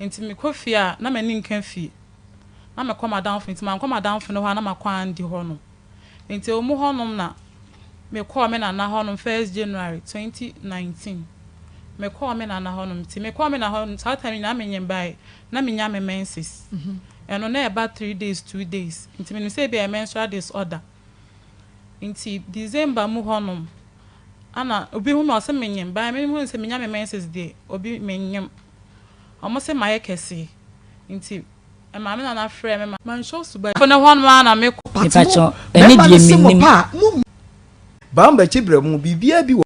Nti mekɔ fie a, na m'ani nka fie. Na mekɔ m'adamfo nti mankɔ m'adamfo no hɔ a na makɔ Andy hɔnom. Nti ɛwɔ mu hɔnom na mekɔɔ me nana hɔnom first January 2019. Mekɔɔ me nana hɔnom nti mekɔɔ me nana hɔnom saa time no nyinaa menyem bae na menya me menses. Ɛno na ɛba 3 days, 2 days, nti menim sɛ ebi ɛyɛ menstrual disorder. Nti December mu hɔnom ana obi hu me, ɔsɛ menyem bae. Me hu sɛ menya me menses deɛ, obi menyem, ɔmo sɛ mayɛ kɛse, nti maame nana frɛ me ma manhyɛ suba fo ne hɔnom a na mekɔ. Mepakyɛ, ɛne Bɛrima deɛ no se mo menim. pa a mo Bamba kyi brɛ mu biribiara bi wɔ.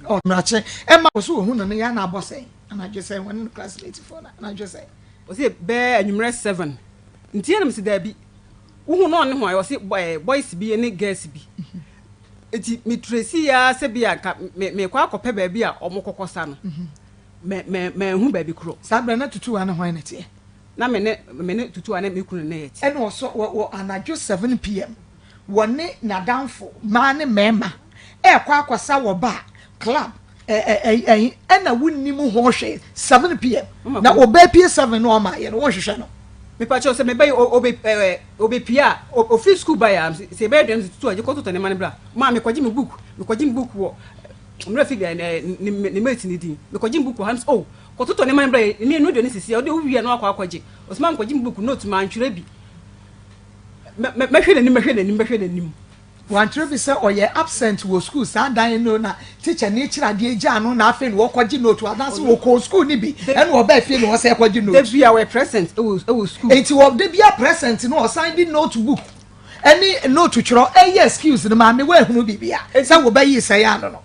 Ɔmrakye ɛma wɔ so ohun no no yɛ ana abɔ sɛn anadwo sɛn wɔne no classmate foɔ no anadwo sɛn? Ɔsɛ bɛɛ anwummerɛ 7, nti ɛna mesi daabi, wohu na ɔne ho a ɔsɛ boys bi ne girls bi, nti meturesi ya sɛ bi a nka mekɔ akɔpɛ baabi a ɔmo kɔkɔ sa no, mɛ mɛ mɛnhu baabi korɔ. Saa berɛ na tutu wa ne hwan ne teɛ? Na me ne tutu a ne me kunu ne yɛ te. Ɛna ɔsɔ wɔ anadwo 7 p.m. wɔne n'adamfo mmaa ne mmarima ɛɛkɔ akɔsa wɔ bar, club, ɛ ɛ ɛ ɛna wunnim ho hwee 7 p.m. Mama na ko- ɔbaa pie 7 no ɔma yɛ no wɔnhwehwɛ no. Mepakyɛw, sɛ mebɛyɛ obe obepie a ofiri school ba yɛ a, sɛ ɛbɛyɛ dɛm tutu a gye kɔtotɔ ne ma ne bra maa mekɔgye me book, mekɔgye me book wɔ mmerɛ fi ɛ ne mate ne din, mekɔgye me book wɔ ha o, kɔtotɔ ne ma ne bra ne no deɛ ne sisi a ɔde wowie na wakɔ akɔgye ɔsoma mekɔgye me book note mantwerɛ bi. Mɛhwɛ n'anim, mɛhwɛ n'anim, mɛhwɛ n'anim. Wantwerɛ bi sɛ ɔyɛ absent wɔ school saa dan no na teacher ne kyerɛ adeɛ gya no na afei na wɔkɔgye note anaasɛ wɔkɔɔ school ni bi ɛna ɔbaa fie na wɔsɛ ɛkɔgye note? Da bi a wɔyɛ present ɛwɔ school. Eti wɔ de bi a present no, ɔsan de notebook ɛne note twerɛ ɛyɛ excuse no. Maame, wɔahunu biribi a sɛ wɔbɛyi sɛ yɛ ano no?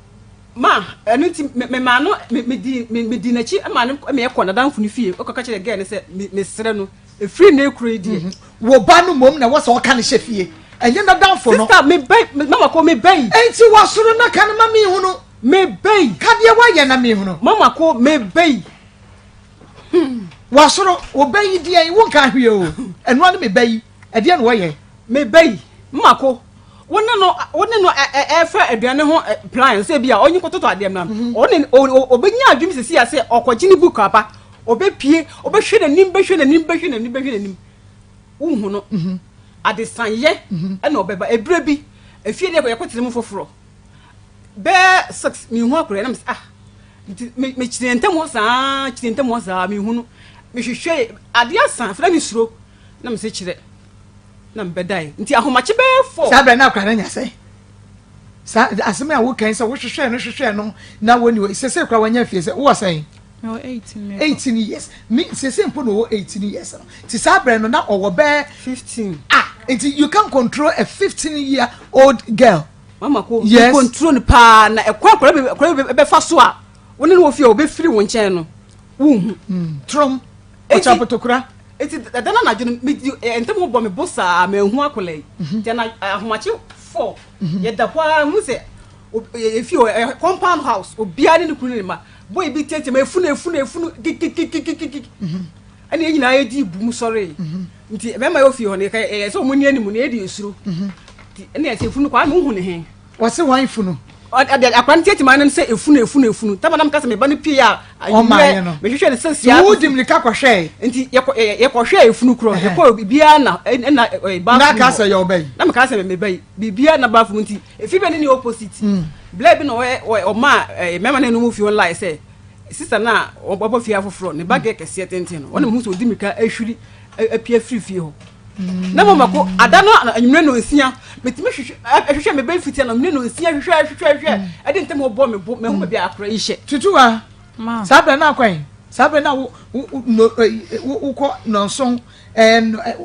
Ma ɛno nti me maa no me di n'akyi ma no me ɛkɔ n'adamfo no fie, ɔkɔka kyerɛ girl no sɛ me mesrɛ no efiri ne ekuro yi deɛ. Wɔ ba no mmom na wɔsɛ ɔka ne hyɛ fie, ɛnyɛ n'adamfo no. Sister, me bɛyi, mama ko me bɛyi. Enti wɔsoro na ka no ma mehunu. Me bɛyi. Kadeɛ woayɛ na mehunu. Mama ko me bɛyi. Wɔsoro wɔbɛyi deɛ wonka hwee o, ɛnoa no mebɛyi ɛdeɛ na wɔyɛ. Me bɛyi, mama ko, wo ne no wo ne no ɛ ɛ ɛfɛ aduane ho ɛ plan sɛ bi a ɔnye kɔtɔtɔ adeɛ mu na ɔne ɔbɛnya adwene sisi a sɛ ɔkɔgye ne book aba, ɔbɛpie, ɔbɛhwɛ n'anim, bɛhwɛ n'anim, bɛhwɛ n'anim, bɛhwɛ n'anim, wohu no adesanyɛ ɛna ɔbɛba. Ebire bi efie deɛ yɛkɔ tena mu foforɔ bɛɛ 6, mihu akɔrɔ ɛna mi sɛ ah, nti me mekyerɛ ntɛm hɔ saa, kyerɛ ntɛm hɔ saa, mihu no, mehwehwɛ adeɛ asa afei na mi suro na mi sɛ kyerɛ na mi bɛda yi nti ahomakye bɛɛ 4. Saa berɛ na akora no nya sɛ saa asɛm a wokan sɛ wohwehwɛ no hwehwɛ no na wɔni wɔ sese kora wanya fie sɛ wowɔ sɛn? Mewɔ 18 mekɔ. 18 years mi sese mpo na ɔwɔ 18 years no, nti saa berɛ no na ɔwɔ bɛɛ 15. Ah, nti you can control a 15 year old girl? Mama ko. Yes. Control no paa na ɛkwan akɔrɔ bi bɛfa so a wɔne no wɔ fie a wɔbɛfiri wɔn nkyɛn no, wohu. Trom. Eti- ɔkyɛ apotokura. Eti ɛda no anadwo no, medi ntɛm ho bɔ me bo saa, manhu akɔla yi, nti ana ahomakye 4 yɛda hɔ a hu sɛ efi hɔ compound house, obiara ne ne kunu ne ne ma boy bi tiatia ma efunu efunu efunu kikikikikiki, ɛna yɛn nyinaa yɛdi bu mu sɔre, nti mɛma yɛ ofie hɔ no yɛka ɛyɛ sɛ ɔmo ni anim no yɛdi esuro, nti ɛna yɛsɛ efunu kɔ ama ohu ne he. Wɔse wɔn funu? Ɔde akora no tiatia ma no sɛ efunu efunu efunu tama nam kasa meba no pie a. Ɔmaayɛ no. Mehwehwɛ ne sɛ nti sia. wo di mirika kɔhwɛe? Nti yɛkɔhwɛ efunu korɔ, yɛkɔ biribiara na ɛna na bathroom ka hɔ. sɛ yɛ ɔbɛ yi? Na meka sɛ meba yi biribiara na bathroom, nti efi bɛ ne ne opposite blɛ bi na ɔyɛ ɔma mɛma ne no mu fie hɔ lie sɛ sister na ɔbɔ fie afoforɔ ne ba gɛ kɛseɛ tenten no, ɔne mu sɛ ɔdi mirika ahwiri apue afiri fie hɔ na mo mako ada no anwummerɛ no nsia metumi hwehwɛ ɛhwehwɛ me bɛ fiti na anwummerɛ no nsia hwehwɛ hwehwɛ hwehwɛ ɛde ntɛm hɔ bɔ me bo mehu baabi a akora yi hyɛ. Tutu wa. Ma. Saa berɛ no akwan saa berɛ no a wo wo no wo wokɔ nɔnson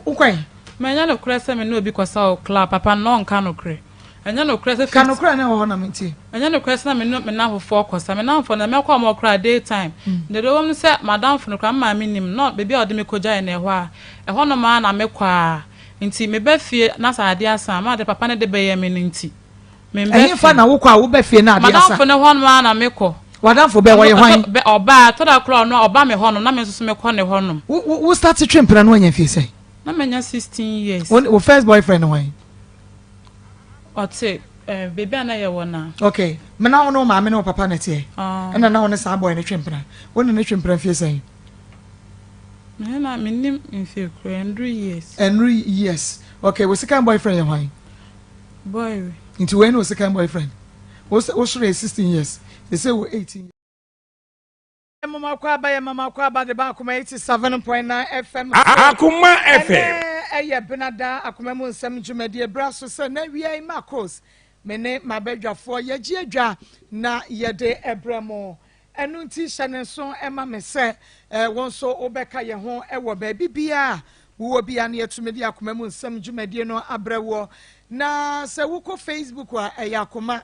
wokwan? Ma ɛnyɛ nokorɛ sɛ me ne obi kɔsa wɔ club, papa no na ɔnka nokorɛ. Ɛnyɛ nokorɛ sɛ ka nokorɛ ne wɔ hɔ na mentie. Ɛnyɛ nokorɛ sɛ na me ne me namfofoɔ kɔsa. Me namfoɔ no mɛkɔ ɔmo koraa day time. Deɛ ɛwɔ mu ne sɛ madamfo no koraa me maame nim na baabi a ɔde me kɔgyae no ɛhɔ a ɛhɔnom ara na mekɔ a, nti meba fie na sɛ adeɛ asa a, ma de papa no de bɛyɛ me no nti membɛ ɛhefa fie. Na wokɔ a wobɛ fie na adeɛ asa? Madamfo no hɔnom ara na mekɔ. Wadamfo bɛ wɔyɛ hwan? Ɔbaa tɔ da koraa ɔno ɔba me hɔnom na me nso so mekɔ ne hɔnom. Wo start twe mpena no wanya fie sɛn? Na manya 16 years. Wo first boyfriend no hwan? Ɔte baabi a na yɛwɔ na. Okay, me na wo ne wo maame ne wo papa na teɛ? Ah. Ɛna na wo ne saa boy no twe mpena, wo ne ne twe mpena fie sɛn? Me ne na mennim mfie koraa, ɛnduru years. Ɛnuru years. Okay, wo second boyfriend yɛ hwan? Boy we. Nti wei ne wo second boyfriend. Wo wo soro yɛ 16 years. They say wo 18. Mama kɔ aba yɛ mama kɔ aba de ba Akoma 87.9 FM so. Akoma FM. Ɛnɛ ɛyɛ Benada akoma mu nsɛm dwumadie bra so sɛ na wia yi Marcos me ne m'abadwafoɔ yɛgye adwa na yɛde ɛbrɛ mo. Ɛno nti hyɛ ne nso ɛma me sɛ wo nso wobɛka yɛn ho ɛwɔ baabi biara wowɔ bia na yɛtumi de akoma mu nsɛm dwumadie no abrɛ woɔ. Na sɛ wokɔ Facebook a, ɛyɛ Akoma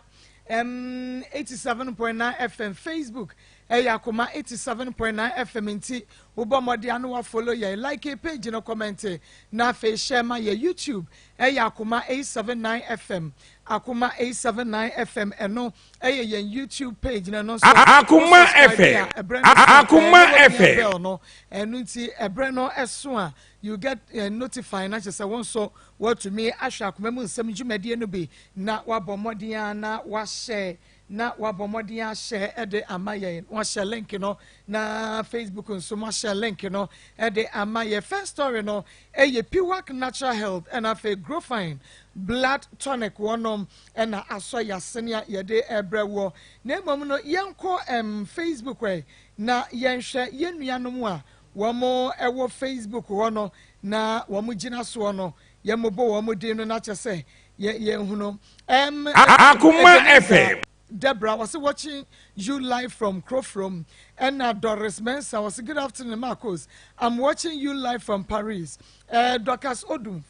87.9 FM. Facebook ɛyɛ Akoma 87.9 FM, nti wobɔ mmɔden ano wa follow yɛn, like page no, comment na afei share ma yɛ. YouTube ɛyɛ Akoma 879 FM, Akoma 879 FM. Ɛno ɛyɛ yɛn YouTube page na ɛno nso Akoma wo subscribe FM. a, ɛbrɛ no so a, Akoma ɛɛ, na woamia FM. bell no. Ɛno nti ɛbrɛ no ɛso a, you get notify na kyerɛ sɛ wɔn nso wɔatumi ahwɛ akoma mu nsɛm dwumadie no bi na wabɔ mmɔden a na wahyɛ na wabɔ mmɔden ahyɛ ɛde ama yɛn. Wahyɛ link no na Facebook nso mo ahyɛ link no ɛde ama yɛn. First story no ɛyɛ Piwak Natural Health ɛna afei Growfine Blood Tonic, wɔnom ɛna asɔ yasene a yɛde ɛbrɛ wɔ. Na mmom no, yɛnkɔ Facebook ɛ na yɛnhwɛ yɛn nuanom a wɔn ɛwɔ Facebook hɔ no na wɔn gyina soɔ no, yɛmmobɔ wɔn din no na kyɛ sɛ yɛ yɛn hu no. Akoma Ebenezer FM. Deborah was watching you live from Krofrom. And Doris Mensa was, "Good afternoon, Marcos. I'm watching you live from Paris." Dorcas Odum.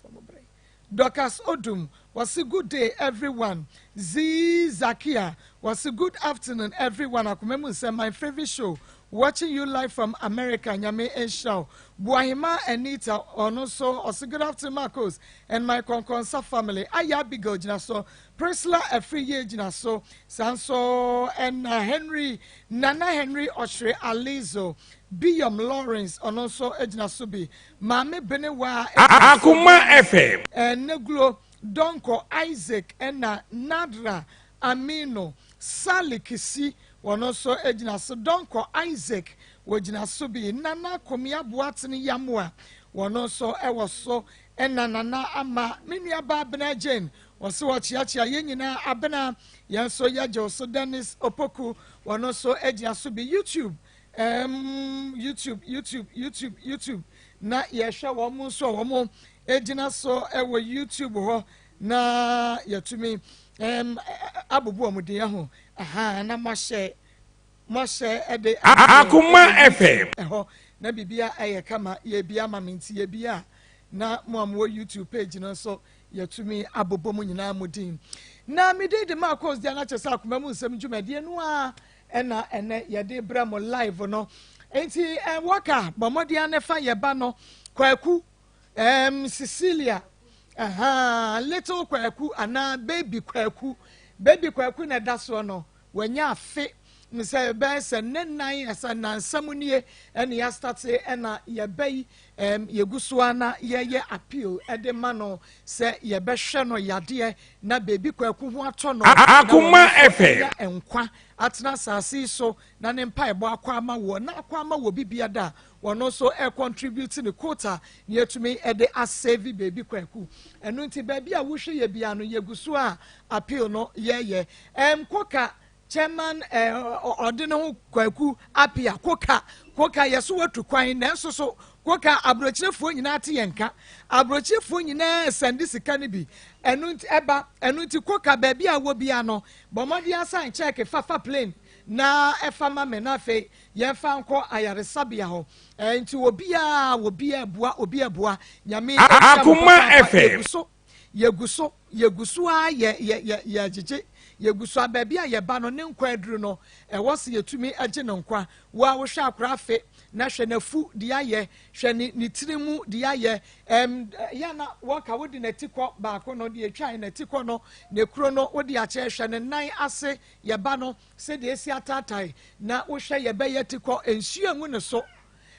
Dorcas Odum was, "Good day, everyone." Z Zakia was, "Good afternoon, everyone. Akumemu said my favorite show. Watching you live from America." Nyame Enshao. Buahima Anita ono so also, "Good afternoon, Marcos and my Konkonsa family." Aya Abigail gyina so. Priscilla Afriye gyina so. Sanso and Henry Nana Henry Oshre Alizo. Biyom Lawrence ono so gyina so bi. Maame Benewa. Akoma FM. Neglo Donko Isaac ɛna Nadra Amino Sally Kisi, wɔn nso gyina so. Donko Isaac wɔgyina so bi. Nana Komia Boatene Yamoa, wɔn nso wɔ so. Ɛna Nana Ama me nuaba Abena Jane, wɔso wɔkyeakyea yɛn nyinaa. Abena, yɛn nso yɛgye so. Dennis Opoku, wɔn nso gyina so bi. YouTube, YouTube, YouTube, YouTube, YouTube na yɛhwɛ wɔn nso a wɔn gyina so wɔ YouTube hɔ na yɛtumi abubu wɔn din ho aha na mo ahyɛ ɛde Akoma FM. ɛhɔ na biribia ɛyɛ kama. Yɛbi ama me nti yɛbi a na mo a mowɔ YouTube page no nso, yɛtumi abobɔ mu nyinaa mu din. Na mede de Marcos deɛ no akyɛ sɛ akoma mu nsɛm dwumadie no a ɛna ɛnɛ yɛde brɛ mo live no. Nti wɔka bɔ mmɔden ne fa yɛba no Kwaku Cecilia, little Kwaku anaa baby Kwaku, baby Kwaku na ɛda soɔ no, wɔanya afe sɛ bɛyɛ sɛ ne nan ɛsɛ nansam nie ɛne yɛa start ɛna yɛbɛ yi yɛgu so a na yɛyɛ appeal ɛde ma no sɛ yɛbɛhwɛ no yadeɛ na baby Kwaku ho atɔ no. Akoma na wɔn nso FM. anya nkwa atena asase yi so na ne mpaebɔ akɔ ama wɔ na akɔ ama wɔ bibia da a wɔn nso ɛ contribute ne quota na yɛtumi ɛde a save baby Kwaku. Ɛno nti baabi a wohwɛ yɛ bia no, yɛgu so a appeal no yɛyɛ. Koka chairman, ɔde ne ho Kwaku Apia Koka, Koka yɛ so watu kwan, nanso so Koka aburokyerefoɔ nyinaa te yɛn nka, aburokyerefoɔ nyinaa send sika no bi. Ɛno nti ɛba ɛno nti Koka, baabi a wɔ bia no, bɔ mmɔden asan check fafa plane na ɛfa ma me na afei yɛmfa nkɔ ayaresabea hɔ. Nti obiara obiara boa, obiara boa. Nyame nhyira mo Akoma papaapa. FM. Yɛgu so, yɛgu so, yɛgu so a yɛ yɛ yɛ yɛgyegye yɛgu so a baabi a yɛba no ne nkwa aduru no, ɛwɔ sɛ yɛtumi agye ne nkwa. Wo a wohwɛ akora afe na hwɛ n'afu deɛ ayɛ, hwɛ ne tiri mu deɛ ayɛ. Yɛ na wɔka wode n'ati kɔ baako no deɛ etwa n'ati kɔ no ne kuro no wode akyɛ. Hwɛ ne nan ase, yɛba no sɛdeɛ esi ataatae na wohwɛ yɛbɛyɛ ti kɔ nsuo engu ne so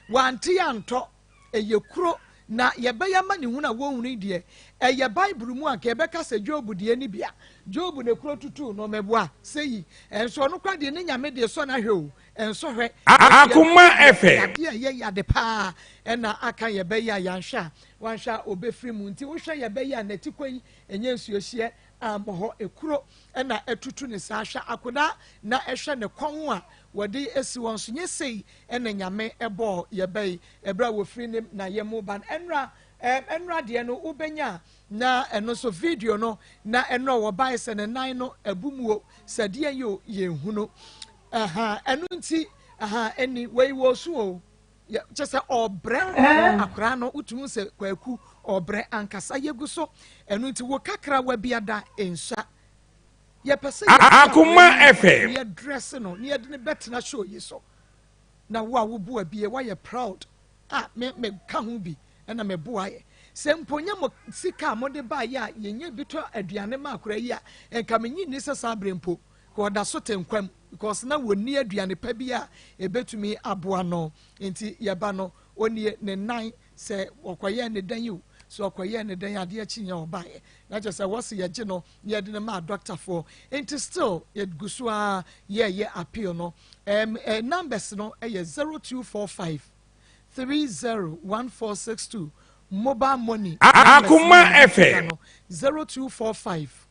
wante yɛantɔ, ɛyɛ kuro na yɛbɛyɛ ama ne hunu a wɔnhunu yi deɛ. Ɛyɛ Bible mu a nka yɛbɛka sɛ Job deɛ ni bia Job ne kuro tutu no mɛboa sɛ yi ɛnso ɔno kora deɛ ne Nyame deɛ sɔ n'ahwɛ o. Nsɔhwɛ. Akoma FM. Yadeɛ a ɛyɛ yade paa ɛna aka yɛbɛyɛ a yɛanhwɛ a wanhwɛ a ɔbɛfiri mu. Nti wohwɛ yɛbɛyɛ a n'atikɔ yi ɛnyɛ nsuohyeɛ ammɔ hɔ. Ekuro ɛna atutu ne saa. Hwɛ akodaa na ɛhwɛ ne kɔn a wɔde asi wɔn so. Nyɛ sei ɛna Nyame ɛbɔɔ yɛbɛyi ɛberɛ a wɔfiri ne na yɛ mu ba no. Ɛnora ɛm ɛnora deɛ no wobɛnya a na ɛno nso video no na ɛnora wɔbae sɛ ne nan no abu mu o sɛ deɛ yɛ o yɛnhunu. Aha ɛno nti aha ɛni wei wɔ so o yɛ kyɛ sɛ ɔbrɛ akwaraa no wotumi sɛ Kwaku ɔbrɛ ankasa yɛgu so ɛno nti wo kakra wa biada nsua yɛpɛ sɛ Akoma FM. yɛ dress no na yɛde ne bɛtena show yi so na wo a woboa bie woayɛ proud a me me ka ho bi ɛna me boa yɛ sɛ mpo nyɛ mo sika a mode baayɛ a yɛnyɛ bi tɔ aduane ma akwaraa yi a nka menyi nni sɛ saa berɛ mpo ka ɔda so te nkwam because na wɔnni aduane pa bi a ɛbɛtumi aboa no. Nti yɛba no ɔnie ne nan sɛ ɔkɔyɛɛ ne dan yi o sɛ ɔkɔyɛɛ ne dan adeɛ akyi nyɛ ɔbaeɛ na kyerɛ sɛ wɔsi yɛgye no na yɛde no maa dɔktafoɔ. Nti still yɛgu so a yɛyɛ appeal no. Numbers no yɛ 0245 301462 mobile money. Akoma FM. 0245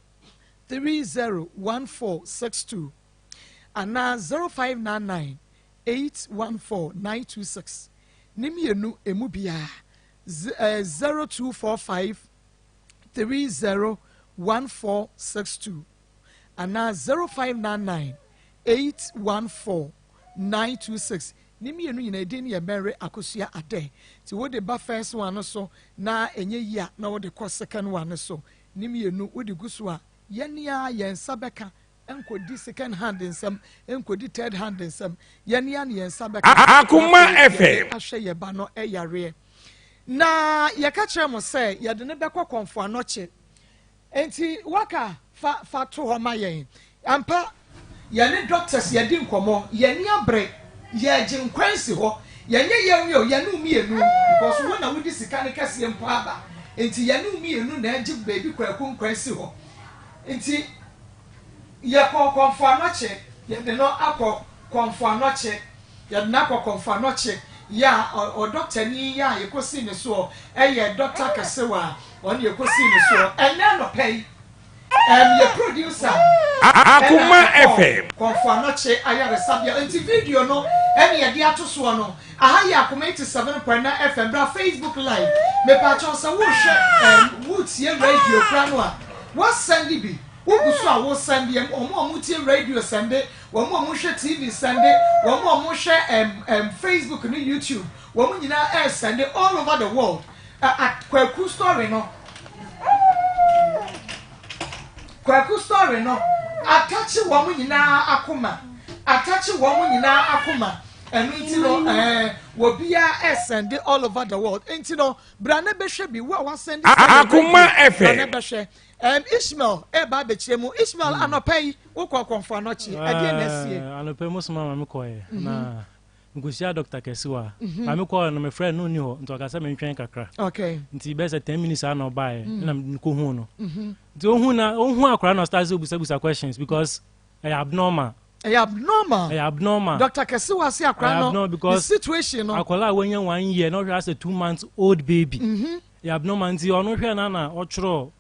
301462 anaa 0599 814 926 ne mmienu emu biara 0245 301462 anaa 0599 814 926 ne mmienu nyinaa edin yɛ Mary Akosua Adɛ. Nti wode ba first one no so na ɛnyɛ yie a na wode kɔ second one no so ne mmienu wode gu so a yɛne a yɛn nsa bɛka nkɔdi second hand nsɛm nkɔdi third hand nsɛm yɛne a ne yɛn nsa bɛka. Akoma FM. Ahwɛ yɛ ba no yareɛ na yɛka kyerɛ mo sɛ yɛde ne bɛkɔ Kɔmfo Anɔkye nti waka fa fa to hɔ ma yɛn ampa. Yɛne doctors yɛdi nkɔmmɔ yɛni abere yɛgye nkwan si hɔ yɛnyɛ yɛn o yɛne mmienu because wo na wodi sika ne kɛseɛ mpo aba nti yɛne mmienu na ɛgye baabi Kwaku nkwan si hɔ nti yɛkɔ Kɔmfo Anɔkye yɛde no akɔ Kɔmfo Anɔkye yɛde no akɔ Kɔmfo Anɔkye yɛ a ɔdɔktani yɛ a yɛkɔsii ne soɔ ɛyɛ Dɔkta Kɛsewa ɔne yɛkɔsii ne soɔ ɛnɛ anɔpa yi yɛ producer Akoma FM. Kɔmfo Anɔkye ayaresabea nti video no ɛne yɛde ato soɔ no aha yɛ Akoma 87.9 FM bra Facebook live mepaakyɛw sɛ wohwɛ wotie radio kora no a woasɛnde bi wogu so a wosɛnde ɔmo a motie radio sɛnde wɔn a mohwɛ TV sɛnde wɔn a mohwɛ Facebook ne YouTube wɔn nyinaa ɛresɛnde all over the world. Kwaku story no Kwaku story no atakye wɔn nyinaa akoma atakye wɔn nyinaa akoma ɛno nti no wɔbiara ɛsɛnde all over the world nti no bra ne bɛhwɛ bi wo a wasɛnde Akoma bra ne FM. bɛhwɛ Ishmael ɛba abɛkyerɛ mu Ishmael anɔpa yi wokɔ Kɔmfo Anɔkye ɛdeɛ na asie. Anɔpa mu soma ma mekɔɛ na nkosia Dr. Kɛsewa ma mekɔɛ no mefrɛ no ɔnni hɔ nti ɔka sɛ mentwɛn kakra nti bɛyɛ sɛ 10 minutes a na ɔbaeɛ na mekɔhu no nti ɔhu na ɔhu akwaraa na ɔstart sɛ obusabusa questions because ɛyɛ abnormal. Ɛyɛ abnormal. Ɛyɛ abnormal. Dr. Kɛsewa se akwaraa no because the situation no akwaraa a wanya 1 year na ɔhwɛ asɛ 2 months old baby ɛyɛ abnormal nti ɔno hwɛ na na ɔtwerɛ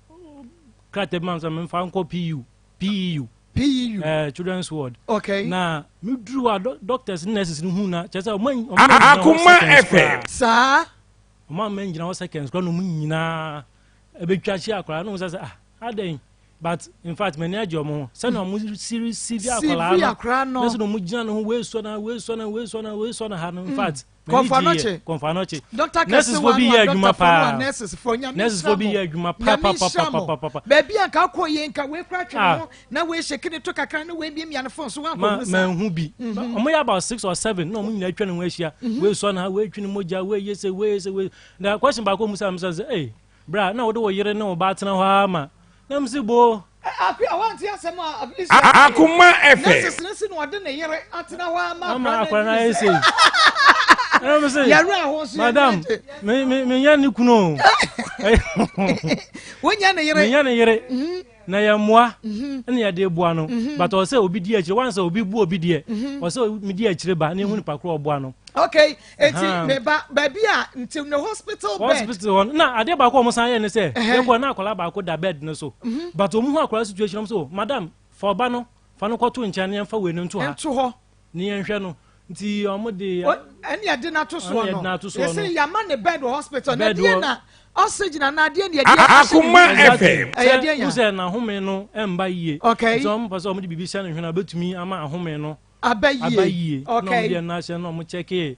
krataa bi ma sɛ memfa nkɔ PU PEU PEU children's ward. Okay. Na meduru hɔ a doctors ne nurses no hu na kyerɛ sɛ ɔmo Akoma FM. Saa. Ɔmo ama ngyina hɔ seconds koraa na ɔmo nyinaa ɛbɛtwa hyia akwaraa na ɔmo sɛ ah adɛn but in fact m'ani agye ɔmo ho sɛnea ɔmo siri sivi akwaraa no na sɛ ɔmo gyina ne ho wei sɔ na wei sɔ na wei sɔ na wei sɔ na ha no in fact Kɔmfo Anɔkye. Kɔmfo Anɔkye. Dr. Nurses fo bi yɛ adwuma paa. Nurses fo nyame Nurses fo bi yɛ adwuma paa paa paa paa paa. Baabi a nka akɔ yɛ nka wei kora twene ho na wei hyɛ kene to kakra na wei miamia ne phone so wankɔ hu saa. Ma hu bi. Ɔmo yɛ about 6 or 7 na ɔmo nyinaa atwa ne ho ahyia. Wei sɔ na ha wei twe ne mogya wei yɛ sɛ wei yɛ sɛ wei. Na question baako mu sɛ sɛ ee bra na wode wo yere ne wo ba atena hɔ ama na msi bo. Akua wanti asɛm a Akoma FM. Nurses ne si na ɔde ne yere atena hɔ ama akwaraa na ayɛ sei. Ɛna mo sɛ yɛrɛ aho so madam me me me nya ne kunu o. Wonya ne yere. Me nya ne yere. Na yɛ mmoa ɛna yɛde boa no, but ɔsɛ obi di akyire. Wansa obi bu obi deɛ, ɔsɛ mi di akyire ba na ehu nipa koro ɔboa no. Okay, eti meba baabi a nti ne hospital bed. Hospital hɔ na adeɛ baako a wɔn san yɛ ne sɛ, yɛkɔ na akwadaa baako da bed no so, but wɔn hu akwadaa situation, wɔn so, madam, fa ɔba no, fa no kɔto nkyɛn na yɛnfa wei no nto ha. Nto hɔ. Ne yɛnhwɛ no. Nti wɔn de. Ɛne yɛde no ato soɔ no, yɛsɛ yɛama ne bed wɔ hospital na deɛ na oxygen anaa adeɛ ne yɛde Akoma FM. Ɛyɛ deɛ nya. Sɛ n'ahome no ɛmba yie. Okay. Nti wɔn pɛ sɛ wɔn de biribi hyɛ ne hwene a obetumi ama ahome no aba yie. Aba yie. Okay. Na wɔn de ɛno ahyɛ na wɔn kyɛkee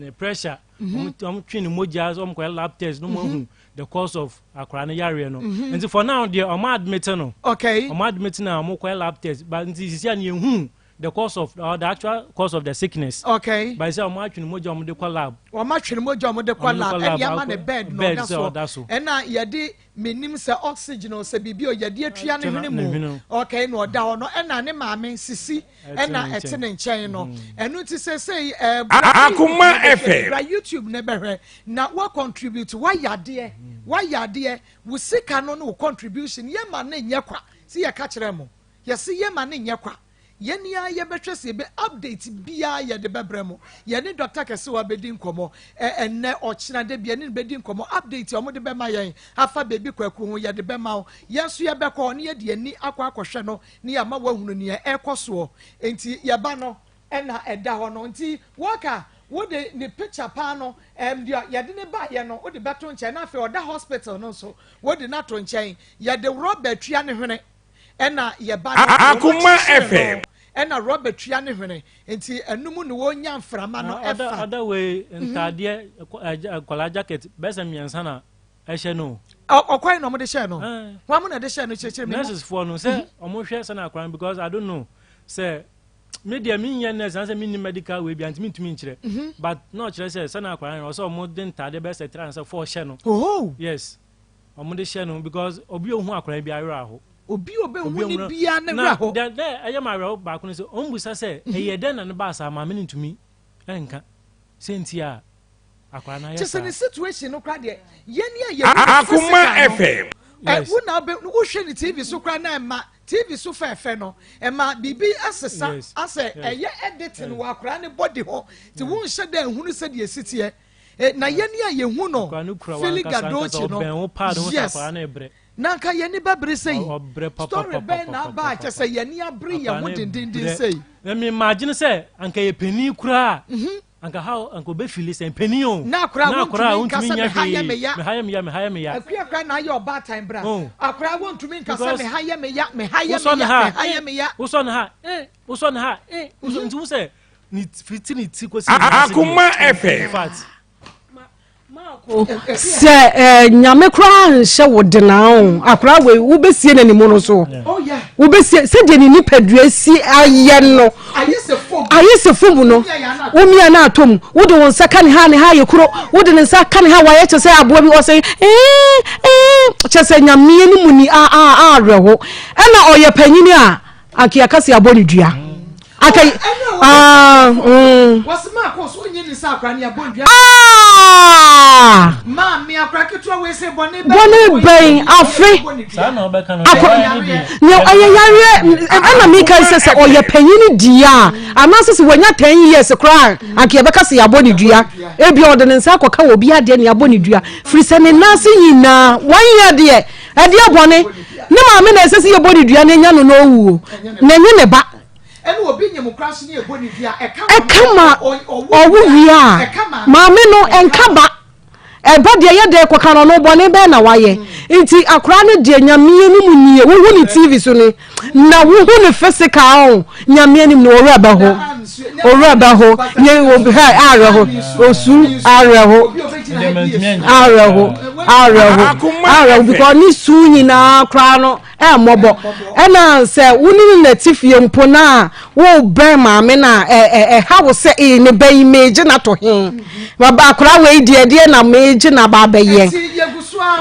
ne pressure. Wɔn twe ne mogya, wɔn kɔyɛ lab test na wɔn ahu the cause of akwaraa no yareɛ no. Nti for now deɛ, wɔn admit no. Okay. Wɔn admit no a wɔn kɔyɛ lab test, but nti sisi a ne yɛn hu the cause of or the actual cause of the sickness. Okay. But sɛ wɔn atwe ne mogya, wɔn de kɔ lab. Wɔn atwe ne mogya, wɔn de kɔ lab, ɛde ama ne bed na bed sɛ ɔda so. Ɛna yɛde menim sɛ oxygen o, sɛ biribi o, yɛde atua ne hwene mu. Okay, na ɔda hɔ no, ɛna ne maame Sisi ɛna ɛte ne nkyɛn no. Ɛno nti sɛsɛyi ɛɛ. Akoma FM. Bra YouTube ne bɛhwɛ na wa contribute, wayɛ adeɛ, wayɛ adeɛ. Wo sika no ne wo contribution yɛ ma ne nyɛ kwa. Si yɛ ka kyerɛ mo, yɛsi yɛ ma ne nyɛ kwa. Yɛn ara yɛbɛhwɛ sɛ yɛbɛ update biara yɛde bɛbrɛ mo. Yɛne Dr. Kɛsewa bɛdi nkɔmmɔ ɛ ɛnnɛ, ɔkyena da bi yɛne no bɛdi nkɔmmɔ. Update a wɔde bɛma yɛn afa Baby Kwaku ho, yɛde bɛma wo. Yɛn nso yɛbɛkɔ hɔ na yɛde yɛn ani akɔ akɔhwɛ no na yɛama woahunu nea ɛrekɔ soɔ. Enti yɛba no ɛna ɛda hɔ no. Nti Walker, wode ne picture paa no, ɛm deɛ yɛde no baeɛ no, wode bɛto nkyɛn. Na afei ɔda hospital no nso, wode no ato nkyɛn. Yɛde rɔba tua ne hwene. Ɛna yɛba no, Akoma wɔkyekyere FM. no, ɛna rɔba tua ne hwene, nti ɛno mu na wɔnya mframa no Ɔda ɛfa. Ɔda wei ntaadeɛ, nkwadaa jacket bɛyɛ sɛ mmiɛnsa na ɛhyɛ no. Ɔkwan na wɔde hyɛɛ no. Wɔn mo na ɛde hyɛɛ no, kyerɛkyerɛ mi mu. Nurses foɔ no sɛ wɔn hwɛ sɛ na akwadaa no, because I don't know sɛ me deɛ mi nyɛ nurse anasɛ mi ni medical wei bi anti mi ntumi nkyerɛ, but na ɔkyerɛ sɛ sɛ na akwadaa no ɔsɛ wɔn de ntaadeɛ bɛyɛ sɛ three anasɛ four hyɛ no. Oho. Yes, wɔn de hyɛ no because obi ohun akwadaa bi awerɛ aho. Obi a obehu ne bia ne werɛ ho. Na dɛ ɛyɛ ma awerɛho baako no sɛ wɔn busa sɛ ɛyɛ dɛn na ne ba saa, maame no ntumi nka sɛ nti a akwadaa no ayɛ Kyɛ saa. sɛ ne situation no koraa deɛ, yɛn ni a yɛhu no Akoma physical no, FM. ɛ Yes. wo na wobɛ wohwɛ ne TV so koraa na ɛma TV so fɛɛfɛ no ɛma biribi asesa asɛ ɛyɛ editing wɔ akwadaa ne body ho, nti wonhyɛ dɛ nhunu sɛdeɛ esi teɛ. Eh, na yɛn a yɛhu no Akwadaa no kura Philly wankasa ankasa Gadochi no, ɔbɛn wo paa de ho sɛ yes, akwadaa no rebrɛ. Na anka yɛn ani bɛbere sei. Ɔbrɛ Story bɛn na aba a kyɛ sɛ yɛn ani abere yɛn Akwadaa ho no dendenden rebrɛ. sei? Na me imagine sɛ anka yɛ panin koraa a, anka how anka ɔbɛ feel sɛ panin o. Na akwadaa Na akwadaa a wontumi nka wontumi sɛ nyɛ me ha yɛ hwee. me ya. Me ha yɛ me ya, me ha yɛ me ya. Akua koraa na ayɛ ɔbaatan bra. Oh. Akwadaa wontumi nka sɛ Because me ha yɛ me ya, me ha yɛ wosɔ me ne ya, ha me ha eh, yɛ me ya. wosɔ ne ha eh, wosɔ ne ha eh, wosɔ nti wo sɛ ne fiti ne ti kɔsi ne nan ase deɛ. Akoma FM. In fact. Sɛ eh, Nyame koraa nhyɛ wo denaa o, akora wei wobɛsie no animu no so. Oh, wobɛsie sɛdeɛ ne nipadua si ayɛ no, ayɛ sɛ fom no, womia no atɔ mu, wode wo nsa ka ne ha, ne ha ayɛ kuro, wode ne nsa ka ne ha, wayɛ kyɛ sɛ aboa bi ɔsɛ kyɛ sɛ Nyameɛ no mu ni awerɛho. Ɛna ɔyɛ panyini a anka yɛka sɛ yɛabɔ ne dua. Anka ah. Ah! Bɔne bɛn afe nea ɔyɛ yareɛ. Ɛna meka sɛ ɔyɛ panyin di a, anaasɛ sɛ wanya 10 years koraa, anka yɛbɛka sɛ yɛabɔ ne dua. Ebia ɔde ne nsa akɔka wɔ obi adeɛ ne yɛabɔ ne dua, firi sɛ ne nan ase nyinaa wɔnyɛ deɛ ɛdeɛ bɔne. Ne maame na ɛsɛ sɛ yɛbɔ ne dua na enya no na ɔwuo, na ɛnyɛ ne ba. Ɛka ma ɔwo wie a, maame no ɛnka ba. Ɛba deɛ yɛ dɛ kɔka no, ɔno bɔne bɛn na wayɛ? Nti akora no deɛ, Nyame anim nie, wohu ne TV so no na wohu ne physical o, Nyame anim no, owura bɛho, owura bɛho yɛ obi ha awerɛho, osu awerɛho, awerɛho, awerɛho, awerɛho, because ne su nyinaa koraa no ɛmmɔbɔ. Ɛna sɛ wo ne no na te fie mpo na wobɛn maame no a, ɛha wo sɛ ee, ne ba yi meegye no ato he? Akwaraa wei deɛ, deɛ na meegye no aba abɛyɛ.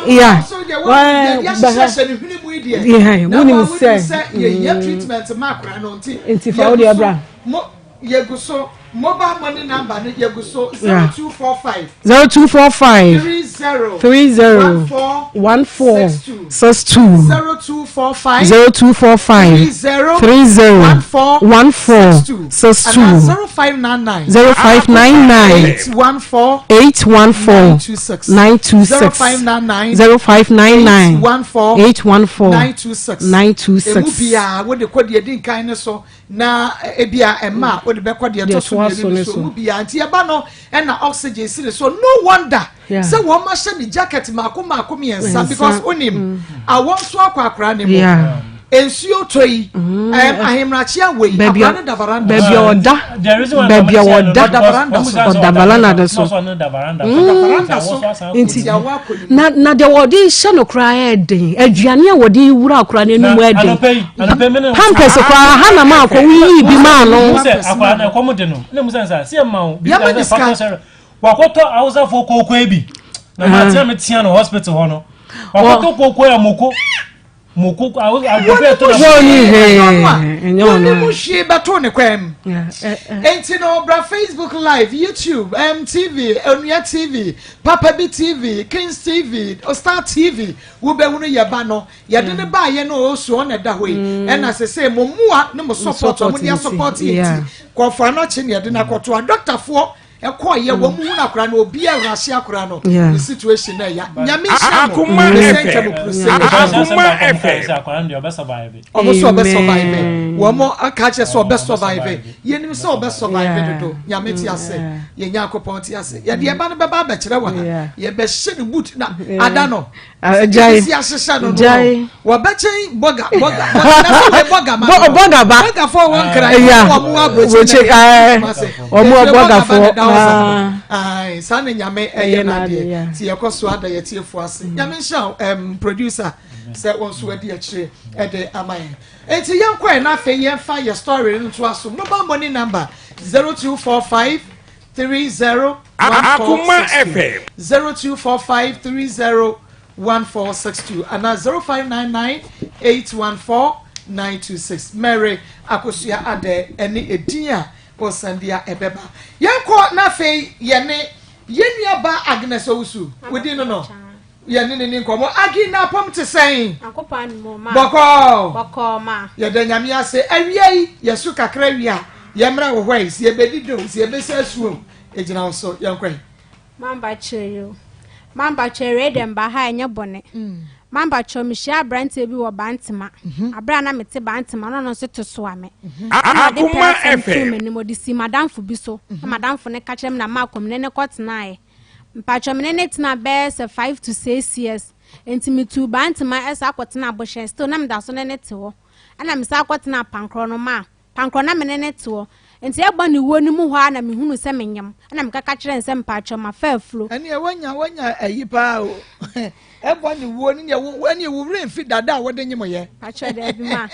Ya wonim sɛ nti fa wo deɛ bra. Yɛgu so. Mobile money number no yɛgu so 0245. 0245. 30. 30. 14. 14. 62. 62. 0245. 0245. 30. 30. 14. 14. 62. 62. Anaa 0599. 0599. 814. 814. 926. 926. 0599. 0599. 814. 814. 926. 926. Emu biara wode kɔ deɛ di nkan no so na ebi a ɛma a wode bɛkɔ deɛ ɛtɔ so Deɛ ɛtoa mmienu so no ne so so. emu biara nti ɛba no ɛna oxygen si ne so. No wonder Yeah. sɛ wɔn ahyɛ ne jacket mako mako mmiɛnsa Mmiɛnsa. because onim awɔ nso akɔ akora ne mu. Nsuo tɔ yi, ahemrakye awɔ yi, Baabi akora a no da veranda. Baabi a ɔda. The reason why Baabi a wɔda. Ɔda veranda so. Ɔda veranda so. Ɔda veranda Da veranda so. Nti Nti awɔ akɔ ne mu. Na deɛ wɔde hyɛ no koraa yɛ den. Aduane a wɔde wura akora no anim yɛ den. Anɔpɛ yi, anɔpɛ mi ne Pampers koraa ha na maa kɔ woyiyi bi maa no. Sɛ akwaraa no ɛkɔm de no ne mu sɛ nsa sɛ ɛma wo Yɛma ne sika. Wakɔtɔ Hausafoɔ kookoo bi na maa tea me tea no hospital hɔ no, wakɔtɔ kookoo a moko moko agogo ɛtɔ na Wɔn ni hwee. Ɛnyɛ Wɔn ɔno. mu hwee bɛto ne kwan mu. Yeah, eh, eh. Nti no bra Facebook Live, YouTube, MTV, Onua TV, Papa Bi TV, Kings TV, Star TV, wobɛhunu yɛ ba no. Yɛde ne baayɛ no ɔsu ɔna ɛda hɔ yi. Ɛna sese mo mmoa ne mo support ɔmo de asupport yɛ Yeah. ti. Kɔfa anɔkye ne yɛde no akɔto a dɔktafoɔ ɛkɔɔ yɛ wɔn mu hu akora no, obi awurase akora no. Ne situation na ɛya. Nyame nhyira mo. Akoma Ne sɛ FM. nkyɛn mo puru sɛ. Akoma FM. Akwaraa no deɛ ɔbɛ survive. Ɔmo sɛ ɔbɛ survive. Amen. Wɔn mo aka kyerɛ sɛ ɔbɛ survive. Survive. Yɛnim sɛ ɔbɛ survive dodo. Nyame te ase, yɛn Nyankopɔn te ase. Yɛde ɛba no bɛba abɛkyerɛ wɔ ha. Yɛbɛhyɛ ne boot na ada no Ah, gyae. sisi ahyehyɛ no no Gyae. Wɔbɛkyɛn bɔga bɔga bɔga na sɛ wɔyɛ bɔga ma Bɔ- bɔga ba. Bɔgafoɔ wɔ Nkran wɔn mo aburokyi Aburokyi, wɔn mo bɔgafoɔ, ah. Saa ne Nyame ɛyɛ Ɛyɛ n'adeɛ. n'adeɛ, yeah. Ti yɛkɔ so ada yɛtiefoɔ ase. Nyame nhyira wo, producer, sɛ wɔn nso adi akyire ɛde ama yɛn. Eti yɛn kɔ yɛn n'afɛ, yɛn fa yɛ story no nto aso. Mobile money number 0245 30 14 Akoma 62. FM. 0245301462 ana 0599814926. Mary Akosua Adɛ ɛne edin a wɔsan bi a ɛbɛba. Yɛn kɔ n'afɛ yɛne yɛn nua ba Agnes Owusu wodi no yɛne ne ni nkɔmɔ. Agi na apɔm te sɛn? Nyankopɔn animu ma. Bɔkɔɔ. Bɔkɔɔ ma. Yɛda Nyame ase. Awia yi yɛso kakra wia yɛmmra wɔ hɔ yi sɛ yɛbɛdi do sɛ yɛbɛsɛ asuo ɛgyina wo so. Yɛnkɔ yi. Mamba kyerɛ yi o. Mamba kyerɛ wei dɛ mba ha ɛnyɛ bɔne. Mamba kyerɛ mehyia aberanteɛ bi wɔ Bantama. Abere a na mete Bantama na ɔno nso te soa me. Ɛna ɔde Akoma pɛ asɛm too FM. m'anim, ɔde si madamfo bi so. Na madamfo ne ka kyerɛ me na maa kɔm ne ne kɔtenaeɛ. Mpakyɛ me ne ne tena bɛyɛ sɛ 5 to 6 years. Nti metu Bantama ɛsɛ akɔtena Abohyɛ, still na meda so ne ne te hɔ. Ɛna mesa akɔtena Pankorɔ no ma Pankorɔ na me ne ne te hɔ. Nti ɛbɔ ne wuo no mu hɔ a na mehunu sɛ menyam. Ɛna mekaka kyerɛ ne sɛ mpakyɛ mafa afuro. Ɛneɛ wanya ayi paa o. Ɛbɔ ne wuo ne neɛ ɛneɛ wo werɛ mfi dada a wode nyemyɛ. Mpakyɛ daabi ma.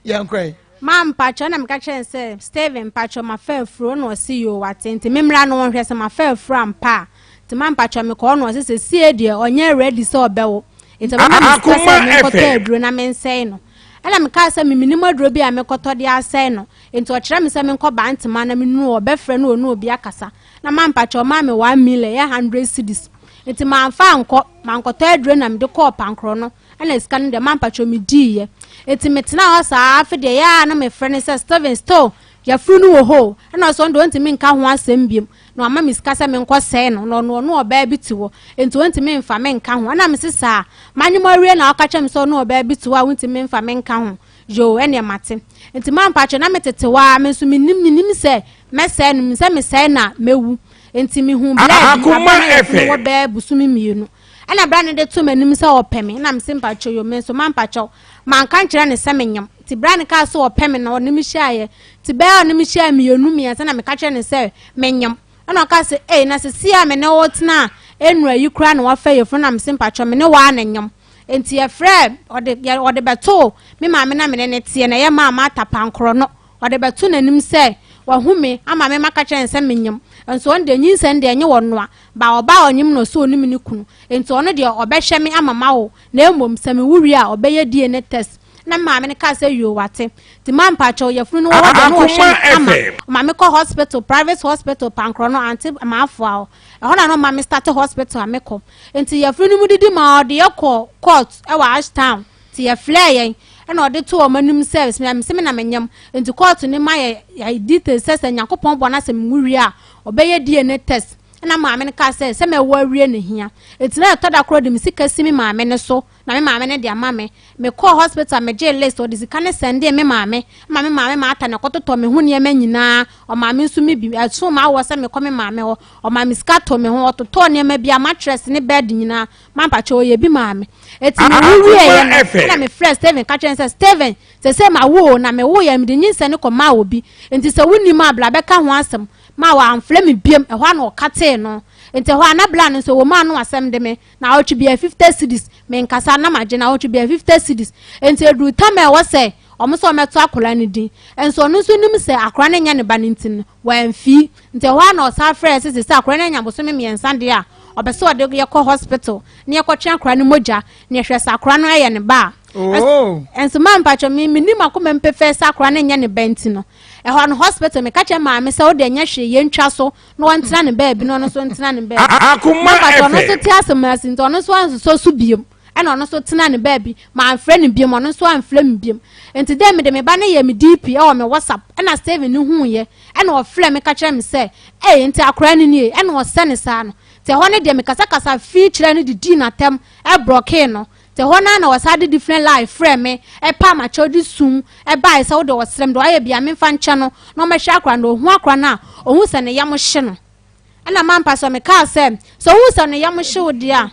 Yɛnkɔ yi. Ma mpakyɛ na meka kyerɛ ne sɛ Steven, mpakyɛ mafa afuro, na ɔse yo, wate, nti memmra no wɔnhwɛ sɛ mafa afuro ampa a. Nti ma mpakyɛ mekɔɔ no, ɔse sɛ sie deɛ ɔnyɛ ready sɛ ɔbɛwo, nti ɔbɛma me sika sɛ Akoma menkɔtɔ FM. aduro na mensɛe no. Ɛna mekaa sɛ memenim aduro bi a mekɔtɔ de asɛe no, nti ɔkyerɛ me sɛ menkɔ Bantema na menuru ɔbɛfrɛ no ɔne obi akasa. Na ma mpakyɛ ɔmaa me 1 million, ɛyɛ 100 cedis, nti mamfa ankɔ mankɔtɔ aduro na mede kɔɔ Pankorɔ no. Ɛna sika no deɛ, ma mpakyɛ mediiɛ. Nti metena hɔ saa. Afe deɛ yɛa na mefrɛ no sɛ Steven, still yɛfuru no wɔ hɔ o. Ɛna ɔsɛ ɔno deɛ ɔntumi nka ho asɛm biom na wama me sika sɛ menkɔ sɛe no, na ɔno ɔbaa bi te hɔ nti ɔntumi mfa me nka ho. Ɛna mese saa manyem awie na ɔka kyerɛ me sɛ ɔno ɔbaa bi te hɔ a wontumi mfa me nka ho. Yo, ɛneɛ mate. Nti ma mpakyɛ na metete hɔ a me nso menim sɛ mɛsɛe no, sɛ mesɛe na mɛwu. Nti mehu blɛ bi Akoma aba na yɛfunu FM. wɔ bɛɛ bosome 2. Ɛna bra no de to m'anim sɛ ɔpɛ me, na mese mpakyɛ yo, me nso ma mpakyɛw manka nkyerɛ ne sɛ menyam. Nti bra no kaa sɛ ɔpɛ me na ɔne me hyiaeɛ, nti bɛɛ a ɔne me hyia mmienu mmiɛnsa na meka kyerɛ ne sɛ menyam. Ɛna ɔka sɛ ei, na sɛ si a me ne wo tena a ɛnura yi koraa na wafa yɛfunu. Na mese mpakyɛw me ne waa na nyam. Nti yɛfrɛ ɔde yɛ ɔde bɛtoo me maame na me ne ne teɛ na ɛyɛ maama Atapankorɔ no, ɔde bɛto n'anim sɛ wahu me ama me maka kyerɛ ne sɛ menyam, nso ɔno deɛ nyinsɛn deɛ ɛnyɛ wɔ noa ba ɔba a ɔnyim no so onim ne kunu, nti ɔno deɛ ɔbɛhwɛ me ama ma wo, na mmom sɛ mewu wie a ɔbɛyɛ DNA test. Na me maame no kaa sɛ yoo wate. Nti ma mpakyɛw yafunu no wɔ hɔ deɛ na ɔhwɛ me kama. Ɔma me kɔ hospital, private hospital Pankorɔ no ante Maafoa hɔ. Ɛhɔ na na ɔma me start hospital a mekɔ. Nti yafunu no mu didi maa ɔde yɛ kɔɔ court wɔ Ash town. Nti yɛflɛɛ yɛn ɛna ɔde too wɔn anim sɛ mese me na menyam. Nti court no ma yɛ yɛ details sɛ sɛ Nyankopɔn bɔ n'asɛm mu wie a ɔbɛyɛ DNA test. Ɛna maame no kaa sɛ sɛ mɛwɔ awie no hia. Nti na ɛtɔ da koraa ɔde me sika si me maame no so na me maame no de ama me. Mekɔɔ hospital megyee list, ɔde sika no sɛndee me maame ma me maame Martha na ɛkɔtotɔ me ho nneɛma nyinaa, ɔmaa me nso me bi. Ɛsoo m'awoɔ sɛ mekɔ me maame hɔ, ɔmaa me sika too me ho, ɔtotɔɔ nneɛma biara, mattress ne bed nyinaa, mampakyɛ ɔyɛ bi maa me. Eti mewu wieeɛ no, ɛna mefrɛɛ Stephen ka kyerɛɛ no sɛ, Stephen, seesei mawo o, na mewoeɛ no mede nyinsɛn no kɔmaa obi, enti sɛ wonim a bra bɛka ho asɛm. Ma wamfrɛ me biom, ɛhɔ ara na ɔkatee no. Enti ɛhɔ ara na bra no nso, ɛwɔ mu a na wasɛm de me, Naawɔtwe biara 50 cedis, menkasa na magye naawɔtwe biara 50 cedis. Enti eduru tam a ɛwɔ sɛ wɔn sɛ wɔmɛto akwadaa no din, nso ɔno nso nim sɛ akwadaa no nyɛ ne ba no nti no, wamfii. Nti ɛhɔ ara na ɔsan frɛɛ sɛ seesei akwadaa no anya bosome mmiɛnsa deɛ a, ɔpɛ sɛ ɔde yɛkɔ hospital na yɛkɔtwe akwadaa no mogya na yɛhwɛ sɛ akwadaa no yɛ ne ba a. Oh. Nso maa mpakyɛ me menim akoma mu pefee sɛ akwadaa no nyɛ ne ba nti no, ɛhɔ no hospital meka kyerɛ maame sɛ wode ɛnyɛ hwee yɛntwa so na ɔntena ne baabi na ɔno nso ntena ne baabi. Akoma Na mpakyɛ ɔno nso FM. te asɛm ase nti ɔno nso ansosɔ so biom ɛna ɔno nso tena ne baabi mamfrɛ no biom ɔno nso amfrɛ me biom nti dɛ mede me ba no yɛ me DP ɛwɔ me WhatsApp ɛna Steven no huuiɛ ɛna ɔfrɛ me ka kyerɛ me sɛ ei nti akwadaa no nie ɛna ɔsɛ ne saa no nti ɛhɔ no deɛ mekasakasa fii kyerɛ no de dii n'atɛm ɛbrɔkee no Te hɔ no ara na wɔsan de different line frɛɛ me, ɛpaa m'akyɛw de sum baeɛ sɛ wode ɔsrɛ me deɛ wayɛ biara memfa nkyɛ no na ɔmmɛhwɛ akora no. Ɔhu akora no a, ɔhu sɛ ne yam hye no. Ɛna mampa so mekaa sɛ, sɛ wohu sɛ ne yam hye wo deɛ a,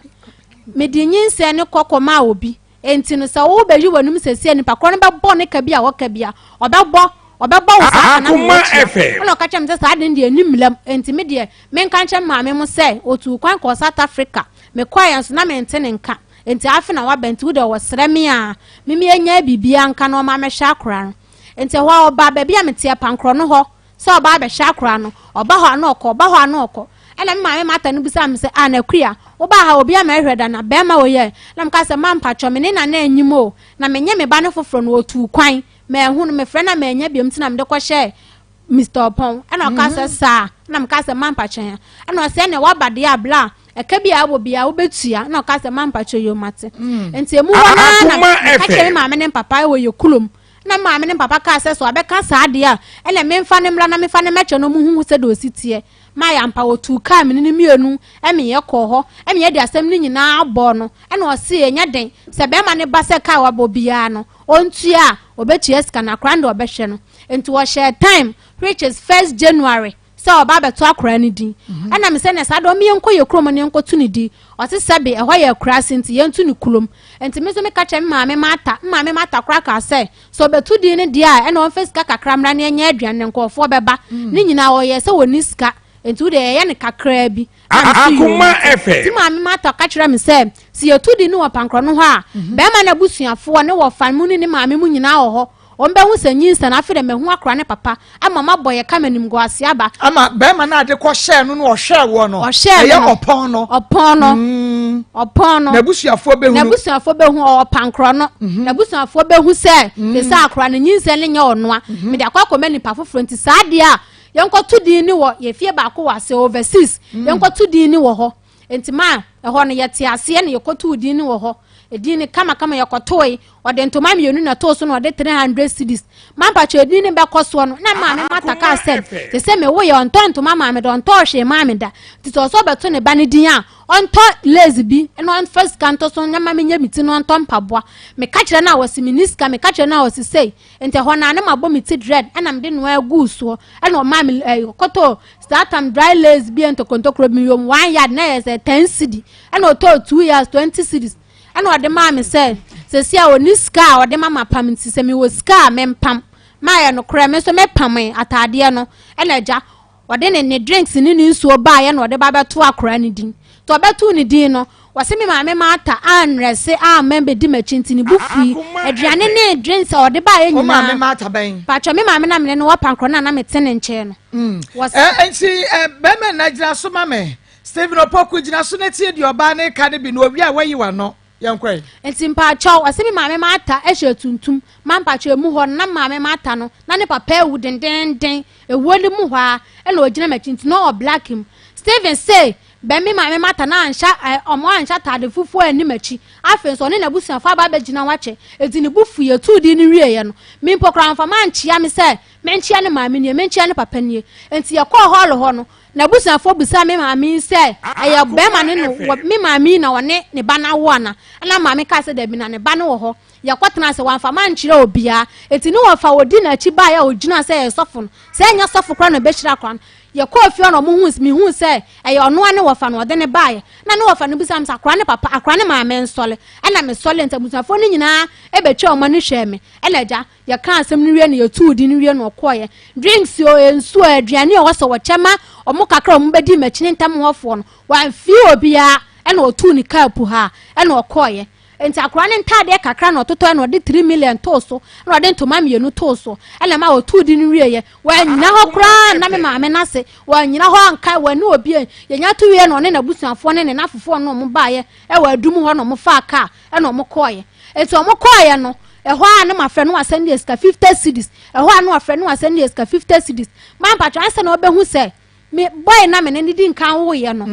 mede nyinsɛn no kɔ kɔmaa obi. Enti no sɛ wobɛyi w'anom seesei a, nipa korɔ no bɛbɔ ne ka bi a ɔka bi a, ɔbɛbɔ, ɔbɛbɔ wo saa ka no ama Akoma woatua. FM. Ɛna ɔka kyerɛɛ me sɛ saa ade no deɛ ɛnni mmara mu, enti me deɛ menka nkyerɛ me maame mo sɛ ɔtuu kwan kɔɔ South Africa. Mekɔeɛ nso na mente ne nka. Enti afe na waba nti wode ɔsrɛ me a me me anya biribiara nka na ɔma mɛhwɛ akora no. Enti ɛhɔ a ɔba baabi a meteɛ pankorɔ no hɔ sɛ ɔba abɛhwɛ akora no. Ɔba hɔ a na ɔkɔ, ɔba hɔ a na ɔkɔ. Ɛna me maame Martha no bisaa me sɛ, ah Nakuya, wobaa ha obi ama ɛhwɛ da na bɛrima wei ɛ? Na meka sɛ, ma mpakyɛw me ne Nana anyim o, na menye me ba no foforɔ no ɔtuu kwan. Manhu no, mefrɛ no a mannya biom nti na mede kɔhyɛɛ Mister Ɔpɔn, ɛna ɔka sɛ saa, ɛna meka sɛ mampa kyɛn a, ɛna ɔsɛ ɛna waba deɛ a bla ɛka bi a ɛwɔ bi a wobɛtua, ɛna ɔka sɛ mampa kyɛ yoo mate. Nti emu hɔ naa na meka kyerɛ me maame ne mpapa ɛwɔ yɛ kurom, ɛna me maame ne mpapa kaa sɛ so abɛka saa deɛ a, ɛna memfa ne mmra na memfa ne mɛkyɛ no ɔmo hu sɛ deɛ ɔsi teɛ. Maa yɛ ampa wɔtuu kaa mene no mmienu ɛme yɛ kɔɔ hɔ, ɛme yɛ de asɛm no nyinaa bɔɔ no, ɛna ɔse ɛnyɛ den sɛ bɛrima no ba sɛ kaa wabɔ biara no ɔntua a, ɔbɛtua sika no akora no deɛ ɔbɛhwɛ no. Nti wɔhyɛɛ time which is first January sɛ ɔba abɛto akwaraa no din. Mhm. Ɛna me sɛ na saa deɛ ɔmo yɛnkɔ yɛ kurom na yɛnkɔto ne din. Ɔse sɛbe ɛhɔ yɛ akuraase nti yɛnto ne kurom. Nti me nso meka kyerɛ me maame Martha, me maame Martha koraa kaa sɛ sɛ ɔbɛto din no deɛ a ɛna ɔmfa sika kakra mmra na yɛnyɛ aduane na nkurɔfoɔ bɛba. Mm. Ne nyinaa ɔyɛ sɛ wɔnni sika nti wo deɛ yɛyɛ no kakraa bi. Akoma FM. Ti maame Martha ka kyerɛ me sɛ sɛ yɛto din no wɔ pankorɔ no hɔ a mhm. bɛrima no abusuafoɔ ne wɔfa mu ne ne maame mu nyinaa wɔ hɔ. Wɔbɛhu sɛ nyinsɛn, afei deɛ mahu akora ne papa, ama mabɔ yɛ ka m'animguaseɛ aba. Ama bɛrima no a de kɔhyɛɛ no na ɔhwɛɛ woɔ no, Ɔhyɛɛ me ɛyɛ no. ɔpɔn no. Ɔpɔn no. Ɔpɔn no. N'abusuafoɔ bɛhunu. N'abusuafoɔ bɛhu, ɔwɔ pankorɔ no. N'abusuafoɔ bɛhu sɛ, te sɛ akora no, nyinsɛn no nyɛ ɔnoa. Mede akɔ akɔma nipa foforɔ nti saa adeɛ a, yɛnkɔto din no wɔ yɛn fie baako wɔ ase, overseas. Yɛnkɔto din no wɔ hɔ. Nti ma ɛhɔ no yɛte aseɛ na yɛkɔtoo din no wɔ hɔ. Edin no kamakama yɛkɔtoe. Ɔde ntoma mmienu na ɛtoo so na ɔde 300 cedis. Mampakyɛ edin no bɛkɔ soɔ no, na maame Martha kaa sɛ, te sɛ mewoeɛ ɔntɔ ntoma maa me da, ɔntɔɔ hwee maa me da. Nti sɛ ɔsɛ ɔbɛto ne ba no din a, ɔntɔ lace bi na ɔmfa sika nto so na ma menyɛ me ti na ɔntɔ mpaboa. Meka kyerɛ no a ɔse menni sika, meka kyerɛ no a ɔse sei. Nti ɛhɔ no a na mabɔ me ti dread ɛna mede noa guu soɔ ɛna ɔmaa me ɛɛ kɔtɔɔ Startam dry lace bi ntokontokoro bi yom one yard na ɛyɛ sɛ ten cedi ɛna ɔtɔɔ two yards twenty cedis ɛna ɔde maa me sɛ sɛsi a ɔni sika a ɔde ma mapam nti sɛ mewɔ sika a mempam maayɛ nokorɛ me nso mepamee ataadeɛ no ɛna agya ɔde ne ne drinks ne ne nsuo baeɛ na ɔde ba bɛto akora no din nti ɔbɛtoo ne din no Wɔse me maame Martha annrɛse amma ambedi m'akyi nti ne bo fui. Aduane ne drinks a ɔde baeɛ nyinaa. Wo maame Martha bɛn? Paatwɔ, me maame na mene no wɔ pankorɔ no a na mete ne nkyɛn no. Wɔse. Eh, nti eh, bɛrima nna gyina so ma me. Stephen Opoku gyina so na tie deɛ ɔbaa no reka no bi na owie a wayi w'ano. Yɛnkɔ ɛ. Nti mpaakyɛw, ɔse me maame Martha hyɛ tuntum, ma mpaakyɛw emu hɔ no na me maame Martha no na ne papa awu dendeenden, ewuo no mu hɔ ara ɛna ogyina m'akyi nti na ɔwɔ black mu. Steven se bɛ me maame Martha no anhyɛ ɛ ɔmo anhyɛ ataade fufuo anni m'akyi, afei nso ɔne n'abusuafo aba abɛgyina hɔ akyɛ, enti ne bo fui, yɛtuu din no wieeɛ no, me mpo koraa wamfa mankyea me sɛ menkyea ne maame nie, menkyea ne papa nie. Enti yɛkɔɔ hall hɔ no, N'abusuafoɔ bisaa me maame yi sɛ, Ɛyɛ barima no na wɔ, me maame yi na ɔne ne ba no awo anaa? Ɛnna maame kaa sɛ, Dabi, na ne ba no wɔ hɔ. Yɛkɔtenaa ase, wamfa mankyerɛ obiara. Enti ne wɔfa a ɔdi n'akyi baeɛ a ɔgyinaa sɛ ɛyɛ sɔfo no, sɛ ɛnyɛ sɔfo koraa na ɔbɛhyira akwadaa no. Yɛkɔɔ fie hɔ na wɔhuu, mehuu sɛ ɛyɛ ɔno ara ne wɔfa na ɔde no baeɛ. Ɛnna ne wɔfa no bisaa me sɛ, Akwadaa no papa, akwadaa no maame nsɔre? Ɛnna mesɔree, enti abusuafoɔ no nyinaa bɛtwaa wɔn ani hwɛɛ me. Ɛnna agya, Yɛkaa asɛm no wie no yɛtuu din no wie no ɔkɔeɛ. Drinks o, nsuo o, aduane a ɔwɔ sɛ wɔkyɛ ma wɔn kakra a wɔbɛdi m'akyi ne ntam hɔfoɔ no, wamfii obiara ɛna ɔtuu ne kaa puhaa ɛna ɔkɔeɛ. Nti akwadaa no ntaadeɛ kakra na ɔtotɔeɛ na ɔde 3 million too so ɛna ɔde ntoma mmienu too so ɛna ɛma ɔtuu din no wieeɛ. Wannyina hɔ koraa anna me maame no ase, wannyina hɔ anka, wanni obi a yɛnya to wieeɛ na ɔne n'abusuafoɔ ne ne nafofoɔ no wɔn baeɛ ɛwɔ adum hɔ na wɔfaa kaa ɛna wɔn kɔeɛ. Enti wɔn kɔeɛ no, ɛhɔ ara na mafrɛ no wasɛn deɛ sika 50 cedis, ɛhɔ ara na wafrɛ no wasɛn deɛ sika 50 cedis. Mampatwa ansa na ɔbɛhu sɛ me boy na me ne no di nkan woeɛ no,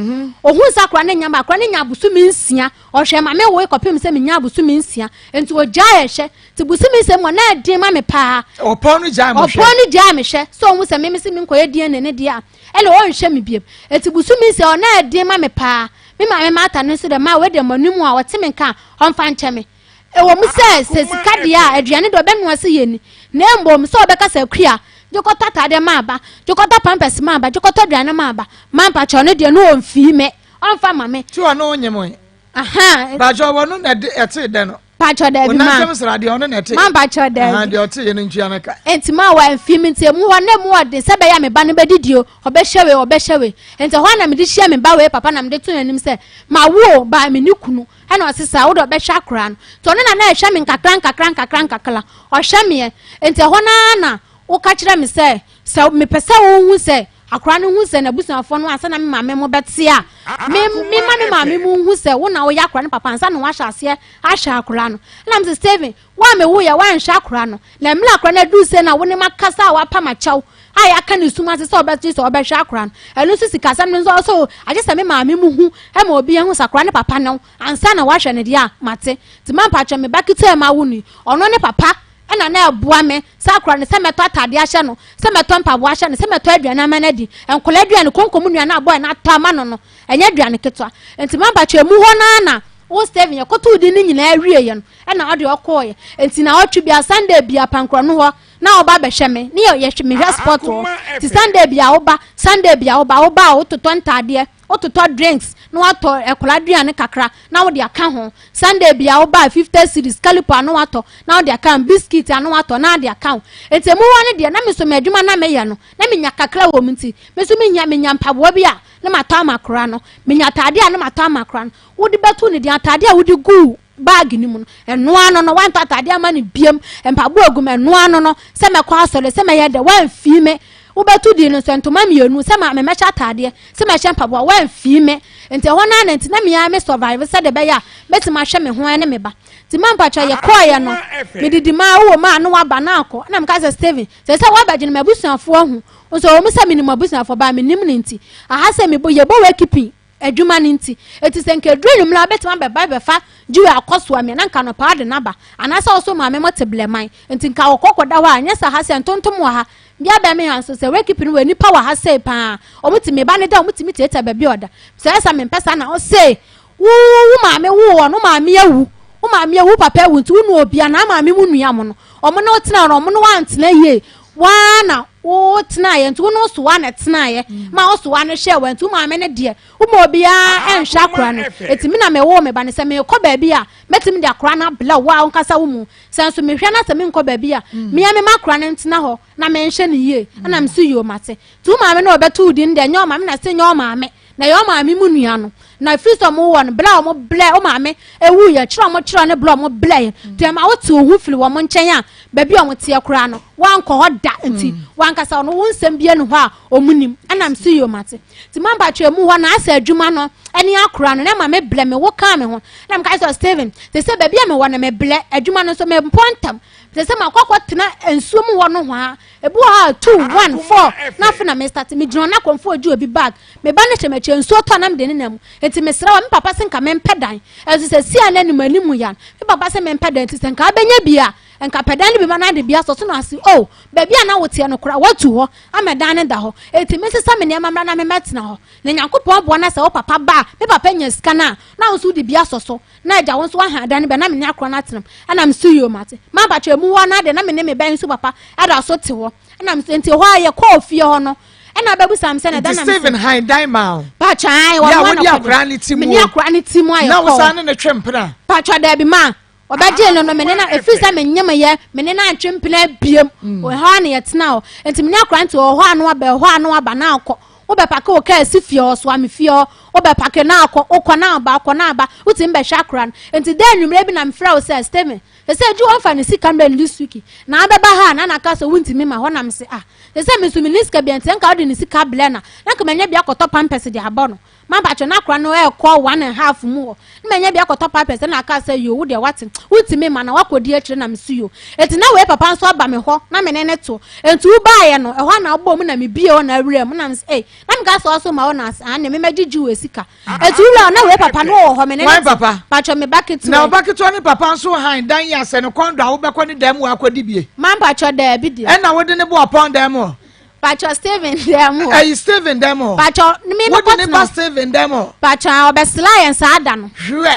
ɔhu sɛ akora no nya ba, akora no nya abosome nsia, ɔhwɛ ma me woe kɔpem sɛ menya abosome nsia, enti ɔgyae ɛhwɛ. Nti bosome nsia mu a na ɛden ma me paa. Ɔpɔn no gyae mo hwɛ. Ɔpɔn no gyae me hwɛ, sɛ ɔhu sɛ me me se menkɔyɛ DNA ne deɛ a, ɛna ɔnhwɛ me biom. Enti bosome nsia hɔ na ɛden ma me paa. Me maame Martha no nso dɛ, ma wei deɛ m'anim a ɔte me nka a, ɔmfa nkyɛ me. Ɛwɔ mu sɛ, sɛ sika deɛ a, aduane deɛ ɔbɛnoa sɛ yɛnni, na mmom sɛ ɔbɛka sɛ, Akua, gye kɔtɔ ataadeɛ ma aba, gye kɔtɔ pampɛs ma aba, gye kɔtɔ aduane ma aba, ma mpakyɛ ɔno deɛ no ɔmfii me, ɔmfa ma me. Ti ɔno nye mo. Aha. Mpakyɛ ɔno na ɛte dɛ no. Mpakyɛ daabi ma. Onantɛm sra deɛ ɔno na ɛte. Ma mpakyɛ daabi. Aha deɛ ɔte yɛ no ntua no ka. Nti ma wa mfi mi nti emu hɔ na emu ɔden sɛ bɛyɛ a me ba no bɛdidi o, ɔbɛhyɛ wei ɔbɛhyɛ wei. Nti ɛhɔ na mede hyia me ba wei papa na mede to n'anim sɛ ma wo o ba me ne kunu. Ɛna ɔse saa wode ɔbɛhwɛ akora no. Nti ɔno na na ɛhwɛ me nkakra nkakra nkakra nkakra. Ɔhwɛ meɛ. Nti ɛhɔ no ara na woka kyerɛ me sɛ sɛ mepɛ sɛ wohu sɛ Akora no hu sɛ n'abusuafoɔ no ansa na me maame mo bɛte a, me mema me maame mo hu sɛ wo na woyɛ akora no papa ansa na wahyɛ aseɛ ahwɛ akora no. Ɛna mese Stephen, wo a mewoeɛ woanhwɛ akora no, na mmerɛ akora no aduru sei na wo ne makasa a wapa m'akyɛw a yɛaka ne sum ase sɛ ɔbɛgye sɛ ɔbɛhwɛ akora no. Ɛno nso sikasɛm no nso ɔsɛ agye sɛ me maame mo hu ma obi ahu sɛ akora no papa ne wo ansa na wahwɛ no deɛ a mate. Nti mampakyɛ me ba ketewa yi mawo no yi, ɔno ne papa ɛna na ɛboa me sɛ akora no sɛ mɛtɔ ataadeɛ ahyɛ no, sɛ mɛtɔ mpaboa ahyɛ no, sɛ mɛtɔ aduane ama no adi. Nkwadaa aduane, konko mu nnuane a bɔɔ no atɔ ama no no, ɛnyɛ aduane ketewa. Nti mampakyɛ emu hɔ no ara na wo Stephen yɛkɔtoo din no nyinaa wieeɛ no, ɛna ɔde ɔkɔɔeɛ. Nti naawɔtwe biara, Sunday biara, Pankorɔno hɔ na ɔba bɛhwɛ me, ne yɛ yɛhwɛ mehwɛ sport wɔ hɔ. Nti Sunday biara woba, Sunday biara woba, woba a wototɔ ntaadeɛ, Wototɔ drinks na watɔ akwadaa aduane kakra na wode aka ho. Sunday bia woba a 50 cedis, calipo a na watɔ na wode aka ho, biscuit a na watɔ na ade aka ho. Nti emu hɔ no deɛ na me nso m'adwuma na meyɛ no na menya kakra wɔ mu nti me nso menya menya mpaboa bi a na matɔ ama akwadaa no, menya ataadeɛ a na matɔ ama akwadaa no. Wode bɛto ne din ataadeɛ a wode guu bag no mu no, ɛno ano no wantɔ ataadeɛ ama no biam, mpaboa gu mu, ɛno ano no sɛ mɛkɔ asɔre sɛ mɛyɛ dɛ wamfii me. Wobɛto din no nso ntoma mmienu sɛ maame mɛhyɛ ataadeɛ sɛ mɛhyɛ mpaboa wamfii me. Nti ɛhɔ no ara na nti na me ara me survive sɛdeɛ ɛbɛyɛ a mɛtumi ahwɛ me ho ne me ba. Nti ma mpakyɛ yɛkɔeɛ no medidi maa wowɔ mu a na waba na akɔ na meka sɛ Steven sɛ sɛ woabɛgyene m'abusuafoɔ ahu nso ɛwɔ mu sɛ menim abusuafoɔ baa menim no nti aha sɛ mebɔ yɛbɔ wakeeping adwuma no nti. Enti sɛ nka ɛduru anwummerɛ a, wobɛtumi abɛba abɛfa Jew akɔsoa me a, na nka anɔpa wode no aba. Anaasɛ wo so maame mo te Blɛman, nti nka wɔkɔ kɔda hɔ a, ɛnyɛ sɛ ha sɛ ntontom wɔ ha. Bia bɛn me ha nso, sɛ wakeep no wɔ nnipa wɔ ha sei paa, wɔtumi, me ba no da a, wɔtumi tiatia baabi a ɔda. Sɛ ɛyɛ saa mempɛ saa na ɔse, wo wo maame woo wɔn, wo maame awu, wo maame awu, wo papa awu, nti wo nua obia na maame mu nua mo no, wɔn ne wo tena no, wɔn ne wo antena yie, waa na wo tenaeɛ, nti wo ne wo soa na ɛtenaeɛ, ma wo soa no hwɛɛ wɔ, nti wo maame no deɛ, wo ma obiara ɛnhwɛ akora no, nti me na mewoo me ba no, sɛ merekɔ baabi a, mɛtumi de akora no abla wo a wo nkasa wo mu, sɛ nso mehwɛ na sɛ menkɔ baabi a, mea me ma akora no ntena hɔ na menhwɛ no yie, ɛna mese yoo mate, nti wo maame no a ɔbɛto wo din no deɛ, ɛnyɛ ɔmaame na se nyɛ ɔmaame, Na ɛyɛ ɔmaame mu nua no. Na ɛfiri sɛ ɔmo wɔ no, berɛ a ɔmo blɛ, wo maame ewuiɛ, kyerɛ ɔmo kyerɛ ne berɛ a ɔmo blɛɛ, nti ɛma wo te wo ho firi wɔn nkyɛn a, Baabi a wɔteɛ koraa no, woankɔ hɔ da nti wankasa ɔno wo nsɛm bia ni hɔ a ɔmu nim. Ɛna mese yoo mate. Nti ma mpakyɛ mu hɔ na asɛ adwuma no ɛne akora no na ɛma me blɛ me wo kaa me ho. Na meka sɛ Steven, te sɛ baabi a mewɔ no me blɛ adwuma no nso me mpɔ ntam. Te sɛ makɔ akɔtena nsuo mu hɔ nohoa. Ebi wɔ hɔ a 2, 1, 4 na afe na me start. Me gyina hɔ na akɔmfoɔ gye obi bag. Me ba no hyɛ m'akyi nsuo tɔ na mede ne nam mu. Nti mesrɛ wo me papa se nka mempɛ dan. Ɛnso sɛ sia na anim anim yan. Me papa se mempɛ dan nti sɛ nka abɛnya bi a nka pɛ dan no bi ma na ade bi asɔ so na ase oh baabi a na woteɛ no koraa woatu hɔ ama dan no da hɔ. Enti mensesa me nneɛma mmra na memmɛtena hɔ. Na Nyankopɔn boa na sɛ wo papa ba a me papa nya sika no a na wo nso wode bi asɔ so. Na agya wo nso woahan dan no bi a na me ne akorɔ no atena mu. Ɛna mese yoo mate. Mampakyɛ emu hɔ no ara deɛ na me ne me ba yi nso papa da so te hɔ. Ɛna mese nti ɛhɔ ara yɛkɔɔ fie hɔ no ɛna abɛbusa me sɛ na ɛda Nti na mese Stephen han dan maa wo? Pakyɛ ae Yɛ a ɔno wode ana akwaraa no ti me mu ne o. akwaraa no ti mu a Na yɛkɔɔ. wosan ne no twe mpena? Pakyɛ daabi ma ɔbɛgyee no no me ne na ɛfiri sɛ menyemeyɛ me ne no antwe mpena biem. Ɛhɔ ara na yɛtena hɔ. Nti me ne akwaraa no te hɔ ɛhɔ a na waba ɛhɔ a na waba na akɔ. Wobɛpake wo kaa si fie hɔ soa me fie hɔ. Wobɛpake na akɔ wokɔ na aba wokɔ na aba wotumi bɛhwɛ akwaraa no. Nti da anwummerɛ bi na mefrɛ wo sɛ Stephen Sɛ sɛ gye wɔmfa ne sika mmrɛ no this week na abɛba ha a na na aka sɛ wontumi ma hɔ na mese ah sɛ sɛ me nso menni sika bia nti nka wode ne sika blɛ na na nka manya bi akɔtɔ pampers de abɔ no ma mpakyɛ na akora no ɛkɔ one and half mu hɔ na manya bi akɔtɔ pampers na aka sɛ yo wo deɛ wate wontumi ma na wakɔdi akyire na mese yo enti na wei papa nso aba me hɔ na me ne ne to enti wobaeɛ no ɛhɔ na wobɔ mu na mebie hɔ na awura mu na mese ei na meka sɛ ɔso ma wo na ase ane memɛgyegye wɔ sika Eti wura na wei papa no wɔ hɔ me ne ne papa patro me ba ketewa. Na ɔba ketewa ne papa nso han dan yi asɛ no kɔn dɔ a wobɛkɔ ne dan mu akɔdi bie. Ma patro daabi deɛ. Ɛna wode ne bo apɔn dan mu hɔ. Patro Steven dan mu hɔ. Ɛyi Steven dan mu hɔ. Patro me me kɔ tena. Wode ne ba Steven dan mu hɔ. Patro ɔbɛsla yɛn saa da no. Hwɛ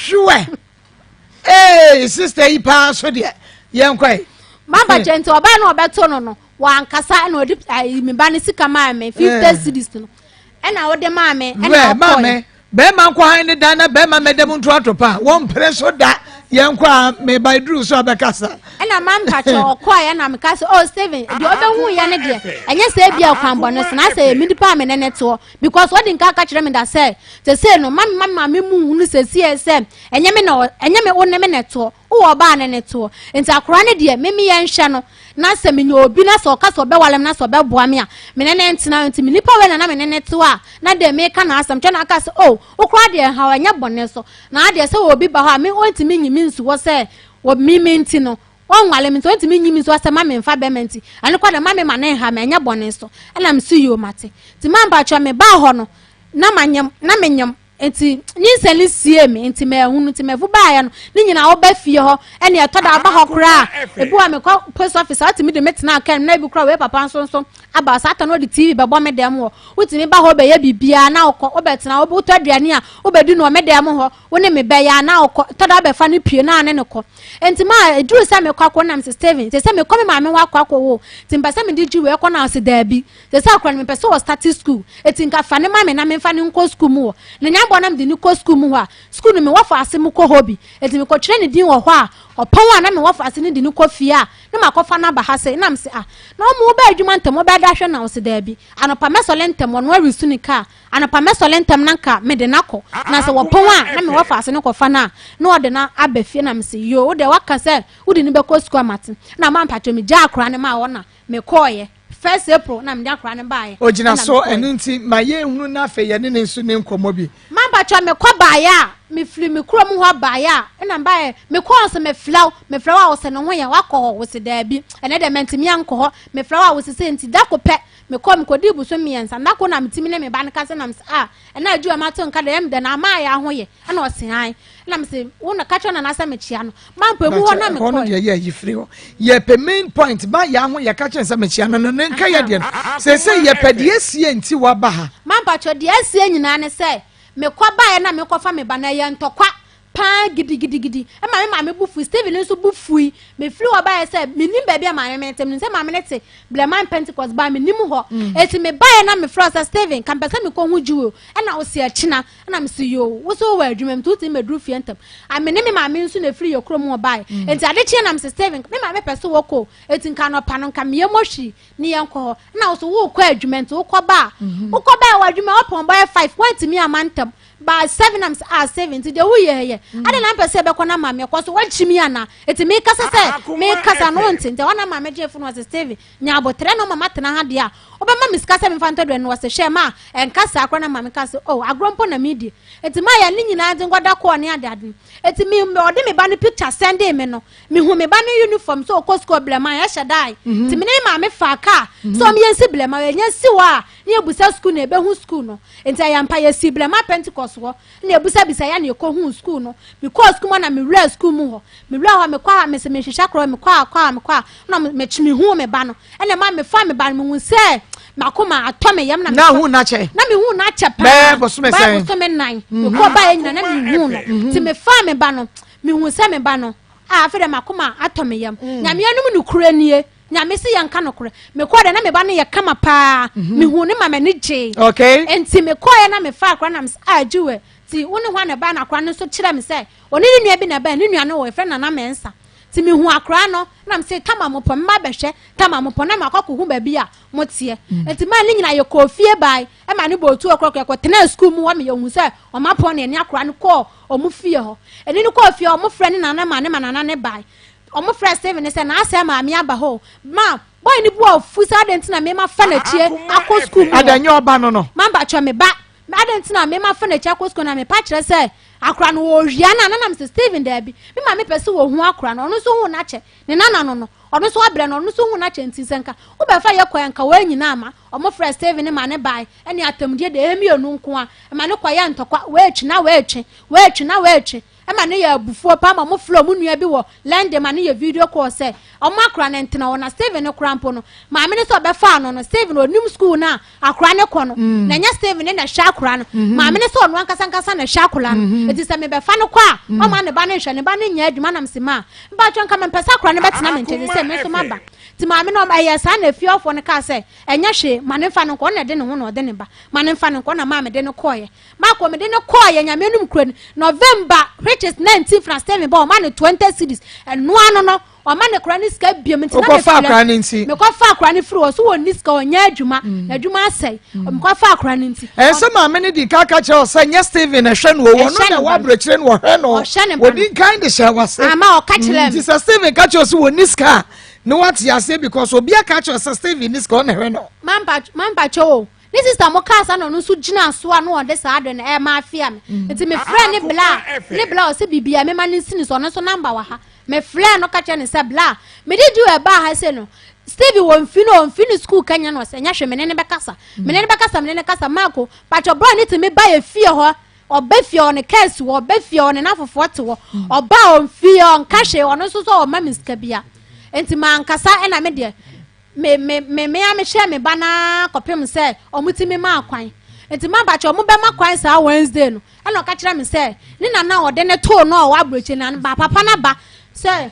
hwɛ ee sister yi paa so deɛ yɛn kɔ yi. Ma patro nti ɔbaa no ɔbɛto no no wankasa ɛna ɔde ayi me ba ne sika maa me 50 cedis no. ɛna wode maa me ɛna ɔkɔe. Maame, bɛrima nkɔ han ne dan na bɛrima mɛda mu nto ato pa wɔn mpere so da yɛn kɔ a meba duru so abɛkasa. ɛna maa mpakyɛ ɔkɔe ɛna meka sɛ oh Steven deɛ ɔbɛhu yɛ ne deɛ ɛnyɛ sɛ ebi ɛkwan bɔ ne so na asɛ ɛmi nipa a me ne ne toɔ because ɔde nka aka kyerɛ me da sɛ sɛsɛ no ma ma maame mu hunu sɛsi sɛ ɛnyɛ me na ɛnyɛ me wo ne me na ɛtoɔ Wowɔ ɔba a ne ne toɔ. Nti akora no deɛ me me yɛnhwɛ no na sɛ menya obi na sɛ ɔka sɛ ɔbɛwale me na sɛ ɔbɛboa me a me ne no ntena. Nti me nipa wei na na me ne no te hɔ a na deɛ meka n'asɛm kyerɛ no aka sɛ oh wo koraa deɛ nhaw ɛnyɛ bɔne so na adeɛ sɛ obi ba hɔ a me ɔntumi nyi me nsi hɔ sɛ wɔ me me nti no ɔnwale me nti ɔntumi nyi me nsi hɔ sɛ ma me nfa bɛrima nti ɛno koraa deɛ ma me ma ne nha me ɛnyɛ bɔne so ɛna me so yoo mate. Nti ma mpakyɛw me baa hɔ no na manyem na menyem Nti nyinsɛn no siee me, nti manhunu. Nti mafu baeɛ no, ne nyinaa woba fie hɔ, ɛne ɛtɔ da woba hɔ koraa a, ebi wɔ a mekɔ post office a, wotumi de me tena kaa mu, na ebi koraa wei papa nso nso aba, saa ta no wɔde TV bɛbɔ me dɛm hɔ. Wotumi ba hɔ bɛyɛ biribiara na wokɔ, wobɛtena, wotɔ aduane a, wobɛdi no wɔ me dɛm hɔ, wo ne me bɛyɛ a na wokɔ, ɛtɔ da wobɛfa no pue na ne no kɔ. Nti ma ɛduru sɛ mekɔ akɔ nam sɛ Steven, sɛ sɛ mekɔ me maame hɔ akɔ akɔwo, nti mpɛ sɛ mede gye wei kɔ na ɔse daabi. Te sɛ akora no mepɛ sɛ ɔstarte school eti nka fa no ma me na memfa no nkɔ school mu hɔ na nyambɔ na mede no kɔ school mu hɔ a school no me wɔfa ase mo kɔ hɔ bi eti mekɔ twerɛ ne din wɔ hɔ a ɔpɔn a na me wɔfa ase no de no kɔ fie a na makɔfa no aba ha sei na mese ah na ɔmo wobɛ adwuma ntɛm wobɛda hwɛ na ɔse daabi anɔpa mɛsɔle ntɛm ɔno aresu ne kaa anɔpa mɛsɔle ntɛm na nka mede no akɔ na sɛ wɔpɔn a na me wɔfa ase no kɔfa no a na ɔde no aba fie na mese yoo wo deɛ waka sɛ wode no bɛkɔ school amate na ma mpatwɔ megyaa akora no maa hɔ na mekɔɔyɛ First April na mede akwadaa no baeɛ. Ogyina so, ɛno nti ma yɛnhunu na afei yɛne ne nso ne nkɔmmɔ bi. Mampakyɛ mekɔ baeɛ a, mefiri me kurom hɔ baeɛ a, ɛna mebaeɛ, mekɔɔ nso mefrɛ wo, mefrɛ wo a wose ne ho yɛ, woakɔ hɔ, wose daabi, ɛnɛ deɛ mantumi ankɔ hɔ, mefrɛ wo a wose sei nti, da ko pɛ, mekɔɔ, mekɔdii bosome mmiɛnsa, da ko na metumi ne me ba no kasa na mese ah, ɛna adwuma mato nka deɛ ɛyɛ me dɛ na ama ayɛ ahoyɛ, ɛna ɔse ae. Na mese wo na ka kyerɛ nana sɛ mekyea no mampa mu hɔ na mekɔe. Ɛhɔ no deɛ yɛ ayi firi hɔ yɛpɛ main point ba yɛ aho yɛka kyerɛ sɛ mekyea no no ne nka yɛ deɛ no sɛsɛ yɛpɛ deɛ asie nti waba ha. Mampa kyerɛ deɛ asie nyinaa ne sɛ mekɔ baeɛ na mekɔfa me ba no ɛyɛ ntɔkwa paa gidigidigidi ɛma me maame bo fui Steven nso bo fui mefiri hɔ baeɛ sɛ menim baabi a maame me te menim sɛ maame no te Bleman Pentecost baa menim hɔ eti mebaeɛ na mefrɛ sɛ Steven ka mpɛ sɛ mekɔ hu Jewel ɛna ɔsi akyina Ɛna me se yoo, wo so wowɔ adwuma mu nti wotumi bɛduru fie ntɛm. A me ne me maame nso na ɛfiri yɛ kurom hɔ baeɛ. Mm. Nti ade kyeɛ na me se Steven, me maame pɛ so wɔkɔ o, enti nka anɔpa no nka meyɛ mɔhwiri ne yɛnkɔ hɔ. Ɛna wo so wokɔ adwuma nti wokɔ ba a, mm-hmm. wokɔ ba a wɔ adwuma wɔpɔn bɔyɛ 5, woantumi amma ntɛm. By 7 na mesɛ ah 7 nti deɛ woyɛ yɛ adɛn na mpɛ sɛ ɛbɛkɔ na maame ɛkɔ so wakyi mi ana ɛti mekasa sɛ mekasa no wonte nti ɛhɔ na maame gyee fo no ɔsɛ Steven nya abotrɛ na ɔma matena ha deɛ a wobɛma me sika sɛ memfa ntɔ aduane no ɔsɛ hwɛ ma ɛnka saa koraa na maame ka sɛ oh agorɔ mpo na medie ɛti ma yɛ ne nyinaa nti nkɔda kɔɔ ne ade ade no ɛti me ɔde me ba no picture sɛndee me no mehu me ba no uniform sɛ ɔkɔ sukuu blɛma ɛhyɛ dae nti me ne maame faa kaa sɛ ɔmo yɛnsi blɛma yɛnya si hɔ a ne yɛbusa sukuu na yɛbɛhu sukuu no Enti ɛyɛ ampa, yɛsii Blema Pentecost hɔ na yɛbisabisa yɛ na yɛkɔhuu sukuu no. Mekɔɔ sukuu mu hɔ na mewuraa sukuu mu hɔ. Mewuraa hɔ a, mekɔ a, mese mehwehwɛ akora mekɔ a, kɔ a, mekɔ a, na mekye mehuu me ba no. Ɛna ɛma mefaa me ba no, mehuu sɛ m'akoma atɔ me yam na Na hu n'akyɛ. Na mehuu n'akyɛ paa. Bɛɛ bosome sɛn? Bɛɛ bosome nnan. Mekɔɔ baeɛ nyina na mehuu no. Nti mefaa me ba no, mehuu sɛ me ba no, a afei deɛ m'akoma atɔ me yam. Nyame anom nokorɛ nie. Nyame se yɛnka nokorɛ. Mekɔɔ dɛ na me ba no yɛ kama paa. Mhm. Mehuu no ma m'ani gyee. Okay. Nti mekɔɔɛ na mefaa akora na mesɛ ah Jewel, nti wo ne hwan na ɛbaa na akora no nso kyerɛ me sɛ ɔne ne nua bi na ɛbaa, ne nua no wɔ yɛfrɛ no Nana Mensah. Nti mehuu akora no na mese Tama mopɔ mma bɛhwɛ Tama mopɔ na makɔ akɔhu baabi a moteɛ. Mm. Nti maa ne nyina yɛkɔɔ fie bae ɛma ne bɔɔ tuo korɔkorɔ yɛkɔtenaa sukuu mu hɔ ma yɛhu sɛ ɔma pɔn na ɛne akora no kɔɔ ɔmo fie hɔ. Ɛne no kɔɔ fie hɔ ɔmo frɛ ne nana ma ne ma nana ne bae. Ɔmo frɛɛ Steven no sɛ n'asɛɛ maame aba hɔ o. Ma boy no bo afu sɛ adɛn nti na me mafa n'akyi akɔ sukuu mu hɔ. Adɛn nyɛ ɔba no no? Ma mpakyɛ me ba. Adɛn nti na me mafa n'akyi akɔ sukuu na mepa kyerɛ sɛ akora no wɔwia no a na nam sɛ Steven daabi. Me maame pɛ sɛ wɔhu akora no ɔno nso hu n'akyɛ ne nana no no ɔno nso abrɛ no ɔno nso hu n'akyɛ nti sɛ nka wobɛfa yɛ kɔ nka wɔn nyinaa ama ɔmo frɛ Steven ne ma ne bae ɛne atamdie deɛ ɛmmienu nko a ɛma ne kɔyɛ ntɔkwa wɔatwi na wɔatwi wɔatwi na wɔatwi Ɛma no yɛ abufuo paa ma wɔfrɛ wɔn nua bi wɔ London ma no yɛ video call sɛ wɔn akora no ntena hɔ na Stephen no koraa mpo no maame no sɛ ɔbɛfaa no no Stephen ɔnim school no a akora no kɔ no mm. na ɛnyɛ Stephen ne na ɛhwɛ akora no mm-hmm. maame no sɛ ɔno ankasa ankasa na ɛhwɛ akora no mm-hmm. eti sɛ mebɛfa no kɔ a mm. ɔma ne ba no nhwɛ ne ba no nyɛ adwuma nam se maa mbaatwa nka mempɛ sɛ akora no bɛtena me nkyɛn sɛ me nso maba ti maame no ɛyɛ saa na efiefoɔ no kaa sɛ ɛnyɛ hwee ma ne nfa no nkɔ ɔno na ɛde ne ho na ɔde ne ba ma ne nfa no nkɔ na maame de no kɔɔyɛ Marco mede no kɔɔ yɛ nyame anom kuro no November which is 19th na Stephen ba ɔma no 20 cedis ɛno ano no ɔma ne kora ne sika biom nti na mefrɛ akora no nti mekɔfa akora no firi hɔ so wɔnni sika ɔnyɛ adwuma mm. na adwuma asɛe mm. mekɔfa akora no nti ɛyɛ sɛ maame no di nka ka kyerɛ wɔ sɛ nyɛ Stephen ɛhwɛ no ɔwɔ no na ɛwɔ aberɛkyerɛ no wɔhwɛ no wɔdi nkan de hyɛ wase ama ɔka kyerɛ mm, nti sɛ Stephen ka kyerɛ sɛ wɔnni sika a ne wate aseɛ because obi aka kyerɛ sɛ Stephen ni sika ɔna hwɛ no mampakyɛ o Ne sister mo kaa saa na ɔno nso gyinaa so a na ɔde saa ade no ɛrema afea me. Mm. Nti me frɛ ne bla ne bla ɔsɛ biribi a mema ne nsini so ɔno nso namba wɔ ha. Me frɛ no ka kyerɛ ne sɛ bla me de di ɛbaa ha sɛ no Stevie wɔ mfi no ɔmfi ne sukuu kanya no ɔsɛ nyɛ hwɛ me ne ne bɛkasa. Me ne ne bɛkasa me ne ne kasa Marco patwɔ bro ne tumi ba yɛ fie hɔ ɔbɛ fie ɔne kɛse wɔ ɔbɛ fie ɔne n'afofoɔ te hɔ mm. ɔba ɔmfi ɔnka hwee ɔno nso sɛ ɔma me sika bia nti mankasa ɛna me deɛ Me me me me ara mehwɛɛ me ba no ara kɔpem sɛ wɔtumi maa kwan. Nti mabakyɛ wɔn bɛma kwan saa Wednesday no ɛna ɔka kyerɛ me sɛ ne nana a ɔde ne too no a ɔwɔ aburokyi no ba papa no aba sɛ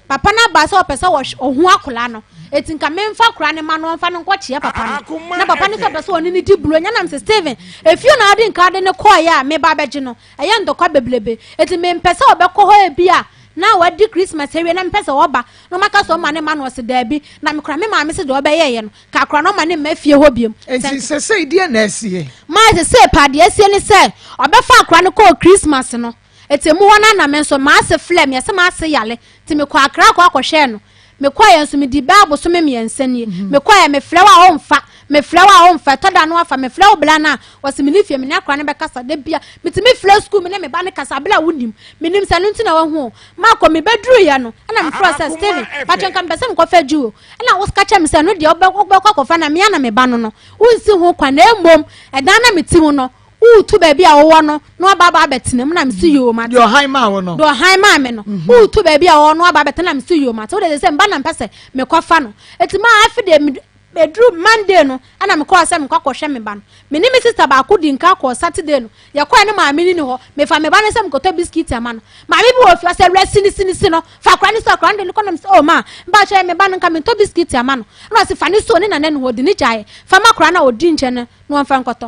papa no aba sɛ ɔpɛ sɛ ɔhu akwadaa no eti nka memfa akwadaa no ma no ɔmfa no nkɔkyea papa no na papa no sɛ ɔpɛ sɛ ɔne no di bulo nya nam sɛ Steven efie na ɔde nka ɔde no kɔɔeɛ a meba abɛgye no ɛyɛ ntɔkwa bebrebe eti mempɛ sɛ ɔbɛkɔ hɔ ebi a na wadi Christmas awie na mepɛ sɛ ɔba na ɔmaka sɛ ɔma ne ma no ɔse daabi na mekora me maame se deɛ ɔbɛyɛɛyɛ no ka akora no ɔma ne mma fie hɔ biom. Nti sesei deɛ na asie? Maa sesei paa deɛ asie ne sɛ ɔbɛfa akora no kɔɔ Christmas no ɛti emu hɔ no na me nso maase flɛ me ɛsɛ maase yale nti mekɔ Accra kɔ akɔhwɛɛ no mekɔɛ nso medi bɛɛ abosome mmiɛnsa nie mhm. mekɔɛ mefrɛ wo a ɔmfa mefrɛ wo a ɔmfa ɛtɔ da no afa mefrɛ wo bla no a wɔsi me ne fie me ne akora no bɛkasa da bia metumi frɛ sukuu me ne me ba no kasa abla a wonim menim sɛ no nti na wahu o makɔ mebɛduruyɛ no ɛna mefrɛ sɛ Steven patwɛ nka mepɛ sɛ mekɔfa gyi o ɛna woka kyerɛ me sɛ no deɛ wobɛkɔ akɔfa na mea na me ba no no wonsi ho kwan na mmom ɛdan na mete mu no woretu baabi a wowɔ no na waba aba abɛtena mu na mese yoo mate. Deɛ ɔhan maa wo no. Deɛ ɔhan maa me no. Mhm. Woretu baabi a wɔwɔ no waba abɛtena na mese yoo mate. Wode sɛ mba na mpɛ sɛ mekɔfa no. Eti maa afe deɛ eduru Monday no ɛna mekɔɔ sɛ mekɔ akɔhwɛ me ba no. Me ne me sister baako di nka kɔɔ Saturday no. Yɛkɔɛ no maame ni ni hɔ. Mefa me ba no sɛ mekɔtɔ bisikiti ama no. Maame bi wɔ fie ɔsɛ wura sini sini si no. Fa akora no so akora no de no kɔ nam sɛ oh ma mba kyerɛ me ba no nka mentɔ bisikiti ama no. Ɛna ɔse fa ne so ne nana ne hɔ ɔde ne gyaeɛ. Fa ma akora no a ɔdi nkyɛn no na wɔmfa nkɔtɔ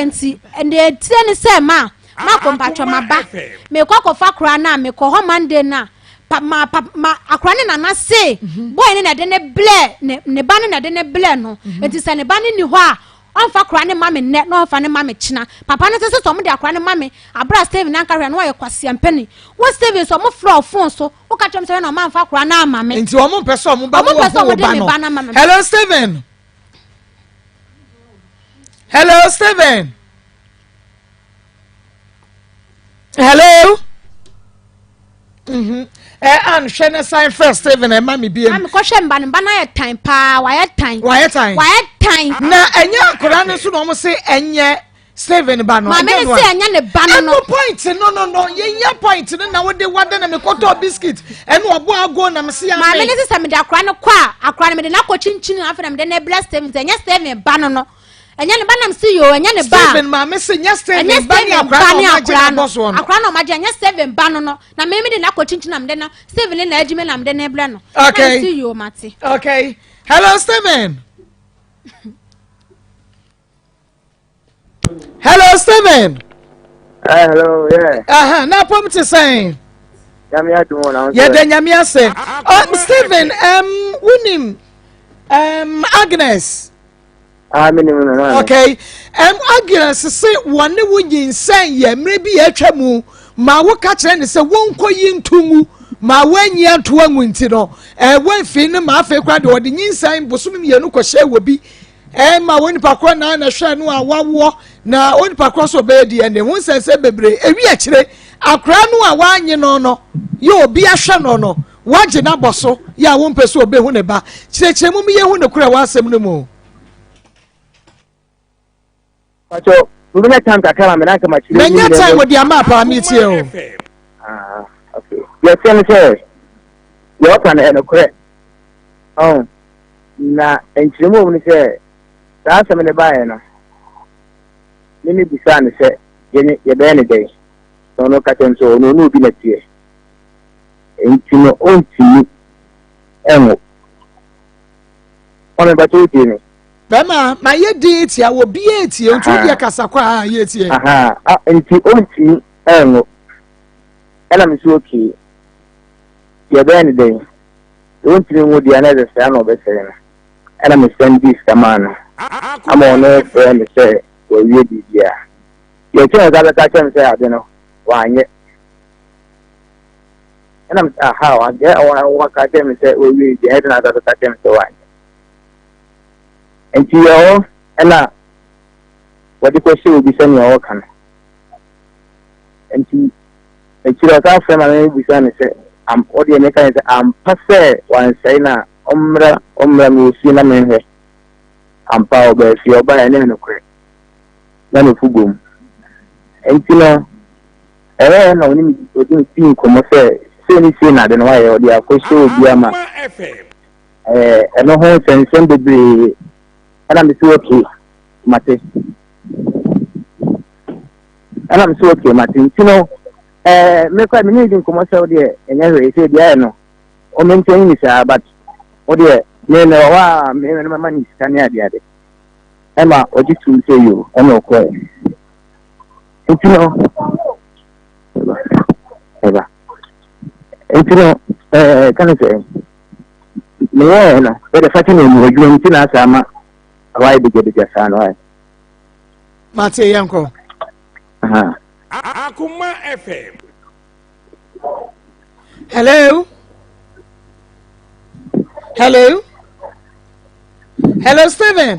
nti deɛ ɛteɛ ne sɛ ma makɔ mpatwɔ maba mekɔ akɔfa akora no a mekɔ hɔ Monday no a pa ma pa ma akora ne nana se mhm. boy ne na ɛde ne blɛ ne ne ba ne na ɛde ne blɛ no mhm. nti sɛ ne ba ne ni hɔ a. Ɔmfa akora no mma me nnɛ na ɔmfa no mma me kyena. Papa no nso se sɛ ɔmo de akora no ma me aberɛ a Steven anka hwee a na wayɛ kwaseampani. Wo Steven sɛ ɔmo frɛ wo phone so woka kyerɛ ɔmo sɛ hwɛ na ɔmo amfa akora no amma me. Nti ɔmo mpɛ sɛ ɔmo ba Ɔmo mpɛ sɛ wo ɔmo de ba me no. ba no ama me. Hello Steven. Hello Steven. Hello. Mhm. Ɛ an hwɛ ne san frɛ Steven ɛma mi biem. Maame kɔhwɛ mba no mba no ayɛ tan paa wayɛ tan. Wayɛ tan. Wayɛ tan. Na ɛnyɛ akwadaa no nso na wɔn se ɛnyɛ Steven ba no. Maame no se ɛnyɛ ne ba no no. Ɛno point no no no yɛnya point no na wode wade na mekɔtɔ biscuit ɛne ɔbɔ ago na mese ame. Maame no se sɛ mede akwadaa no kɔ a akwadaa no mede no akɔ kyinkyin na afei na mede no brɛ Steven sɛ ɛnyɛ Steven ba no no. Ɛnyɛ ne ba nam se yoo ɛnyɛ ne ba. Steven maame se nyɛ Steven ba ne akwadaa na ɔmo agye n'abɔ soɔ no. Akwadaa na ɔmo agye ɛnyɛ Steven ba no no na me mede no akɔ kyinkyin na mede no Steven ne na agye me na mede no brɛ no. Okay. Na mese yoo mate. Okay. Hello Steven. Hello Steven. Hello, yeah. Aha, na apom te sɛn? Nyame adum na nso. Yɛda Nyame ase. Steven, wunim Agnes. Ah, me nim no maame. Okay. Agnes se wɔne wo nyinsɛn yɛ mmerɛ bi yɛ atwa mu ma woka kyerɛ ne sɛ wɔnkɔ yi nto ngu ma wɔanyi anto angu nti no wɔamfii no ma afei koraa deɛ wɔde nyinsɛn bosome mmienu kɔhyɛ wɔ bi Ɛma onipa korɔ na na hwɛ no a wawoɔ na onipa korɔ so ɔbɛyɛ DNA ho nsɛnsɛm bebree. Ewi akyire akora no a wanye no no yɛ obi ahwɛ no no wagye n'abɔ so yɛ a wompɛ sɛ ɔbɛhu ne ba. Kyerɛkyerɛ mu yɛhu ne korɛ wɔ asɛm no mu. Pacho, mobɛnya time kakra ma me na anka makyerɛ mu Manya time de ama paa metie o. Ah, okay. Deɛ ɛteɛ ne sɛ, deɛ ɔka no ɛnokorɛ. Ɔn, Na nkyerɛmu wɔ mu ne sɛ, saa asɛm no baeɛ no, me mebisaa no sɛ, yɛne yɛbɛyɛ no dɛn? Na ɔno ka kyerɛ me sɛ ɔno ɔne obi na teɛ, enti no ɔntumi nwo. Maame mpakyɛ wotie me? Bɛma mayɛ din tia wɔ biaa tie nti wodeɛ kasa kɔ a yɛ tie. Aha, nti ɔntumi nwo. Ɛna me so okay, yɛbɛyɛ no dɛn? Sɛ ontumi nwo deɛ a na ɛsɛ sɛe a na ɔbɛsɛe no. Ɛna me sɛndee sika maa no ama ɔno frɛɛ me sɛ wawie biribiara. Deɛ ɛkyɛɛ ɔsan bɛka kyerɛɛ me sɛ ade no wanyɛ. Ɛna me sɛ aha wanyɛ waka kyerɛ me sɛ wawie deɛ ɛde na asa bɛka kyerɛ me sɛ wanyɛ. Nti yɛwɔ ɛna wɔde kɔhyɛ obi sɛnea ɔka no. Nti Akyiri ɔsan frɛɛ maame no bisaa no sɛ, Am, wo deɛ meka ne sɛ, ampa sɛ wansɛe no a, ɔmmra, ɔmmra mewɔ fie na menhwɛ. Ampa, ɔbaa fie, ɔbaeɛ na ɛyɛ nokorɛ, na ne fu bom. Enti no, ɛyɛɛ na ɔne me ɔde me dii nkɔmmɔ sɛ, sei ne sei na ade no wayɛ, ɔde akɔhyɛ obi ama. Ɛɛ, ɛno ho nsɛnsɛm bebree, ɛna mese okay, mate. Ɛna me sɛ okay mate nti no ɛɛ me kɔ me ne di nkɔmɔ sɛ wodeɛ ɛnyɛ hwee sɛ ebi ayɛ no ɔmɛntɛn ni saa but wodeɛ me me wɔ hɔ a me me mɛma ne sika ne ade ade ɛma ɔgye tum sɛ yo ɛna ɔkɔɛ nti no ɛba ɛba nti no ɛɛ ka ne sɛ meyɛɛ no yɛde fa kyɛ na emu adwuma nti na asa ama ɛhɔ ayɛ begyabegya saa no ayɛ. Mate yɛnkɔ. Akoma FM. Hello. Hello. Hello, Stephen.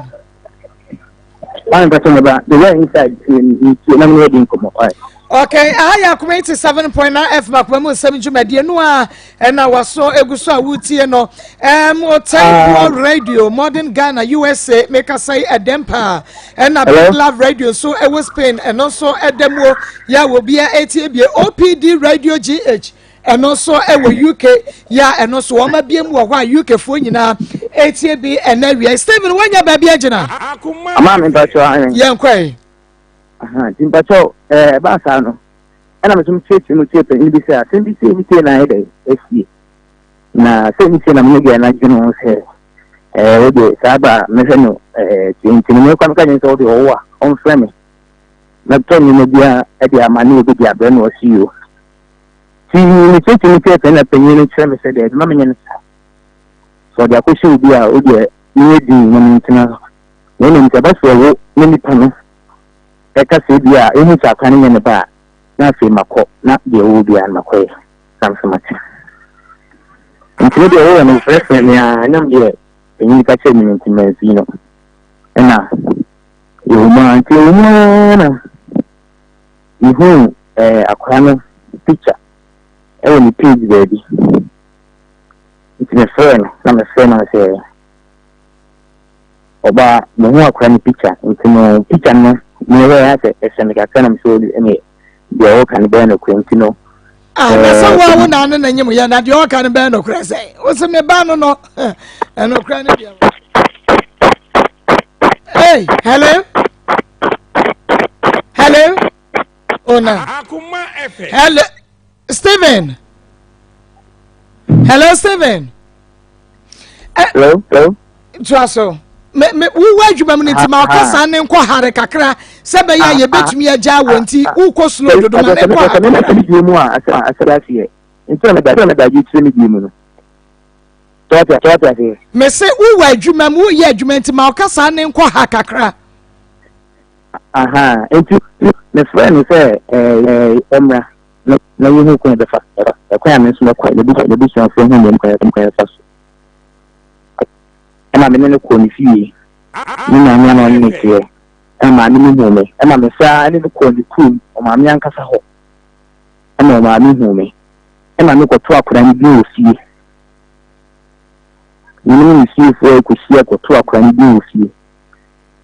Why person ba the way inside nti na me di nkɔmɔ. Okay, aha yɛ akoma 87.9 FM akoma mu nsɛm dwumadie no a ɛna waso egu so a wotie no. Ɔtɛnfoɔ Radio Modern Ghana USA mekasa yi ɛdɛm paa. Ɛna Big Love Radio nso ɛwɔ Spain ɛno nso ɛda mu yɛ a wɔbia ɛtie bie. OPD Radio GH ɛno nso ɛwɔ UK yɛ a ɛno nso wɔn abie mu wɔ hɔ a UK foɔ nyinaa ɛtie bi ɛnɛ wia. Stephen wɔnya baabi agyina. Ama mi mpatsɔ. Yɛn kɔ yi. Nti mpatsɔ ɛɛ ɛbaa saa no ɛna mi nso mi kyerɛkyerɛ mu kyerɛ panyin bi sɛ asɛm bi sei ne sei na ayɛ dɛ asie na sei ne sei na mi ne deɛ n'adwene ho sɛ ɛɛ o deɛ saa ba a mɛhwɛ no ɛɛ tie nti no mekɔ meka nyɛ sɛ ɔde ɔwɔ a ɔmfrɛ me mɛtɔ nneɛma bi a ɛde ama ne obi de abrɛ no ɔsi o ti mi kyerɛkyerɛ mu kyerɛ panyin na panyin no kyerɛ me sɛ deɛ ɛdema menyɛ no saa sɛ ɔde akɔhyɛ obi a o deɛ menyɛ din na mentena. Na mmom sɛ ɛba sɛ ɔwo ne nipa no ɛka sɛ ebi a ehu sɛ akora no nyɛ ne ba a, na afei makɔ na deɛ ɔwɔ biara no makɔyɛ. Na nso mate. Nti me deɛ ɔwɔ no frɛfrɛ me a, ɛnam deɛ panyin ka kyerɛ me no nti mamfii no. Ɛna yɛwɔ mu a, nti yɛwɔ mu ara na mehuu ɛɛ akora no picture ɛwɔ ne page baabi. Nti mefrɛɛ no na mefrɛ no sɛ ɔbaa mehu akora no picture nti no picture no mehwɛ ya sɛ ɛsɛ me kakra na mesɛ ɛne deɛ ɔka no bɛyɛ nokorɛ nti no. Ah, na sɛ wo a wo na ne na nyim yɛ na deɛ ɔka no bɛyɛ nokorɛ sɛ wo sɛ me ba no no ɛnokorɛ no deɛ. Hey, hello, hello, oh na hello Stephen. Hello, Stephen. Eh, hello, hello. Tua so. Me me wowɔ adwuma mu no nti ma ɔka saa ne nkɔ hare kakra sɛ bɛyɛ a yɛbɛtumi agya wɔ nti wokɔ slow dodo ma ne nkɔ hare kakra. Mu a asɛ aseɛ nti na meda meda gye kyerɛ me die mu no. Tɔɔte aseɛ. Me se wowɔ adwuma mu woyɛ adwuma nti ma ɔka saa ne nkɔ ha kakra. Aha nti mefrɛ no sɛ ɛɛ ɔmmra. Na na yehu kwan a yɛbɛfa so, ɛkwan a me nso mɛkɔ, m'abusuafoɔ hu me kwan a yɛbɛfa so. Ɛma me ne no kɔɔ ne fie, ne maame a na ɔne no teɛ, ɛma maame no huu me, ɛma me saa ne no kɔɔ ne kurom, ɔmaame ankasa hɔ, ɛma ɔmaame huu me, ɛma me kɔto akwadaa no din wɔ fie. Me ne me fiefoɔ kɔhyia kɔto akwadaa no din wɔ fie.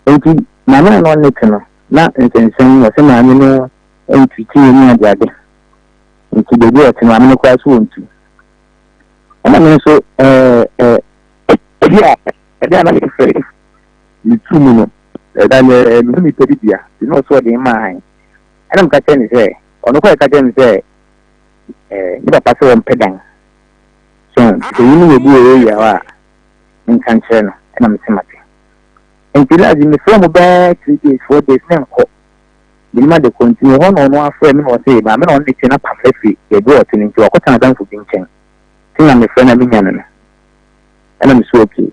Enti maame a na ɔne no te no, na nsɛnsɛm wɔ sɛ maame no ntutu ne adeade nti baabi a ɔte no maame no koraa so ɔntu. Ɛna me nso ɛɛ ɛɛ ebi a ɛde a na mefrɛ ne tu mu no ɛda no ɛɛ mehu nipa bi bia nti na ɔso ɔde maa han. Ɛna meka kyerɛ ne sɛ ɔno koraa ɛka kyerɛ me sɛ ɛɛ ne papa sɛ ɔmpɛ dan so sɛ yi ne yɛ bi wɔ area hɔ a menka nkyerɛ no ɛna mese mate. Nti last mefrɛ mo bɛɛ 3 days 4 days ne nkɔ. Menim ade koro nti, mewɔ hɔ na ɔno afrɛ me na ɔse maame na ɔne ne te no apam no afiri baabi a ɔte no nti wakɔtena adamfo bi nkyɛn nti na mefrɛ na menya no no ɛna me so okay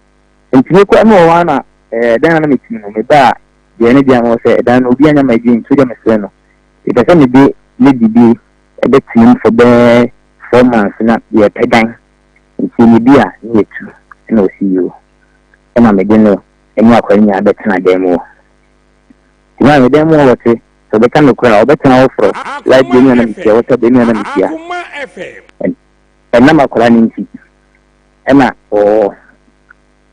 nti me kɔ mewɔ hɔ ara na ɛɛ dan na mete mu no mebaa deɛ ne deɛ mewɔ sɛ ɛdan no obi anya ma agye nti wodeɛ mesrɛ no mepɛ sɛ mede lady bi ɛbɛtena mu for bɛɛ 4 months na yɛpɛ dan nti ne bi a ne yɛtu ɛna ɔsi yio ɛna mede no ɛne akɔre nyinaa bɛtena dan mu hɔ. Gyina ne dan mu a wɔte, sɛ ɔbɛka nokorɛ a, ɔbɛtena hɔ forɔ, light bɛ nua na metua, water bɛ nua na metua. Ɛnam akwadaa no nti, ɛna ɔwɔ hɔ.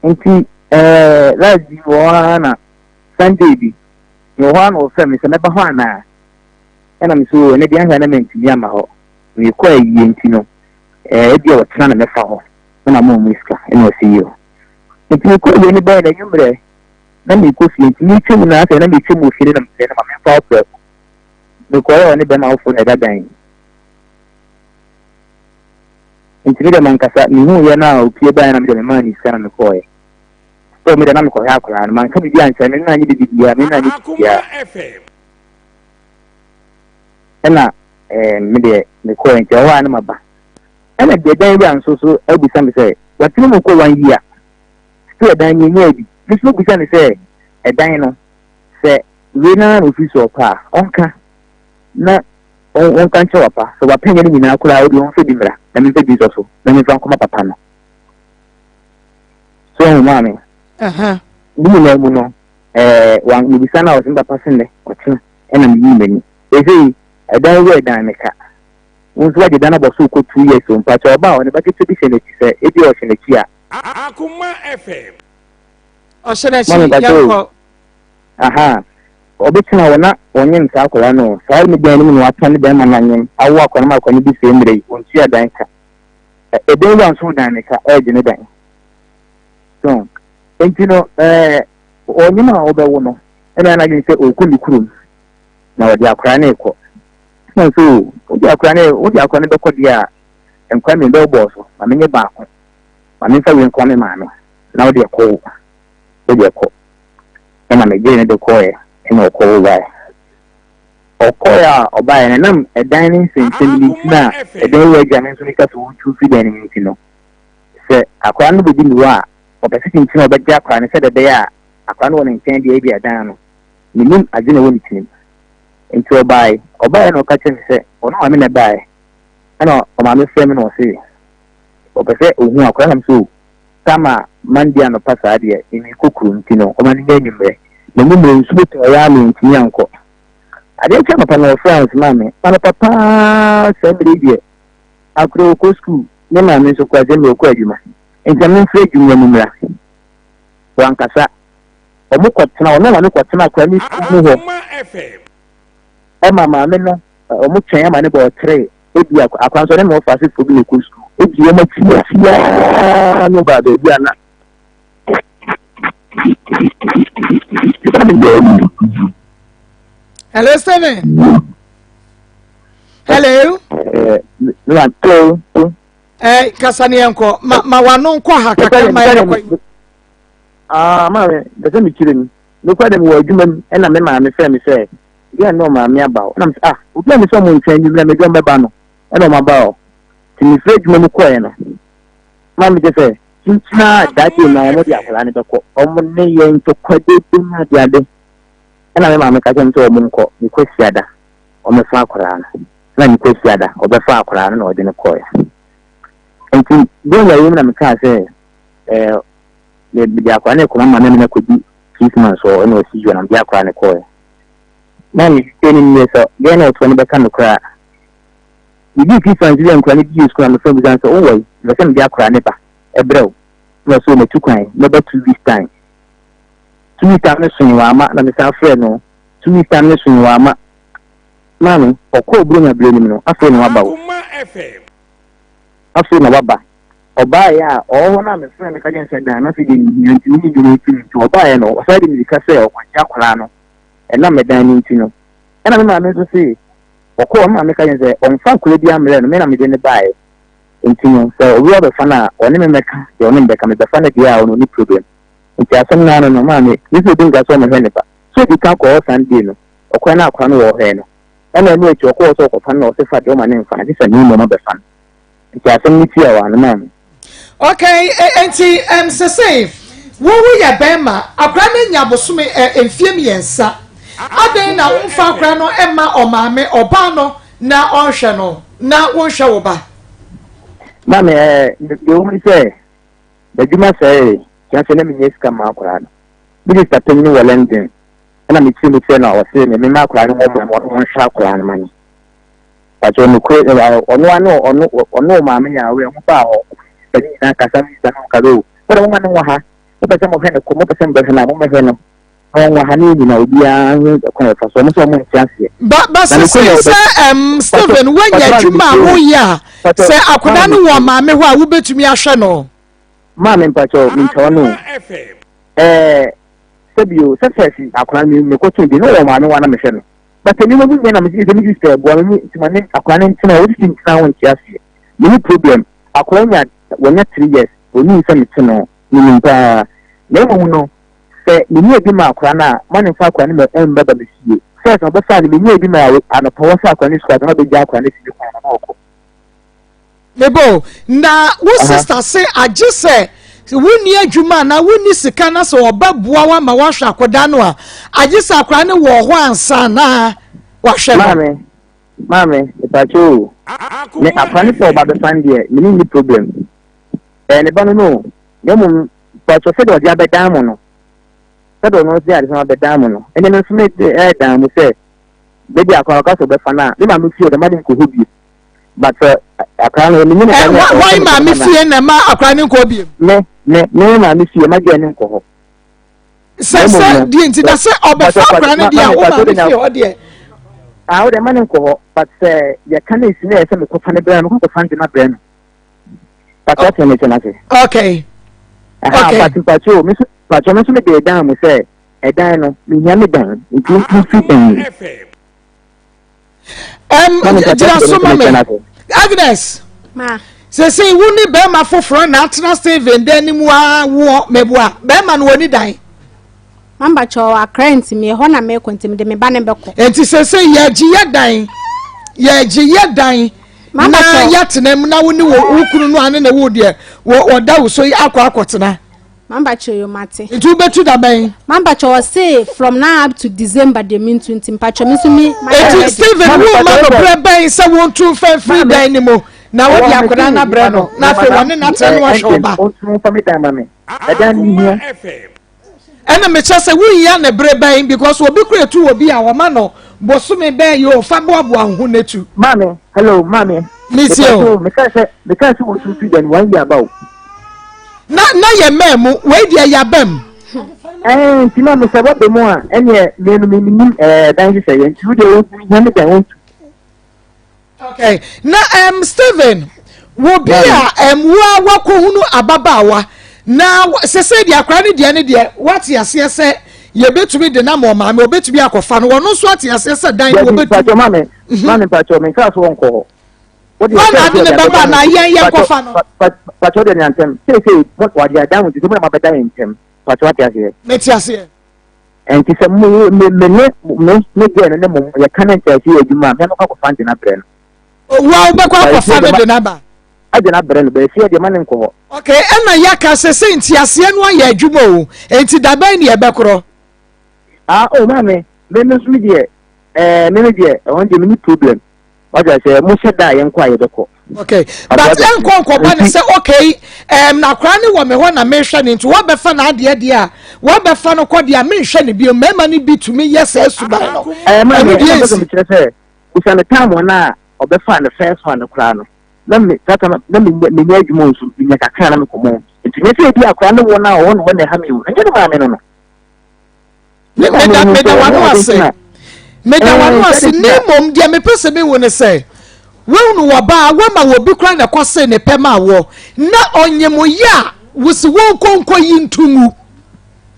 Nti ɛɛ last bi wɔ hɔ ara na Sunday bi, mewɔ hɔ ara na ɔfrɛ me sɛ mɛba hɔ anaa. Ɛna me so ɛnɛ deɛ ahwɛ na mantumi ama hɔ. Mekɔ ayie nti no, ɛɛ ebi a ɔkyena na mɛfa hɔ na mama ɔmo sika, ɛna ɔsɛ yio. Nti mekɔ ayie no bɛyɛ na anwummerɛ na merekɔ fie nti meretwa mu no afei na meretwa mu wɔ fie no na mesrɛ no ma memfa wo prɛko. Mekɔeɛ a ɔne bɛrima foforɔ na ɛda dan mu. Nti me deɛ mankasa mehuiɛ no a opie baeɛ na me deɛ memaa ne sika na mekɔeɛ. So me deɛ na mekɔhwɛ akwadaa no manka biribi ankyerɛ me nna nye biribiara me nna nye biribiara. Ɛna ɛɛ me deɛ mekɔeɛ nti ɛhɔ a na maba. Ɛna deɛ dan wura nso so abisa me sɛ watene mu kɔ one year. Still ɛdan no yɛnyaa bi. Me nso mebisa no sɛ ɛdan no sɛ wei no ara na ɔfiri so ɔpɛ a ɔnka na ɔnka nkyerɛ wapa. Sɛ wapa nyɛ no nyinaa koraa ɔdeɛ ɔmfa bi mmra na memfa bi nsɔ so na memfa nkɔma papa no. So ɔhu maame? Ne nyinaa mu no ɛɛ wa mebisa no a ɔsɛ me papa se nnɛ ɔkyena ɛna meyii m'ani. Ɛsei ɛdan wura ɛdan me ka. Wo nso wagye dan abɔ so kɔ 2 years o mpakyɛ ɔba a ɔne ba ketewa bi hyɛ n'akyi sɛ ebi a ɔhyɛ n'akyi a. Akoma FM. Ɔhyɛ n'akyi yɛnkɔ. Aha ɔbɛtena hɔ na ɔnyem saa akwadaa no saa ne dan no mu na wata ne bɛrima no anyem awo akwadaa no ma akwadaa no bi sɛ mmerɛ yi ɔntua dan ka ɛdan wura nso dan ne ka ɛregye ne dan so nti no ɛɛ ɔnyem a ɔbɛwo no ɛna anadwene sɛ ɔrekɔ ne kurom na ɔde akwadaa no rekɔ na nso wode akwadaa no wode akwadaa no bɛkɔ deɛ a nkwadaa mmienu bɛwɔ so ma menyɛ baako ma memfa wei nkɔma me maame na wode ɛkɔ wo wode ɛkɔ ɛna megyee no de kɔɛ ɛna ɔkɔ wo baeɛ ɔkɔɛ a ɔbaeɛ no nam ɛdan ne nsɛnsɛm no nti na ɛdan wura agya me nso meka sɛ wɔtu firi dan no mu nti no sɛ akwadaa no bɛdi ne hɔ a ɔpɛ sɛ kyinkyini a ɔbɛgye akwadaa no sɛdeɛ ɛbɛyɛ a. akwadaa no wɔ ne nkyɛn deɛ ebi ɛdan no, menim adwene ɛwɔ ne tirim. Nti ɔbaeɛ, ɔbaeɛ na ɔka kyerɛ me sɛ ɔno maame na ɛbaeɛ. Ɛna ɔmaame frɛ me na ɔse ɔpɛ sɛ ɔhu akwadaa na me sɛ o, Sama Monday anɔpa saa deɛ merekɔ kuro nti no ɔma no nyɛ anwummerɛ. Na anwummerɛ nsuo tɔeɛ ara mantumi ankɔ. Adeɛ kye anɔpa no ɔfrɛɛ ansomaa me. Anɔpa paa saa mmerɛ yi deɛ akora ɔkɔ sukuu, ne maame nso koraa sɛ mmerɛ ɔkɔ adwuma. Nti na memfrɛ adwuma mu mmra. Wankasa. Wɔn kɔtena, ɔne maame kɔtena akora ne sukuu mu hɔ. Ɛma maame no, wɔn twɛn ama ne bɔɔ tere. Ebi akora nso ɔne ne wɔfa asefoɔ bi na ɛkɔ sukuu. Ebi wɔn akyi akyi ara na ɔbaa baabi a na Hello, Stephen. Hello. Hello. Eh, kasa ne yɛnkɔ ma ma wano nkɔ ha kakra ma yɛnkɔ. Ah, maame, bɛsɛ me kyerɛ mu. Mekɔ dɛm wɔ adwuma mu ɛna me maame fɛ me sɛ, deɛ na ɔmaame aba hɔ. Ɛna me sɛ, ah, obi a me sɛ ɔmo nkyɛn nwummerɛ me dɔm bɛba no, ɛna ɔmo aba hɔ. Nti mefiri adwuma mu kɔɛ no, maame kyɛ sɛ, kyinkyina that day na ɔmo de akwadaa no bɛkɔ. Ɔmo ne yɛn ntɔkwa dede ne adeade. Ɛna me maame ka kyerɛ me sɛ ɔmo nkɔ, me Kwasiada, ɔmmɛfa akwadaa no. Na ne Kwasiada, ɔbɛfa akwadaa no na ɔde no kɔɛ. Nti, Buronya yi mu na mekaa sɛ, ɛɛ, mede akwadaa no rekɔma maame no akɔdi Christmas hɔ, ɛna ɔsi dwa na mede akwadaa no kɔɛ. Na me sɛ no nie sɛ, deɛ na ɔtoɔ no bɛka no koraa. Medii Christmas bi a nkwadaa no bie sukuu na mefrɛ bisa no sɛ, wowɔ yi? Mepɛ sɛ mede akwadaa no ba, ɛbrɛ wo. Na ɔsɛ, matu kwan, mɛba 2 weeks time. 2 weeks time no soe wamma, na mesan frɛɛ no, 2 weeks time no soe wamma. Maame, ɔkɔɔ Buronya berɛ no mu no, afei na waba o. Afei na waba. Ɔbaeɛ a, ɔwɔ hɔ no a mefrɛɛ no ka kyerɛɛ no sɛ dan no afei deɛ mehia nti menni dwuma nti nti ɔbaeɛ no, ɔsan de mmirika sɛ ɔkɔgye akwadaa no ɛnam ɛdan no nti no. Ɛna me maame nso se ɔkɔɔ, me maame ka kyerɛɛ no sɛ ɔmfa akwadaa biara mmrɛɛ no, me na mede no baeɛ. Nti no, sɛ obi ba bɛfa no a, ɔne me mmɛka deɛ ɔne me bɛka, mebɛfa no deɛ a ɔno ɔnni problem. Nti asɛm no ara no no, maame, me sɛ obi nka sɛ ɔmmɛhwɛ ne ba. Sɛ ɔdi kan kɔɔ hɔ Sunday no, ɔkɔɛ na akora no wɔ hɔ no, ɛna ɛno akyi ɔkɔɔ sɛ ɔkɔfa no na ɔse fa deɛ ɔma ne mfa no, gye sɛ me mmom abɛfa no. Nti asɛm no tia wɔ ano maame. Okay, nti sesei wo woyɛ bɛrima, akora no anya bosome mfie 3, adɛn na womfa akora no mma ɔmaame, ɔbaa no na ɔnhwɛ no na wonhwɛ wo ba? Maame, ɛɛ, deɛ wɔn sɛ, m'adwuma sɛee, kyerɛ sɛ na menyɛ sika mma akwaraa no. Minista panyin wɔ London, ɛna mekyerɛ mu kyerɛ no a ɔse me mema akwaraa no wɔ ma no ɔnhwɛ akwaraa no ma me. Pakyɛ nokorɛ ɔno ano ɔno ɔno maame yɛ awɛ ɔmo baa hɔ minista ne nyinaa kasa minista no kasa o wɔde mo ma no wɔ ha mopɛ sɛ mohwɛ no kɔ mopɛ sɛ mobɛhwɛ no a momɛhwɛ no na wɔn wɔ ha ne nyina obiara ho kwan ɛfa so ɔmo sɛ ɔmo nte aseɛ. Ba ba sese sɛ ɛm Stephen woanya adwuma a woyɛ a sɛ akwadaa no wɔ maame hɔ a wobɛtumi ahwɛ no. Maame mpakyɛ mentwa no ɛɛ sɛbio sɛ fɛsi akwadaa no mekɔto bi ne wɔ maame hɔ a na mehwɛ no. But nneɛma bi nyɛ na mesi sɛ me sister boa me nti ma ne akwadaa no ntena hɔ sisi ntena hɔ nte aseɛ me ni problem akwadaa nya wɔnya 3 years onim sɛ mete no menim paa na mmom no sɛ menni ebi ma akwadaa no a ma ne mfa akwadaa no ma ɛmba ba me fie first na ɔbɛfa no menni ebi ma anɔpa wɔsɛ akwadaa no sukuu na ɔbɛgya akwadaa no si ne kwan na ɔkɔ. Mebo, na wo sister se agye sɛ wonni adwuma anaa wonni sika na sɛ ɔbɛboa wo ama woahwɛ akwadaa no a, agye sɛ akwadaa no wɔ hɔ ansa na wahwɛ no. Maame, maame, mepakyɛ o. Me akwadaa no sɛ ɔba bɛfa no deɛ, me ne nni problem. Ɛyɛ ne ba no no o. Na mmom, pakyɛ sɛdeɛ ɔde abɛdan mo no, sɛdeɛ ɔno de ade no abɛdan mo no, ɛnna me nso me de ɛdan mo sɛ, baabi akwadaa ɔka sɛ ɔbɛfa no a, me maame fie ɔde ma ne nkɔ hɔ bio. But sɛ akwadaa no ɛmi nyina kan. Wɔn maame fie na ɛma akwadaa no nkɔ biem. Me me me maame fie ma gye ne nkɔ hɔ. Sɛ sɛ deɛ nti na sɛ ɔbɛfa akwadaa no deɛ a wo maame fie hɔ deɛ. Ah, wo deɛ ma ne nkɔ hɔ but sɛ yɛka ne esi na yɛ sɛ mekɔfa ne brɛ no mekɔ kɔfa ne de ma brɛ no. But ɔte ne kyɛn ase. Okay. Okay. But mpakyɛ o me nso mpakyɛ me nso me de ɛdan mu sɛ ɛdan no mehia me dan nti nfi dan mu. Gyina so ma me Agnes. Sese wo ne bɛrima foforɔ na atena Steven dan no mu a woɔ mɛboa bɛrima no wɔni dan. Mamba kyɛw akra nti me hɔ na mekɔ nti mede me ba ne bɛkɔ. Nti sese yɛgye yɛ dan yɛgye yɛ dan na yɛtena mu na wo ne wo kunu no ane ne wo deɛ wɔda wo so yi akɔ akɔtena. Mampakyɛ yo mate. Nti wobɛtu da bɛn? Mampakyɛ ɔse from now up to December deɛ mentu nti mpakyɛ me nso me. Eti Stephen wo ma no berɛ bɛn sɛ wontu mfa mfiri dan no mu na wode akwadaa no abrɛ no na afei wɔne no atena no ahwɛ wo ba. Ɔntu mfa me dan ma me. Ɛdan no hia. Ɛna mekyɛ sɛ wohia ne bere bɛn because obi kura etu wɔ bi a wɔma no bosome bɛn yi o fa boaboa wo ho n'etu. Maame, hello maame. Metie o. Meka sɛ meka sɛ wɔtu fi dan one year aba o. Na na yɛ mmaa mu wei deɛ yaba mu. Ɛɛ nti maame sɛ wɔbɛ mu a ɛneɛ mmienu mi nim ɛɛ dan hyehyɛ yɛ nti wo deɛ wɔn hia me dan wɔn tu. Okay. Na um, Stephen, wo bi a um, wo a wakɔhunu ababaawa na sese deɛ akora ne deɛ ne deɛ wate aseɛ sɛ yɛbɛtumi de nam ɔmaame ɔbɛtumi akɔfa no wɔno nso ate aseɛ sɛ dan no wɔbɛtu. Mpakyɛ maame mhm. maame mpakyɛ me nkaa so wɔnkɔ hɔ. Wɔn na ade ne bɛba na yɛn yɛn kɔfa no. Mpakyɛ deɛ ne antɛm seesei wɔde adan ho nti sɛ mo na ma bɛda yɛn ntɛm mpakyɛ wate aseɛ. Mete aseɛ. Ɛnti sɛ mo me me ne me ne girl no ne mo yɛka ne nkyɛn sɛ yɛ adwuma a, me mɛkɔ akɔfa no de no abrɛ no. Wo a wobɛkɔ akɔfa no de no aba? Agye no abrɛ no, bɛɛ fie deɛ ma ne nkɔ hɔ. Okay, ɛna yɛaka sɛ sɛ nteaseɛ no ayɛ adwuma o, ɛnti da bɛn ne yɛbɛkorɔ? Ah, oh maame, me me nso me deɛ, ɛɛ me me deɛ, ɛhɔ deɛ me ni problem. Wate aseɛ, mo hyɛ da a yɛnkɔ a yɛbɛkɔ. Okay, but ɛnkɔ nkɔba ne sɛ okay, um, na akwaraa ne wɔ me hɔ na mehwɛ ne nti wɔbɛfa n'adeɛ deɛ a wɔbɛfa no kɔ deɛ a menhwɛ ne bio mmarima no bi tumi yɛ saa suban no. Ɛɛ maa mi ɛna bɛsɛ mekyerɛ sɛ kusa ne time wɔn a ɔbɛfa ne first one no koraa no na me tata na me nya me nya adwuma nso me nya kakra na me kɔmɔ nti nyɛ sɛ ebi akwaraa ne wɔn a ɔwɔ no wɔn na ɛha mi o ɛnyɛ ne maame no no. Meda meda w'ano ase. Meda w'ano ase. Na mmom deɛ mepɛ sɛ mehu ne sɛ wohunu wɔbaa woama wɔ bi koraa na ɛkɔ se ne pɛ ma wɔ na ɔnyem yɛ a wosi wɔn nkonko yi nto ngu.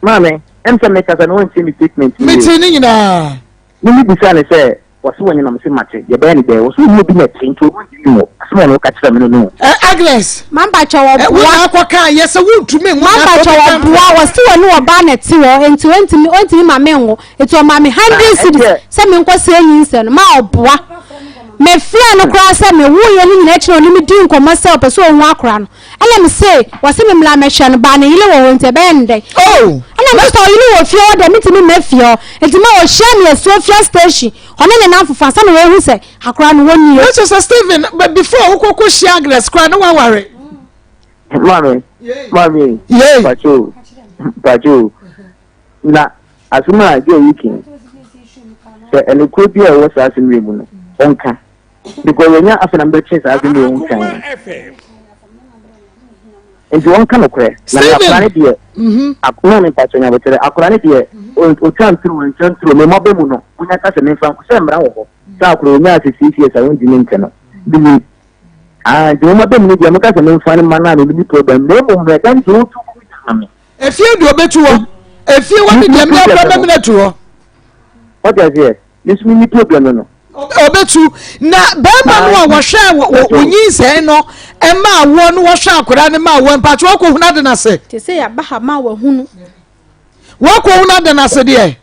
Maame, ɛm sɛ mekasa no wɔntie me statement ni. Mete ne nyinaa. Me me bisa ne sɛ Wɔse wɔnyɛ na mese mate, yɛbɛyɛ no dɛn? Wɔse ɔne obi na ɛte nti ɔno ntumi nwo. Asɛm a ɔno ka kyerɛɛ me no no. Eh, Agnes. Mampakyɛ wɔboa. Eh, wo na akɔ kaa yɛ sɛ wontumi nwo. Mampakyɛ wɔboa, wɔse wɔne ɔbaa na ɛte hɔ nti ɔntumi ɔntumi ma me nwo. Nti ɔma me hundred cedis sɛ menkɔ sɛ nyinsɛn no, ma ɔboa. Mefrɛɛ no koraa sɛ mewoeɛ no nyinaa akyi na ɔne me dii nkɔmmɔ sɛ ɔpɛ sɛ ɔhu akora no. Ɛna me se, wɔse me mmra mɛhwɛ no, baa ne yere wɔ hɔ nti ɛbɛyɛ no dɛn? Oh! Ɛna me sɛ ɔyere wɔ fie hɔ deɛ mentumi mma fie hɔ. Nti ma ɔhyia me Asuofia station, ɔne ne namfofo ansa na wɔahu sɛ akora no wɔnie. Na kyerɛ sɛ Stephen, before wokɔkɔ hyia Agnes koraa na waware? Maame, maame, Yei. mpacho, mpacho, na asɛm a girl yi ke, sɛ ɛnokorɛ bi a ɛwɔ saa asɛm yi mu no, ɔnka. Because yɛnya afei na mbɛkye saa asɛm yi ho kan. Nti wɔnka nokorɛ. Na me akora ne deɛ, mhm. akora me mpakyɛ nyabokyerɛ, akora ne deɛ, otwa ntoro, ntwa ntoro, me mmɔbɛ mu no, wonya ka sɛ memfa nko sɛ mmara wɔ hɔ. Sɛ akora onya ase siesie sɛ wontumi nkyɛ no. Menim. Ah, nti mo mmɔbɛ mu no deɛ, moka sɛ memfa no ma no a, me menni problem. Na mmom no, ɛda no deɛ wotu gu me ma me. Efie deɛ ɔbɛtu hɔ. Efie hɔ ne deɛ mmea kora mɛmena tu hɔ. Ɔte aseɛ. Me nso menni problem no no. Ɔbɛtu. Na bɛrima no a wɔhwɛ wo nyinsɛn no maa woɔ no wɔhwɛ akwadaa no maa woɔ mpakyɛ wɔkɔhunu ade no ase. Te sɛ yɛaba ha ma wahunu. Wɔkɔhunu ade no ase deɛ.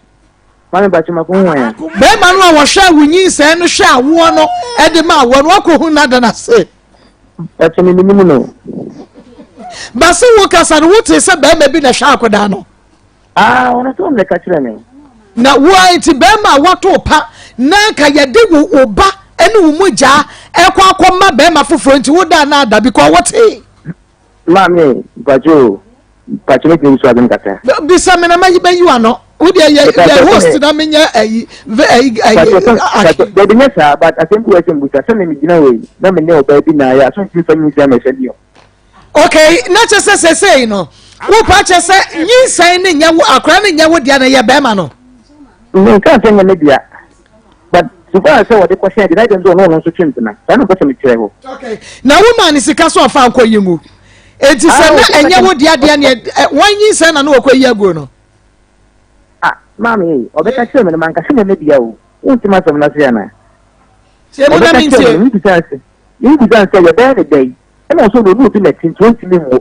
Maame mpakyɛ makɔhu wɔn ya. Bɛrima no a wɔhwɛ wo nyinsɛn no hwɛ awoɔ no de maa woɔ no wɔkɔhunu ade no ase. Mpakyɛ me menim no. Basi wo kasa no wote sɛ bɛrima bi na hwɛ akwadaa no. Ah, ɔno nso ɔno na ɛka kyerɛ me. Na wo ara nti bɛrima a wato pa na nka yɛde wo wo ba ne wo mogyaa ɛkɔ akɔma bɛrima foforɔ nti wo da na ada because wotee. Maame, mpakyɛ o, mpakyɛ mɛtumi bisa adwene kakra. Bisa me na mayi bɛyi w'ano. Wo deɛ yɛ yɛ host na menyɛ ayi ayi ayi. Dabi nyɛ saa but asɛm bi wɔ sɛ mbusa sɛ me megyina hɔ yi na me ne ɔbaa bi na ayɛ aso ntumi fa nyinsɛn mɛhyɛ ne o. Okay, na kyɛ sɛ sɛsɛi no wopa kyɛ sɛ nyinsɛn ne nyɛ wo akora ne nyɛ wo dea na yɛ bɛrima no. Menka sɛ nyɛ me dea but so far as sɛ wɔde kɔhyɛ de na kyɛ sɛ ɔno ɔno nso twe mpena saa na mpɛ sɛ mekyerɛ hɔ. Okay, na wo maa ne sika so ɔfa nkɔ yi ngu eti sɛ ah, na ɛnyɛ wo dea deɛ neɛ wɔn nyinsɛn na ne wɔkɔ yi aguo no. Ah, maame ɔbɛka kyerɛ me no manka sɛ nyɛ me dea o wontim asɛm no ase anaa. Ɔbɛka kyerɛ me no mebisa sɛ yɛbɛyɛ ne dɛn Ɛna ɔsɛ ɔno obi na ɛte nti ɔntumi nwo.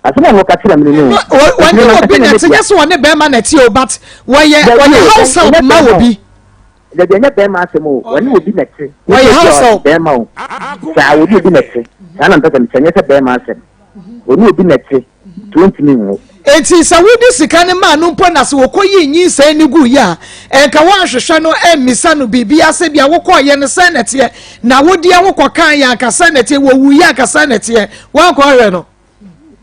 Asɛm a wɔka kyerɛ me no no. Wɔne obi na ɛte nyɛ sɛ wɔne bɛrima na ɛte o but wɔyɛ wɔyɛ house help ma obi. Dabi ɛnyɛ bɛrima asɛm o wɔne obi na ɛte. Wɔyɛ house help. Bɛrima o saa wɔne obi na ɛte saa na mpɛ sɛ mekyɛ nyɛ sɛ bɛrima asɛm wɔne obi na ɛte. Nti wɔntumi nwo. Enti sɛ wode sika no maa no mpo na sɛ wɔkɔyii nyinsɛn no guiɛ a, ɛnka woanhwehwɛ no ammisa no biribiara sɛ bia wokɔeɛ no sɛn na ɛteɛ, na wodeɛ wokɔkaeɛ anka sɛn na ɛteɛ, wɔwuiɛ anka sɛn na ɛteɛ, woankɔhwehwɛ no?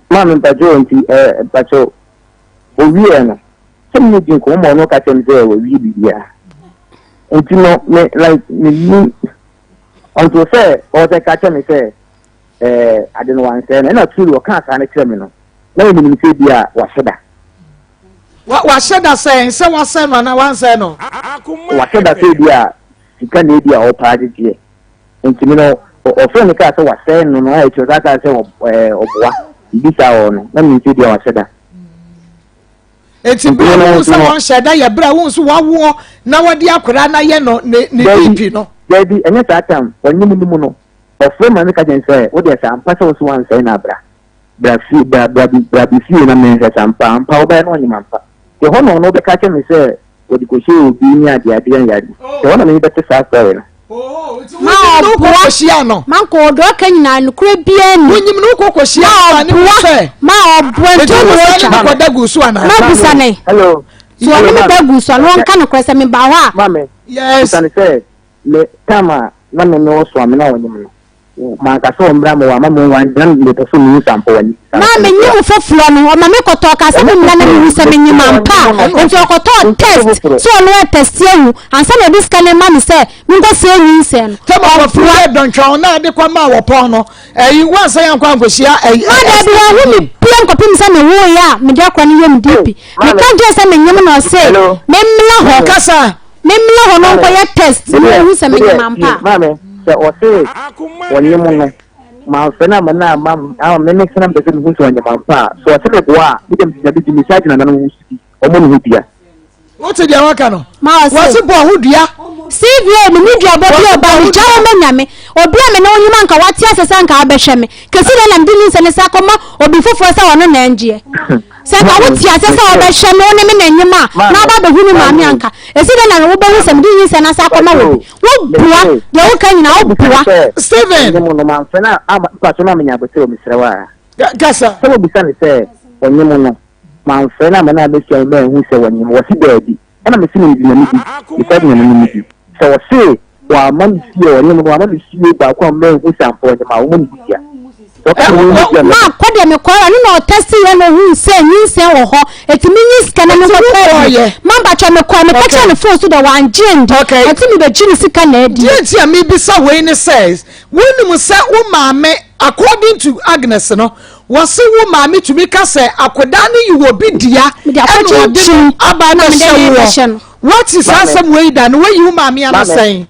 Maame mpakyɛw nti ɛɛ mpakyɛw owieɛ no sɛ me ne di nkɔmmɔ ma ɔno ka kyerɛ me sɛ wawie biribiara nti no me like me ni until sɛ ɔwɔ sɛ ka kyerɛ me sɛ ɛɛ ade no wansɛe no ɛna truly ɔkaa saa no kyerɛ me no na yɛ menim sɛ bi a wahyɛ da. Wahyɛ da sɛn sɛ wasɛe no anaa wansɛe no? Wahyɛ da sɛ bi a sika na ebi a ɔpɛ agyegyeɛ nti me no ɔfrɛ me kaa sɛ wasɛe no no a ɛkyerɛ saa kaa sɛ ɔboa biribi saa wɔ no na menim sɛ bi a wahyɛ da. Eti bere a wohu sɛ wɔnhyɛ da yɛ bere a wohu sɛ wawoɔ na wɔde akwadaa no ayɛ no ne ne DP no. Dabi ɛnyɛ saa tam ɔnyem no mu no ɔfrɛ maame ka kyerɛ no sɛ wo deɛ sɛ ampa sɛ wo so wansɛe no a bra bra fie bra bra bra bi fie na menhwɛ sɛ ampa ampa wobɛyɛ na ɔnyem ampa nti ɛhɔ na ɔno bɛka kyerɛ me sɛ wɔde kɔhyɛ obi ne adeɛ adeɛ ne adeɛ nti ɛhɔ na mene bɛte saa story no. Ma ɔboa ma nka ɔdɔ ɔka nyinaa nokorɛ biara ni. Wonyim no wokɔ kɔhyia no ma ne hu sɛ. Ma ɔboa nti ɔne wɔtwa. Ma ɔda gu so anaa. Ma busa ne. Hello. So ɔne me ba gu so a na ɔnka nokorɛ sɛ meba hɔ a. Maame. Yes. Busa ne sɛ me time a na me me wɔ so a me na ɔnyim no manka sɛ ɔmmra ma wama me wan na mepɛ sɛ mehu sɛ ampa wani. Maa menyim foforɔ no ɔma me kɔtɔɔ kaa sɛ memmra na mehu sɛ menyim ampa a nti ɔkɔtɔɔ test sɛ ɔno ɛtɛste ahu ansa na ɔde sika no ma me sɛ menkɔsie nyinsɛn no. Tɛma wɔfiri sɛ dɔntwɛn na ade kɔ maa wɔpɔn no ɛyi wansa yɛn nkɔ ankɔhyia ɛyi. Maa daabi wɔn ho me pie nkɔpem sɛ mewoeɛ a mede akora no yɛ me DP. Meka kyerɛ sɛ menyim na ɔse memmla hɔ. Kasa. Memmla hɔ no nkɔyɛ test na ɔhu sɛ menyim ampa a. Maame, sɛ ɔse ɔnyem no, mamfrɛ no amma no amma ama me me sena mpɛ sɛ mehu sɛ ɔnyem ampa a, sɛ ɔse meboa a, me deɛ mede me nsa gyina nananom ho so bi, ɔmmɔ ne ho dua. Wote deɛ waka no? Ma ɔse. Wɔse bɔ ho dua. CVA me ne duabɔ bi ɔba me gya wo ma nyame obi a me ne wo nyem anka wate ase sɛ anka wabɛhwɛ me kɛsi dɛn na mede nyinsɛn no sa akɔma obi foforɔ sɛ ɔno na ɛngyeɛ Sɛ nka wote aseɛ sɛ wobɛhwɛ me, wo ne me na nyem a, na woaba abɛhu me maame anka. Ɛsi dɛn na wobɛhu sɛ mede nyinsɛn no asa akɔma wɔ bi? Woboa, deɛ woka nyinaa woboa. Steven. Kasa. Sɛ wobisa no sɛ ɔnyem no, mamfrɛ no amma no ammɛhyia me manhu sɛ ɔnyem. Wɔse daabi. Ɛna mese no mede Nyame di, mesan de Nyame no medi. Sɛ ɔse wamma me fie a ɔnyem no, wamma me fie baako a manhu sɛ ampa ɔnyem a, wɔmmɔ ne ho dua. Sɛ ɔka sɛ wɔmmɔ ne ho dua a, Ma kɔ deɛ mekɔɛ ɔno na ɔtɛsti yɛ na ohuu sɛ nyinsɛn wɔ hɔ eti menyi sika na menkɔ tɔ bi ma mpakyɛ mekɔɛ meka kyerɛ no phone so dɛ wangye andi eti mebɛgye ne sika na adi. Deɛ nti a mebisa wei ne sɛ wonim sɛ wo maame according to Agnes no Wɔse wo maame tumi ka sɛ akodaa no yɛ obi dea ɛna ɔde no aba abɛhyɛ woɔ. Woate saa asɛm wei da na woayi wo maame ano sɛn?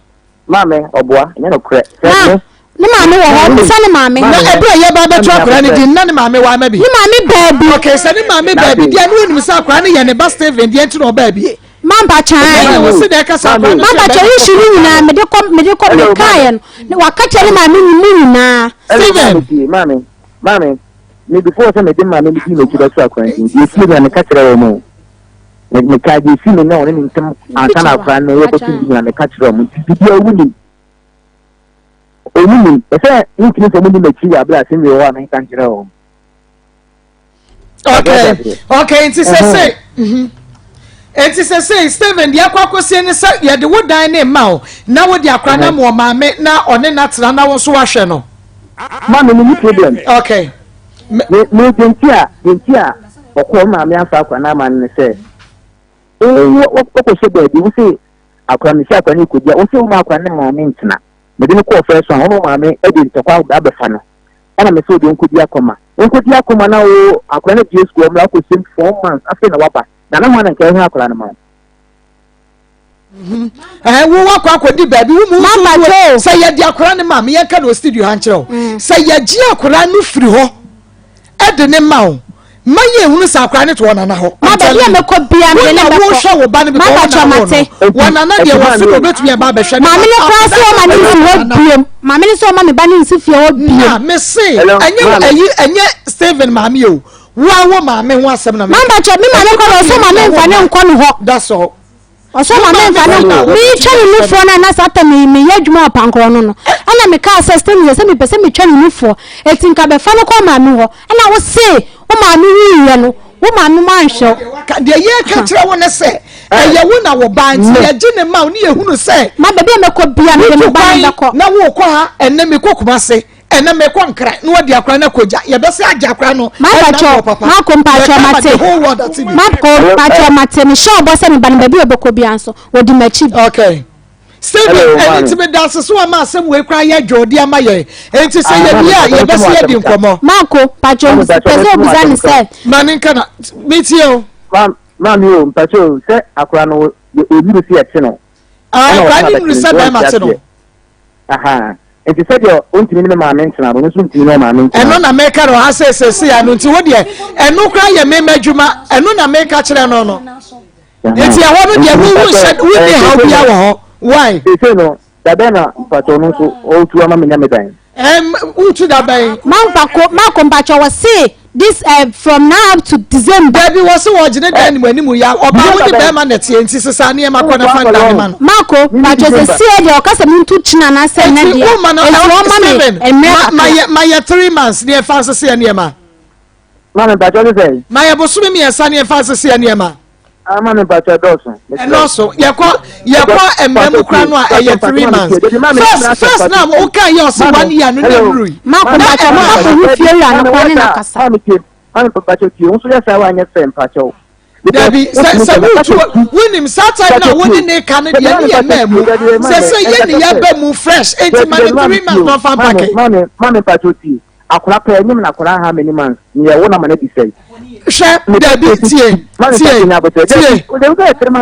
Maame, ɔboa, ɛnyɛ nokorɛ sɛ me. Ne maame wɔ hɔ, ɔmmisa ne maame. Na ɛberɛ a yɛba abɛto akwadaa no din na ne maame wɔ ama bi? Ne maame baa bi. Okay, sɛ ne maame baa bi deɛ na wonim sɛ akwadaa no yɛ ne ba Stephen deɛ nti na ɔbaa bie. Mamba kyan. Ɛna wɔ se na ɛka sɛ akwadaa no sɛ bɛrima Mamba kyɛ issue no nyinaa mede kɔ mede kɔ mekaeɛ no waka kyerɛ ne maame mu nyinaa. Stephen. Maame, Maame, me before sɛ mede maame no dii m'akyi bɛto akora nti, deɛ ɛsii nyinaa meka kyerɛɛ wɔn o. Me, mekaa deɛ ɛsii me ne ɔne ne ntam ansa na akora no yɛbɛto bi nyinaa meka kyerɛɛ wɔn. Nti biribiara ɔmu nim. Ɔmu nim. Ɛsɛ mentumi sɛ ɔmu nim akyi wɔ abere a asɛm wei wɔ hɔ a menka nkyerɛ wɔn. Okay, okay, nti sɛ sɛ, nti sɛ sɛ Stephen deɛ akɔ akɔsie ne sɛ yɛde wo dan ne mma o na wode akora na ma ɔmaame na ɔne na tena na wo nso wahwɛ no. Maame mi ni problem. Okay. Me me deɛ nti a deɛ nti a ɔkɔ maame afa akora na ama no ne sɛ wo wɔkɔhyɛ baabi wo se akora me si akora ne kɔdi a wo se wo ma akora ne maame ntena mede no kɔɔ fɛ so a wo maame de ntɔkwa abɛfa no ɛna me sɛ ɔde ɔnkɔdi akɔma ɔnkɔdi akɔma na wo akora no bie sukuu ɔmmra akɔsɛm 4 months afei na waba na na ho ana nka ɛhwɛ akora no ma wo. Ɛɛ wo wakɔ akɔdi baabi wo mu nso sɛ yɛde akora no ma me yɛnka no wɔ studio ha nkyerɛ wo sɛ yɛgye akora no firi hɔ ɛde ne ma wo ma yɛ ehunu sɛ akora no to wɔ nana hɔ. Ma baabi a mɛkɔ bia mede ne bɛkɔ. Wo na wohwɛ wo ba no bikɔ wo na wo no wɔ nana deɛ wɔ se na obetumi aba abɛhwɛ ne ba. Maame no koraa sɛ ɔma ne nsi hɔ biem. Maame no sɛ ɔma me ba no nsi fie hɔ biem. Na me se ɛnyɛ ɛyi ɛnyɛ Stephen maame o wo a wo maame ho asɛm na me. Mama kyɛ me maame kɔ na ɔsɛ maame nfa ne nkɔ ne hɔ. That's all. Ɔsɛ ma memfa no metwa ne nufoɔ no a na saa tam yi meyɛ adwuma wɔ pankorɔ no no ɛna mekaa sɛ still sɛ mepɛ sɛ metwa ne nufoɔ eti nka bɛfa no kɔ maame hɔ ɛna wo se wo maame wuiɛ no wo maame mu anhwɛ wo. Deɛ yɛreka kyerɛ wo ne sɛ ɛyɛ wo na wo ba nti yɛgye ne ma wo ne yɛhunu sɛ. Ma baabi a mɛkɔ bia mede me ba no bɛkɔ. Na wokɔ ha ɛnɛ mekɔ Kumase ɛnɛ mekɔ Nkran na wɔde akora no akɔgya yɛbɛsɛ agye akora no ɛna papa mako mpakyɛ mate mako mpakyɛ mate mehyɛ ɔbɔ sɛ meba no baabi a ɔbɛkɔ bia nso wɔdi m'akyi bi. Okay. Stephen ɛne nti meda ase so ama asɛm wei koraa yɛ dwo de ama yɛn nti sɛ yɛwie a yɛbɛsɛ yɛdi nkɔmmɔ. Mako mpakyɛ pɛ sɛ obisa ne sɛ. Ma ne nka na metie o. Maame o mpakyɛ o sɛ akora no ɔnyuru sɛ yɛte no. Akora no nyuru sɛ bɛrima te no. Nti sɛdeɛ ɔntumi ne me maame ntena no, ɔno nso ntumi ne ɔmaame ntena. Ɛno na meka no ha sɛ sɛsei ano nti wo deɛ ɛno koraa yɛ me m'adwuma ɛno na meka kyerɛ no no. Nti ɛhɔ no deɛ wowu nhyɛ wonni haw bia wɔ hɔ why. Sɛsei no dabɛn na mpakyɛ ɔno nso ɔretu ama menya me dan. Ɛm wotu dabɛn. Mampako mako mpakyɛ wɔ se this uh, from now up to December. Dabi wɔ se wɔgye ne dan mu anim ya ɔbaa wo ne bɛrima na ɛteɛ nti sesa nneɛma kɔ na fa ndan ne ma no. Mako mpakyɛ sɛ sie deɛ ɔka sɛ mentu kyena anaasɛ nnɛ deɛ nti ɔma me mmerɛ kakra. Mayɛ 3 months ne ɛfa nsese nneɛma. Maame mpakyɛ ne sɛ. Mayɛ bosome 3 ne ɛfa nsese nneɛma. Ama me mpakyɛ dɔɔso. Ɛnɔɔso yɛkɔ yɛkɔ mmerɛ mu kora no a ɛyɛ 3 months. First first na o kan yɛ ɔsi one year no na nnuru yi. Mako mpakyɛ mo akɔ hu fie wura no kora ne na kasa. Maame tie maame mpakyɛ tie nso yɛ saa wa nyɛ fɛ mpakyɛ o. Dabi sɛ sɛ wotu wonim saa time na wo ne ne ka no deɛ ne yɛ mmaa mu sɛ sɛ yɛ ne yɛ ba mu fresh eti ma ne 3 months na ɔfa mpake. Maame maame mpakyɛ tie akora pɛ anim na akora ha many months ne yɛ wo na ma na di sɛe. Hwɛ dabi tie tie tie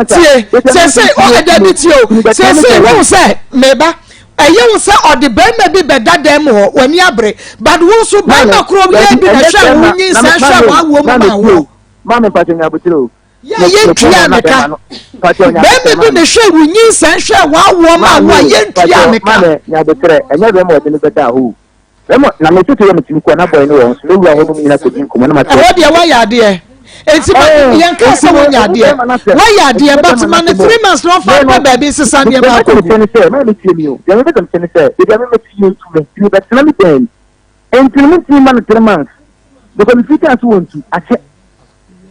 tie sese ɔ dabi tie o sese wɔn sɛ mɛba ɛyɛ wo sɛ ɔde bɛrima bi bɛda dan mu hɔ w'ani abere but wo nso bɛrima koro yɛ bi na hwɛ wo nyinsɛn hwɛ w'awoɔ mu ma wo. Maame mpakyɛ nyabotire o. Yɛ yɛ ntua ne ka bɛrima bi na hwɛ wo nyinsɛn hwɛ w'awoɔ ma wo a yɛ ntua ne ka. Maame nyabotire ɛnyɛ bɛrima ɔde no bɛda hɔ o. Bɛrima na me tete yɛ me tumi kɔ na bɔyɛ ne wɔn so mewura hɔ nom nyina kɔdi nkɔmmɔ na ma Ɛhɔ deɛ woayɛ adeɛ eti ma yɛn ka sɛ wonya adeɛ woayɛ adeɛ but ma ne 3 months na ɔfa mpɛ baabi nsesa nneɛma akɔ gu. Sɛ maa mi tie mi o deɛ mi bɛ sɛ mi kyɛ ne sɛ ebi a mi mɛ tie ntu mi ti mi bɛ tena mi dan mu nti mi ntumi ma no 3 months because mi fi kaa so wɔ ntu akyɛ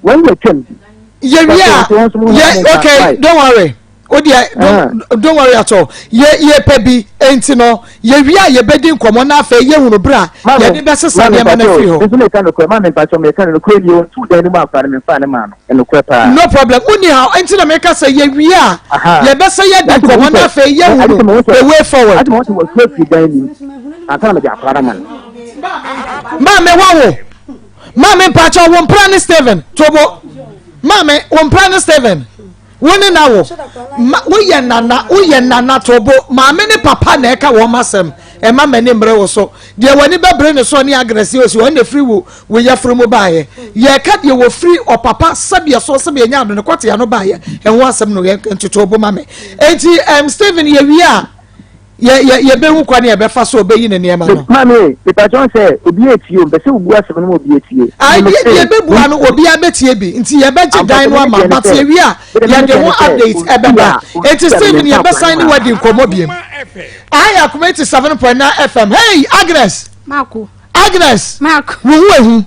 wɔn yɛ twɛm. Yɛwie a yɛ okay, don't worry, o deɛ don't worry at all. Yɛ yɛ pɛ bi nti no yɛwie a yɛbɛdi nkɔmɔ na afei yɛhunu bere a yɛde bɛsesa nneɛma no afiri hɔ. Nso meka nokorɛ maa me mpakyɛ meka no nokorɛ nie ɔntu dan no mu amfa no memfaa ne maa no nokorɛ paa. No problem, wonni ha nti na meka sɛ yɛwie a yɛbɛsɛ yɛdi nkɔmɔ na afei yɛhunu the way forward. Ati ma wɔn sɛ wɔtu afiri dan nim ansa na mede akora no ma no. Maame wawo maame mpakyɛ wo mpra ne Steven tobo maame wo mpra ne Steven wo ne na wo ma woyɛ nana woyɛ nana tobo maame ne papa na ɛka wɔn asɛm ɛma m'ani mmere wo so deɛ w'ani bɛbere ne so ne Agnes osi wɔn na efiri wo wo yɛfiri mu baayɛ yɛka deɛ wɔfiri ɔpapa sɛdeɛ so sɛdeɛ nya ado ne kɔtea no baayɛ ɛho asɛm no yɛ ntoto bo ma me eti Steven yɛwie a yɛ yɛ yɛbɛhu kwan yɛ bɛfa so ɔbɛyi ne nneɛma no. Maame mipatwɔn sɛ obi etie o mpɛ sɛ obu asɛm no ma obi etie. Ayi deɛ deɛ bɛbua no obi abɛtie bi nti yɛbɛgye dan no ama but yɛwie a yɛde ho update ɛbɛba eti Stephen yɛbɛsan ne wadi nkɔmɔ biem. Ayi akoma 87.9 FM. Hey Agnes. Mako. Agnes. Mako. Wo ho ehu.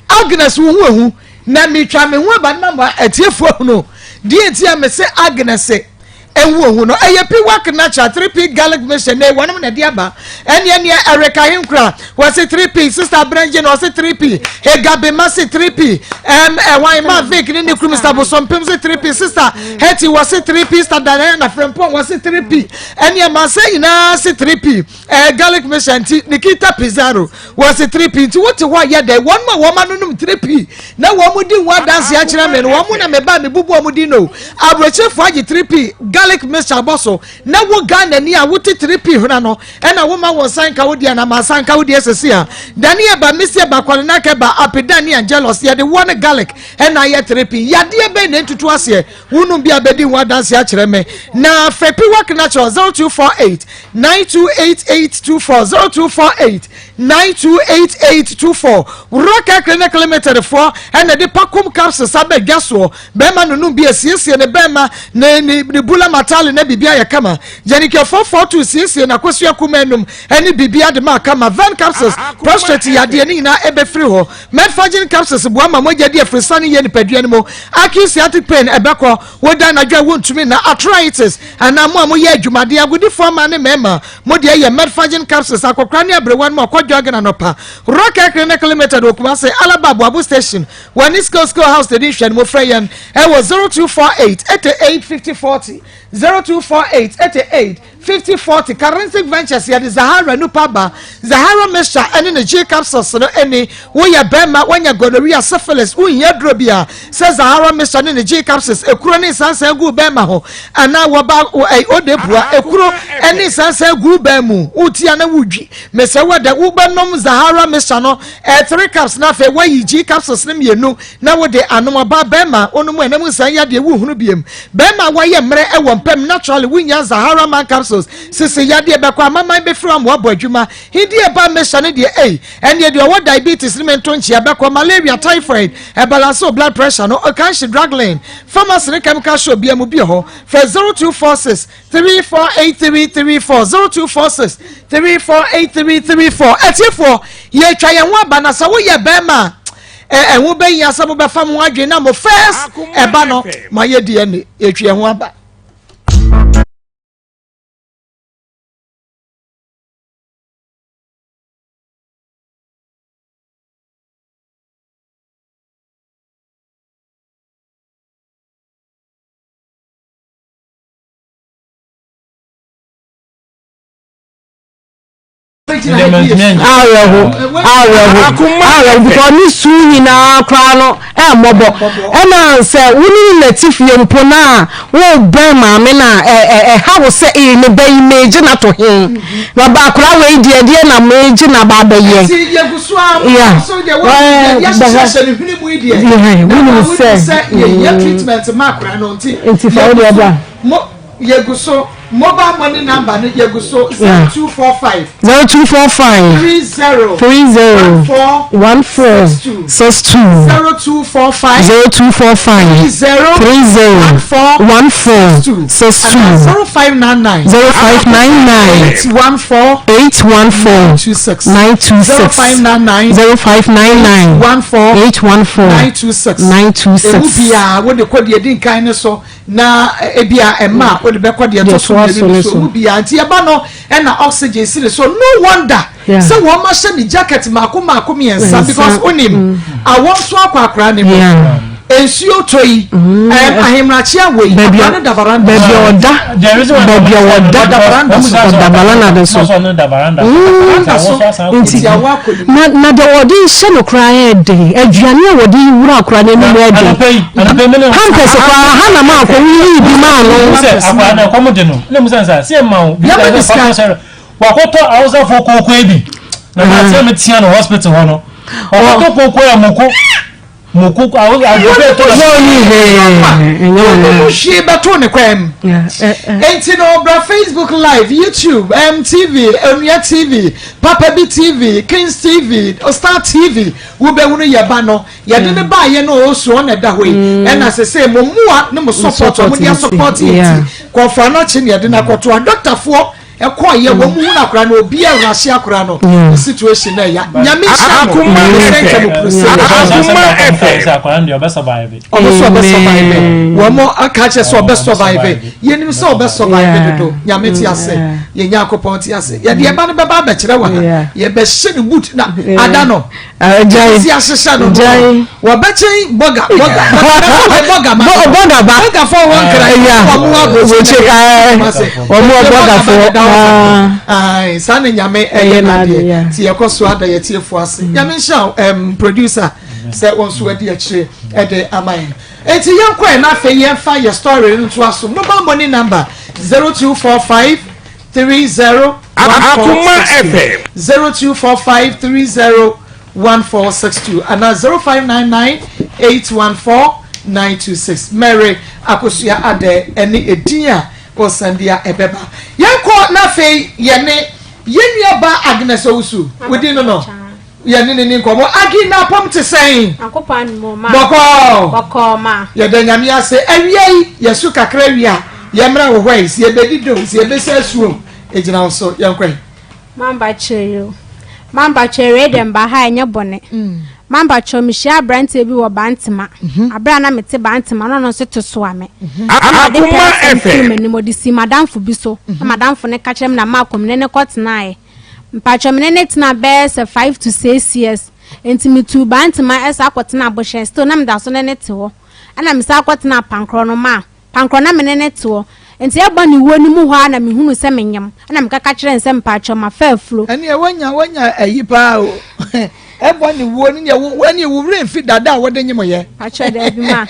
Agnes wo ho ehu na metwa me ho aba no ma atiefoɔ ahunu deɛ nti a mese Agnes ehu ehu no. Ɛyɛ Piwak Natural 3P garlic mixture na wɔnom na ɛde aba ɛneɛ neɛ Erica Henkura wɔse 3P, Sister Brengye na ɔse 3P, Egabema se 3P, ɛwan ma Vic ne ne kuru Mr Bosompem se 3P, Sister Hetty wɔse 3P, Sister Diana Frempong wɔse 3P, ɛneɛ mansa nyinaa se 3P garlic mixture nti Nikita Pizarro wɔsi 3P nti wote hɔ a yɛ dɛ wɔn ma wɔn anonom 3P na wɔn di ho adanse akyerɛ me no wɔn na me ba me bubu wɔn di no aburokyerefo agye 3P garlic. garlic mixture abɔ so na wo Ghanani a wote 3P hwena no ɛna woma wo nsa nka wo deɛ na ma nsa nka wo deɛ sɛsi a Dani ɛba Misi ɛba Kwalenak ɛba Apidan ne Angelos yɛde woɔ ne garlic ɛna ayɛ 3P yadeɛ bɛn na ɛntutu aseɛ wonom bi a bɛdi ho adanseɛ akyerɛ me na frɛ Piwak Natural 0248 928824 0248 928824 Rocker Clinic Limited foɔ ɛna de Pakum capsules aba dwa soɔ Bɛrima no nom bi asiesie ne bɛrima ne ne ne bula matale na biribi ayɛ kama. Yɛnikɛ 442 siesie n'akosua kumaa num ɛne biribi ade ma kama. Ven capsules prostate yadeɛ ne nyinaa ɛbɛfiri hɔ. Metforgen capsules boa ma mogya di afirisane yie nipadua no mu. Acute sciatic pain ɛbɛkɔ. Woda anadwo a wontumi nna. Arthritis anaa mo a moyɛ adwumaden agodifoɔ mmaa ne mmarima mo deɛ yɛ Metforgen capsules akɔkora ne aberewa no mu ɔkɔ jogging anɔpa. Rock Clinic Limited wɔ Kumasi Alaba Aboabo station. Wɔne Skill Skill House na ɛdi nhwɛanimu. Frɛ yɛn wɔ 0248 88 50 40, 0248 88 50 40. Karensic Ventures yɛde Zahara nupa ba. Zahara mixture ɛne ne G capsules no ɛni. Woyɛ bɛrima, woanya gonorrhea, syphilis, wonhia aduro bi a sɛ Zahara mixture ne ne G capsules ekuro ne nsansan gu bɛrima ho anaa wɔba ode bua ekuro ɛne nsansan gu bɛn mu wotia na wodwi mesɛ wɔ dɛ wobɛnom Zahara mixture no 3 cups na afei woayi G capsules no mmienu na wode anom. Ɔbaa bɛrima wonom ɛnam nsan yadeɛ wohunu biem. Bɛrima wɔyɛ mmerɛ ɛwɔ mpam naturally wonya Zahara man capsules sisi yadeɛ bɛkɔ amaman bɛfiri ama wabɔ adwuma. Hindi ɛba mixture no deɛ ei ɛneɛ deɛ ɔwɔ diabetes ne mento nkyea bɛkɔ malaria, typhoid, ɛbalance blood pressure no. Ɔkanhye Drugline pharmacy ne chemical shop bia mu bi hɔ. Fɛ 0246 348334, 0246 348334. Atiefoɔ, yɛtwa yɛn ho aba na sɛ woyɛ bɛrima a ɛho bɛyia sɛ mobɛfa mo adwene na mo first ɛba no ma yɛ DNA. Yɛtwa yɛn ho aba. Awerɛho, awerɛho, awerɛho because ne su nyinaa koraa no ɛmmɔbɔ. Ɛna sɛ wo ne no nati fie mpo no a, wobɛn maame no a, ɛha wo sɛ ee ne ba yi megye no ato he, na ba akwadaa wei deɛ deɛ na megye no aba abɛyɛ. Nti yɛgu so a so deɛ wɔde ahyehyɛ ne hwene mu yi deɛ na wonim sɛ yɛhia treatment ma akwadaa no nti. Nti fa wo deɛ bra. Yɛgu so mobile money number no yɛgu so 0245. 0245. 30. 30. 14. 14. 62. 62. 0245. 0245. 30. 30. 14. 14. 62. 62. 0599. 0599. 814. 814. 926. 926. 0599. 0599. 814. 814. 926. 926. Emu biara wode kɔ deɛ di nkan ne so na ebi a ɛma a wode bɛkɔ deɛ ɛtɔ so mmienu no so mu biara nti ɛba no ɛna oxygen si ne so. No wonder sɛ wɔn ahyɛ ne jacket mako mako mmiɛnsa because onim awɔ nso akɔ akora ne mu nsuo tɔ yi ahemrakye awɔ yi akora ne da veranda. Baabi a ɔda, baabi a ɔda, ɔda veranda so. Veranda so. Nti nti awɔ akɔ ne mu. Na deɛ wɔde hyɛ no koraa yɛ den, aduane a wɔde wura akora n'anim yɛ den, pampers koraa ha na maa kɔ woyi bi maa no. Sɛ akwadaa no ɛkɔm de no ne mu sɛ nsa sɛ ɛma wo bi Yɛma ne sika. Wakɔtɔ Hausafoɔ kookoo bi na maa sɛ metea no hospital hɔ no wakɔtɔ kookoo a moko moko agogo ɛtɔ. Wɔn mu hwie bɛto ne kwan mu. Nti no bra Facebook live, YouTube, MTV, Onua TV, Papa Bi TV, Kings TV, Star TV, wobɛhunu yɛ ba no. Yɛde ne baayɛ no ɔɔsu ɔna ɛda hɔ yi. Ɛna sese mo mmoa ne mo support ɔmo de asupport yɛ nti kɔnfa anɔkye ne yɛde no akɔto a dɔktafoɔ ɛkɔɔ yɛ wɔn mu hu akora no obi a ɛwurase akora no ne situation na ɛya Nyame nhyira mo sɛ nkyɛn mo puru sɛ Akoma FM. Akwadaa no deɛ ɔbɛ survive. Ɔmo sɛ ɔbɛ survive, wɔn mo aka kyerɛ sɛ ɔbɛ survive, yɛnim sɛ ɔbɛ survive dodo. Nyame te ase, yɛn Nyankopɔn te ase. Yɛde ɛba no bɛba abɛkyerɛ wɔ ha, yɛbɛhyɛ ne boot na ada no si ahyehyɛ no no wɔbɛkyɛn bɔga bɔga bɔga ma bɔga ba bɔga fɔ wɔn nkira wɔn mu aburokyi wɔn mu bɔga fɔ. Saa ne Nyame ɛyɛ n'adeɛ ti yɛkɔ so ada yɛtie fo ase. Nyame nhyɛ producer sɛ wɔn nso adi akyire ɛde ama yɛn. Enti yɛnkɔ ɛ na afei yɛmfa yɛ story no ntoa so. Mobile money number 0245 30 1462 0245 30 1462 anaa 0599 814 926. Mary Akosua Adeh ɛne edin a ɔsan bi a ɛbɛba. Yɛnkɔ na afei yɛne yɛn nua ba Agnes Owusu, wo din no no? Yɛne no ni nkɔmmɔ. Aggie n'apam te sɛn? Bɔkɔɔ. Yɛda Nyame ase. Awia yi, yɛso kakra wie a, yɛmmra wo hɔ yi. Sɛ yɛbɛdi dɛ o, sɛ yɛbɛsi asu o, ɛgyina wo so. Yɛnkɔ yi. Mamba kyerɛ o. Mamba kyerɛ wei deɛ mba ha ɛnyɛ bɔne. Mamba kyerɛ mehyia aberanteɛ bi wɔ Bantema. Abere a na mete Bantema na ɔno nso te soa me. Ɛna ɔde pɛ asɛm firi m'anim ɔde sii m'adamfo bi so. Na m'adamfo no ka kyerɛ me na maakɔ me ne no kɔtenaeɛ. Mpakyɛw me ne no tenaa bɛyɛ sɛ 5 to 6 years. Nti metuu Bantama ɛsan kɔtenaa Abohyɛn still na meda so ne no te hɔ. Ɛna mesan kɔtenaa Pankorɔ no maa Pankorɔ na me ne no te hɔ. Nti ɛbɔ ne wuo no mu hɔ ara na mehunuu sɛ menyem. Ɛna mekaka kyerɛɛ no sɛ mpakyɛw mafa afuro. Ɛneɛ wanya wanya ayi paa o. Ɛbɔ ne wuo no neɛ wo ɛneɛ wo werɛ mfi dada a wode nyem yɛ. Mpakyɛw daabi ma.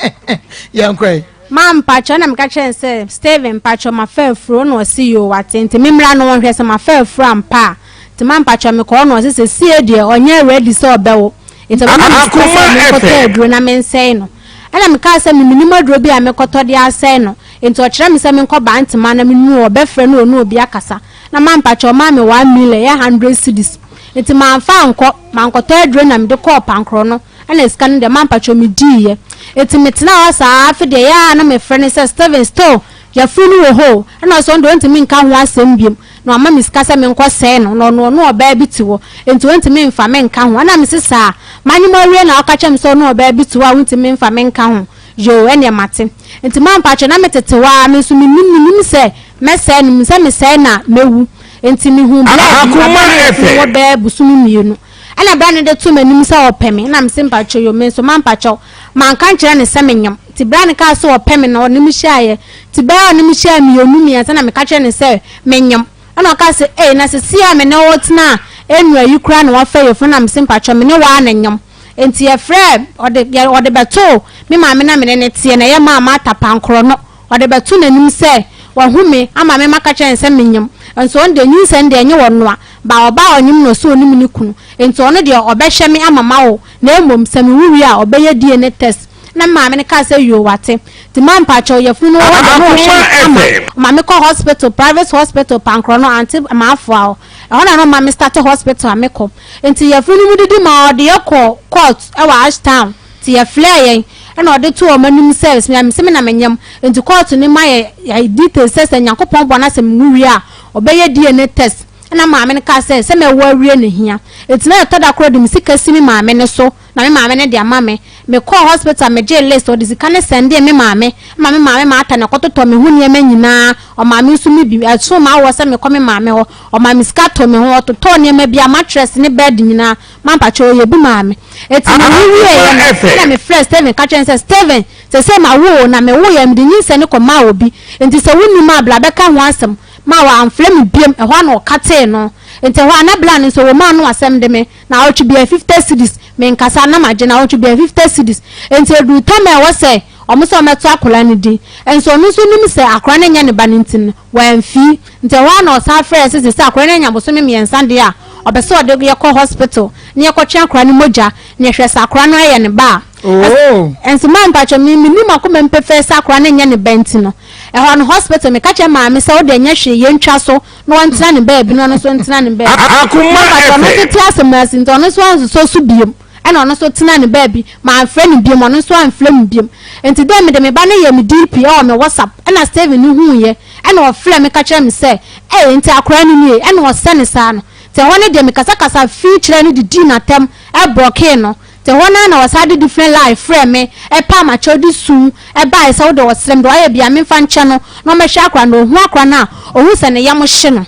Yɛnkɔ yi. Ma mpakyɛw na meka kyerɛɛ no sɛ Steven mpakyɛw mafa afuro na ɔse yoo wate nti memmra no ɔnhwɛ sɛ mafa afuro ampa a nti ma mpakyɛw mekɔ hɔ na ɔse sesie deɛ ɔnyɛ ready sɛ ɔbɛwo nti ɔbɛma me sika sɛ menkɔtɔ aduro na mensɛe no ɛna mekaa sɛ me menim aduro bi a mekɔtɔ de asɛe no nti ɔkyerɛ me sɛ menkɔ Bantama na menu ɔbɛfrɛ no ɔne obi akasa na ma mpakyɛw ɔmaa me 1 million ɛyɛ 100 cedis nti mamfa ankɔ mankɔtɔ aduro na mede kɔɔ Pankorɔ no. Ɛna sika no deɛ mampakyɛw mediiɛ. Enti metenaa hɔ saa ara, afei deɛ ɛyɛ a na mefrɛ no sɛ Steven still yafunu no wɔ hɔ o, ɛna ɔse ɔno deɛ ɔntumi nka ho asɛm biom, na wama me sika sɛ menkɔ sɛe no, na ɔno ɔne ɔbaa bi te hɔ, enti ɔntumi mfa me nka ho. Ɛna mese saa, manyem awie na ɔka kyerɛ me sɛ ɔne ɔbaa bi te hɔ a wontumi mfa me nka ho, yoo ɛneɛ mate. Enti mampakyɛw na metete hɔ ara, me nso mennim, mennim sɛ mɛsɛe no, menim sɛ mesɛe no a mɛwu. Enti mehuu bra bi, aberɛ a na yafunu wɔ bɛyɛ bosome mmienu. Ɛna bra no de too m'anim sɛ ɔpɛ me, ɛna mese mpakyɛw yoo, me nso mampakyɛw, manka nkyerɛ no sɛ menyem, nti bra no kaa sɛ ɔpɛ me no ɔne me hyiaeɛ, nti bɛyɛ a ɔne me hyiaeɛ mmienu mmiɛnsa na meka kyerɛ no sɛ menyem, ɛna ɔkaa sɛ ei na sesie a me ne wo tena a ɛnura yi koraa na wafa yafunu, ɛna mese mpakyɛw me ne wo ara na nyem, nti yɛfrɛɛ ɔde yɛ ɔde bɛtoo me maame na me ne no teɛ na ɛyɛ maa Martha Pankorɔ no ɔde bɛto n'anim sɛ wahu me ama me maka kyerɛ no sɛ menyem, nso ɔno deɛ nyinsɛn deɛ ɛnyɛ ɔnoa, Ba ɔbaa a ɔnyem no sɛ ɔnim ne kunu nti ɔno deɛ ɔbɛhwɛ me ama mawo na mmom sɛ mewo wie a ɔbɛyɛ DNA test na me maame no kaa sɛ yoo wate nti ma mpakyɛw yafunu no wɔ hɔ deɛ na ɔhwɛ me ama ɔma me kɔ hospital private hospital pankorɔ no ante maafoa hɔ ɛhɔ na na ɔma me start hospital a mekɔ nti yafunu no mu didi ma ɔde yɛ kɔ court ɛwɔ Ashtown nti yɛflɛɛ yɛn ɛna ɔde too wɔn anim sɛ me se me na menyem nti court no ma yɛ details sɛ sɛ Nyankopɔn bɔ no asɛ mewo wie a ɔbɛyɛ DNA test. Ɛnna maame no kaa sɛ, Sɛ mɛwo awie no hia. Enti na ɛtɔ da koro de me sika si me maame no so na me maame no de ama me. Mekɔɔ hospital megyee list, ɔde sika no sɛndee me maame ma me maame Martha na ɛkɔtotɔɔ me ho nneɛma nyinaa. Ɔmaa me nso me bi. Ɛsoo m'awoɔ sɛ mekɔ me maame hɔ. Ɔmaa me sika too me ho, ɔtotɔɔ nneɛma biara, mattress ne bed nyinaa. Mampakyɛ ɔyɛ bi maa me. Enti mewo wieeɛ no, ɛnna mefrɛɛ Stephen ka kyerɛɛ no sɛ, Stephen, seesei mawo o, na mewoeɛ a mede nyinsɛn no kɔmaa obi. Enti sɛ wonnim a, bra bɛka ho asɛm. Ma wamfrɛ me biom, ɛhɔ ara na ɔkatee no. Nti ɛhɔ ara na bra no nso wɔmaa no asɛm de me, naawɔtwe biara 50 cedis, menkasa na magye naawɔtwe biara 50 cedis. Nti ɛduru tam a ɛwɔ sɛ wɔn sɛ wɔmmɛto akwadaa no din, nso ɔno nso nim sɛ akwadaa no nyɛ ne ba no nti no, wamfii. Nti ɛhɔ ara na ɔsan frɛɛ sɛ seesei akwadaa no anya bosome mmiɛnsa deɛ a, ɔpɛ sɛ ɔde yɛkɔ hospital na yɛkɔtwe akwadaa no mogya na yɛhwɛ sɛ akwadaa no yɛ ne ba a. Oh. Nso maa mpakyɛ me menim akoma mu pefee sɛ akwadaa no nyɛ ne ba nti no, Ɛhɔ no hospital meka kyerɛ maame sɛ wode ɛnyɛ hwee yɛntwa so na ɔntena ne baabi na ɔno nso ntena ne baabi. Akoma Na mpakyɛ ɔno nso FM. te asɛm ase nti ɔno nso ansosɔ so biom ɛna ɔno nso tena ne baabi mamfrɛ no biom ɔno nso amfrɛ me biom nti dɛ mede me ba no yɛ me DP ɛwɔ me WhatsApp ɛna Steven no huuiɛ ɛna ɔfrɛ me ka kyerɛ me sɛ ei nti akwadaa no nie ɛna ɔsɛ ne saa no nti ɛhɔ no deɛ mekasakasa fii kyerɛ no didii n'atɛm ɛblɔkee no. Te hɔ no ara na wɔsan de different line frɛɛ me, ɛpaa m'akyɛw de suu baeɛ sɛ wode ɔsrɛ me deɛ wayɛ biara memfa nkyɛ no na ɔmmɛhwɛ akora no. Ɔhuu akora no a, ɔhuu sɛ ne yam hye no.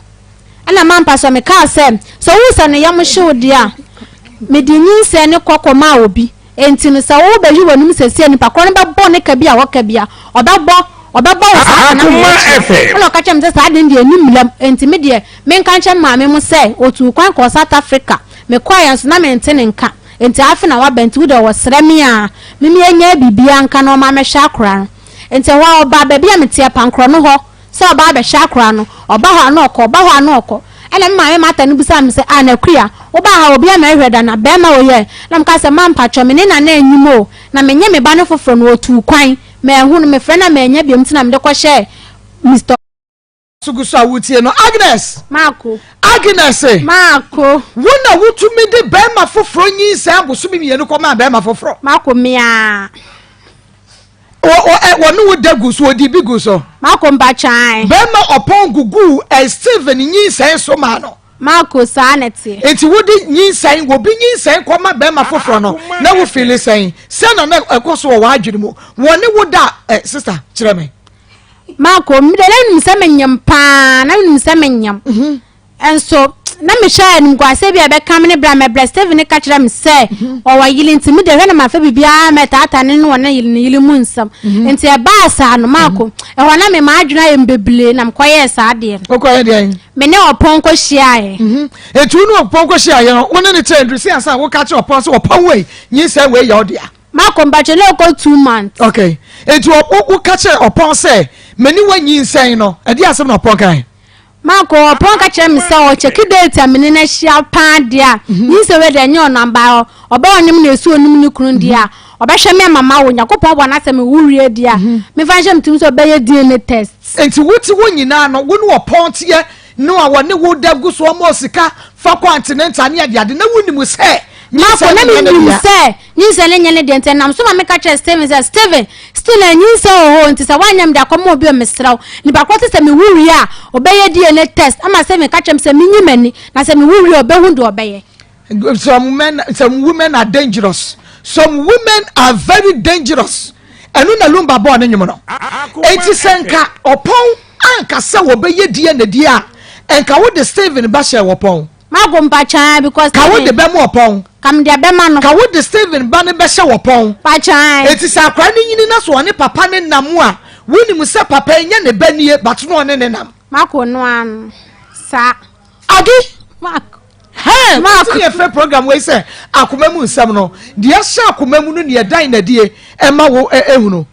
Ɛna mampa so mekaa sɛ, sɛ wohu sɛ ne yam hye wo deɛ a, mede nyinsɛn no kɔ kɔmaa obi. Enti no sɛ wobɛyi w'anom seesei a, nipa korɔ no bɛbɔ ne ka bi a ɔka bi a, ɔbɛbɔ, ɔbɛbɔ wo saa ka no ama Akoma woatua. FM. Ɛna ɔka kyerɛɛ me sɛ saa ade no deɛ ɛnni mmara mu, enti me deɛ menka nkyerɛ me maame mo sɛ ɔtuu kwan kɔɔ South Africa. Mekɔeɛ nso na mente ne nka. Nti afe na waba nti wo deɛ wɔsrɛ me a me me anya biribiara nka na ɔma mɛhwɛ akora no. Nti ɛhɔ a ɔbaa baabi a meteɛ pankorɔ no hɔ sɛ ɔba abɛhwɛ akora no. Ɔba hɔ a na ɔkɔ, ɔba hɔ a na ɔkɔ. Ɛna me maame Martha no bisaa me sɛ, ah Nakua, wobaa ha obi ama ɛhwɛ da na bɛɛma wei ɛ? Na meka sɛ, ma mpakyɛw me ne Nana anyim o, na menye me ba no foforɔ no ɔtuu kwan, manhu no, mefrɛ no a mannya biom nti na mede kɔhyɛɛ Mister. So gu so a wotie no Agnes. Maako. Agnes. Maako. Wo na wotumi de bɛrima foforɔ nyinsɛn abosome mmienu kɔmaa bɛrima foforɔ. Maako mea. Wɔne wo da gu so ɔdi bi gu so. Maako mpakyan. Bɛrima ɔpɔn guguu ɛ Stephen nyinsɛn so maa no. Maako saa na ɛteɛ. Nti wode nyinsɛn obi nyinsɛn kɔma bɛrima foforɔ no na wo fili sɛn sɛ na na ɛkɔ so wɔ w'adwene mu wɔne wo da ɛ sista kyerɛ me. Marco, me deɛ na menim sɛ menyem paa, na menim sɛ menyem. Mhm. Nso na mehwɛ animguaseɛ bi a ɛbɛka me ne berɛ a mɛbrɛ. Stephen ka kyerɛ me sɛ mhm. ɔwɔ yere nti me deɛ hwɛ na mafa biribiara mɛtaataa ne ne wɔ ne yere ne yere mu nsɛm. Mhm. Nti ɛbaa saa no Marco, ɛhɔ na me m'adwene ayɛ me bebree na mekɔyɛɛ saa adeɛ no. Wokɔyɛ deɛn? Me ne ɔpɔn kɔhyiaeɛ. Nti wo ne ɔpɔn kɔhyiaeɛ no, wo ne ne kyerɛ nduru sɛ ansa woka kyerɛ ɔpɔn sɛ ɔpɔn wei nyinsɛn wei yɛ ɔdea. Mako mpakyɛ na ɔkɔ 2 months. Okay, nti wo ka kyerɛ ɔpɔn sɛ mene wa nyinsɛn no, ɛde asɛm na ɔpɔn kan? Mako ɔpɔn ka kyerɛ me sɛ ɔkyɛki date a mene no ahyia paa deɛ a, nyinsɛn wei deɛ ɛnyɛ ɔno amba ɔbɛ ɔnyem na ɛsu onim ne kunu deɛ a, ɔbɛhwɛ me ama ma wo Nyankopɔn bɔ n'asɛm wo wie deɛ a, mefa nhyɛ me tirim sɛ ɔbɛyɛ DNA test. Nti wote hɔ nyinaa no, wo ne ɔpɔn teɛ no a wɔne wo da gu so ɔma sika fa kɔ antenatal ne adeade na wonim sɛ Mako nyinsɛn na no nyɛ ne menim dea. sɛ nyinsɛn no nyɛ ne deɛ nti ɛnam so ma meka kyerɛɛ Steven sɛ Steven, still na nyinsɛn wɔ hɔ nti sɛ woanyɛ mede akɔma obi o mesrɛ wo nipa korɔ te sɛ mewu wie a ɔbɛyɛ DNA test ama Steven ka kyerɛ me sɛ menyi m'ani na sɛ mewu wie a ɔbɛhu deɛ ɔbɛyɛ. Some men, some women are dangerous. Some women are very dangerous. Ɛno na Lumba bɔɔ ne nwom no. Eti sɛ nka ɔpɔn anka sɛ wɔbɛyɛ DNA deɛ a, nka wode Stephen ba hyɛ wɔpɔn. Mako mpakyaa because Ka wode bɛma ɔpɔn. Ka mede bɛma no. Ka wode Stephen ba no bɛhyɛ wɔpɔn. Pakyaa. Eti sɛ akwaraa no nyini na so ɔne papa ne nam a, wonim sɛ papa yi nyɛ ne ba nie but no ɔne ne nam. Mako no ano saa. Ade. Mako. Hey, Mako. Ti yɛfrɛ program wei sɛ akoma mu nsɛm no deɛ ɛhyɛ akoma mu no neɛ ɛdan nadie ɛma wo ehunu.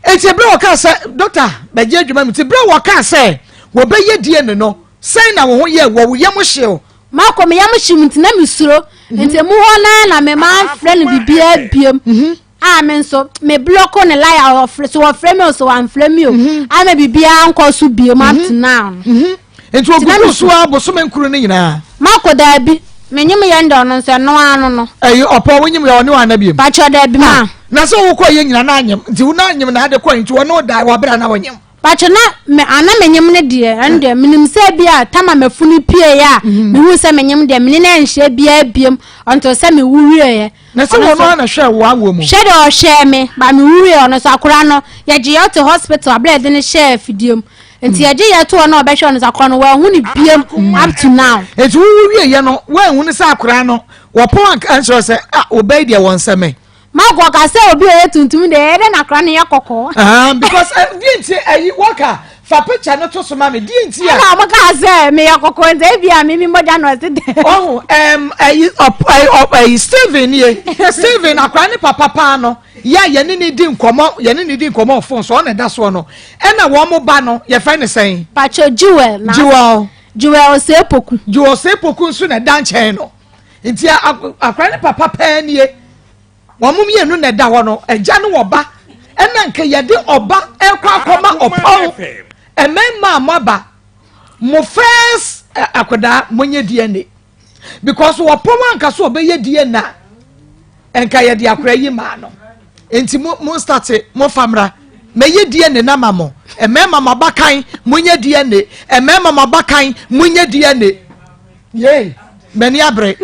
Eti ebere wɔkaa sɛ dɔkta bɛgye adwuma mu ti bere wɔkaa sɛ wɔbɛyɛ DNA no sɛn na wo ho yɛ wɔ wo yam hyew. Mako me yam hyew nti na mesuro nti emu hɔ naa na me maa mfrɛ no biribiara biem. A me nso me block ne line a ɔfrɛ so wɔfrɛ me o so wɔamfrɛ me o ama biribiara nkɔ so biem up to now no. Nti ogugu so a bosome nkuru no nyinaa. Mako daabi menyim yɛn de ɔno nso ɛno ano no. Ɛyi ɔpɔ wonyim yɛ ɔne wana biem. Pakyɛ daabi ma. Na sɛ wokɔ yɛ nyina na anyem nti wo na anyem na ade kɔ nti ɔne wo da wɔ abere na wonyem. Pakyɛ na me ana menyem ne deɛ ɛno deɛ menim sɛ bi a tama mafunu pie a mehu sɛ menyem deɛ mene na nhyɛ biara biem until sɛ mewu wieɛ. Na sɛ wɔn ara na hwɛ wo awoɔ mu. Hwɛ deɛ ɔhwɛɛ me ba me wuiɛ ɔno nso akora no yɛgye yɛ ɔte hospital abere yɛde no hyɛɛ afidie mu nti yɛgye yɛ to hɔ na ɔbɛhwɛ ɔno nso akora no wɔahu no biem up to now. Nti wowu wie yɛ no wɔanhu no sɛ akora no wɔpɔn anka nkyerɛ sɛ ah ɔbɛ yi deɛ wɔn nsɛ me. Mako ɔka sɛ obi a ɔyɛ tuntum deɛ ɛyɛ dɛ na akora no yɛ kɔkɔɔ. Ah because deɛ nti ɛyi wɔka fa picture no to so ma me deɛ nti a. Ɛna ɔmo kaa sɛ meyɛ kɔkɔɔ nti ebi a mimi mogya na ɔte dɛ. Ɔho ɛm ɛyi ɔp ɛyi ɔp ɛyi Steven nie Steven akora ne papa paa no yɛ a yɛne ne di nkɔmɔ yɛne ne di nkɔmɔ ɔfon so ɔna ɛda soɔ no ɛna wɔn mo ba no yɛfrɛ ne sɛn. Pacho Jewel na. Jewel. Jewel Osepoku. Jewel Osepoku nso na ɛda nkyɛn no nti akora ne papa paa nie. Wɔn mmienu na ɛda hɔ no, agya ne ɔba. Ɛna nka yɛde ɔba ɛkɔ akɔma ɔpɔn. Mmarima a moaba, mo first akwadaa monyɛ DNA. Because ɔpɔn anka so ɔbɛyɛ DNA a, nka yɛde akwadaa yi maa no. Nti mo mo starte mo fa mmra. Mɛyɛ DNA na ma mo. Mmarima mo abakan monyɛ DNA. Mmarima mo abakan monyɛ DNA. Yay, m'ani abere.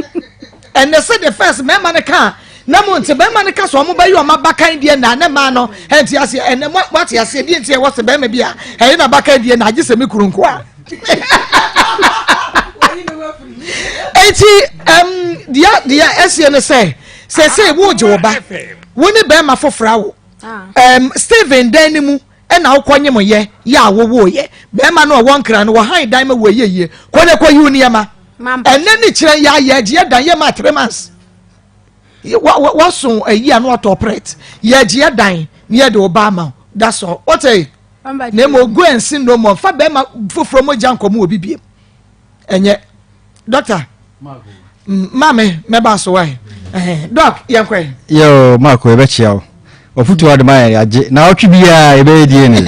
Ɛnɛ sɛ the first mmarima no ka na mo nti mmarima no ka sɛ wɔn bɛyɛ wɔn abakan deɛ na ne mmaa no ɛnti aseɛ ɛnɛ mo ate aseɛ deɛ nti ɛwɔ sɛ barima bi a ɛyɛ n'abakan deɛ na agye sɛ me kuru nko a. Eti ɛm deɛ deɛ ɛseɛ ne sɛ sɛ sɛ wo gye wo ba wo ne barima foforɔ awo ɛm Stephen dan ne mu. Ɛna wokɔ nyem yɛ yɛ a wowoo yɛ bɛɛma no ɔwɔ nkran no wɔ han dan ma wɔ yɛ yie kɔ ne kɔ yiw nneɛma ɛnɛ ne kyerɛ yɛ ayɛ agye yɛ dan yɛ ma 3 months. Waso ayi a na watɔ pret. Yɛgye yɛ dan na yɛde wo ba ama wo. That's all. Wote? Na mmom go and sin no more. Fa bɛrima foforɔ mogya nkɔmɔ wɔ bi biem. Ɛnyɛ. Doctor. Maame mɛba so wae. Doc yɛnkɔ ɛ. Yo, Marco, yɛbɛkyia wo. Ɔfotuo ade ma yɛn yɛagye. Na ɔtwe biara yɛbɛyɛ DNA.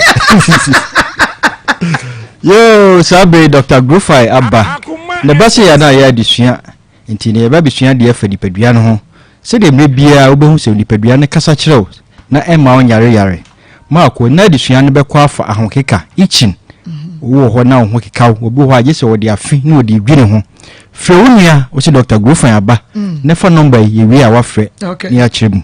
Yo, saa bere Dr. Grofai aba. Ne ba sɛ yɛn a yɛ adesua. Nti ne yɛba abɛsua adeɛ afa nipadua no ho. Sɛdeɛ mmerɛ biara wobɛhu sɛ nipadua no kasa kyerɛ wo na ɛmma wo nyare yare. Marco, nnɛ adesua no bɛkɔ afa ahokeka, itching. Wowɔ hɔ na wo ho keka wo. Obi wɔ hɔ a gye sɛ ɔde afe na ɔde redwi ne ho. Frɛ wo nua, wo se Dr. Grofan aba na fa nɔmba yi, yɛwie a woafrɛ na yɛakyerɛ mu.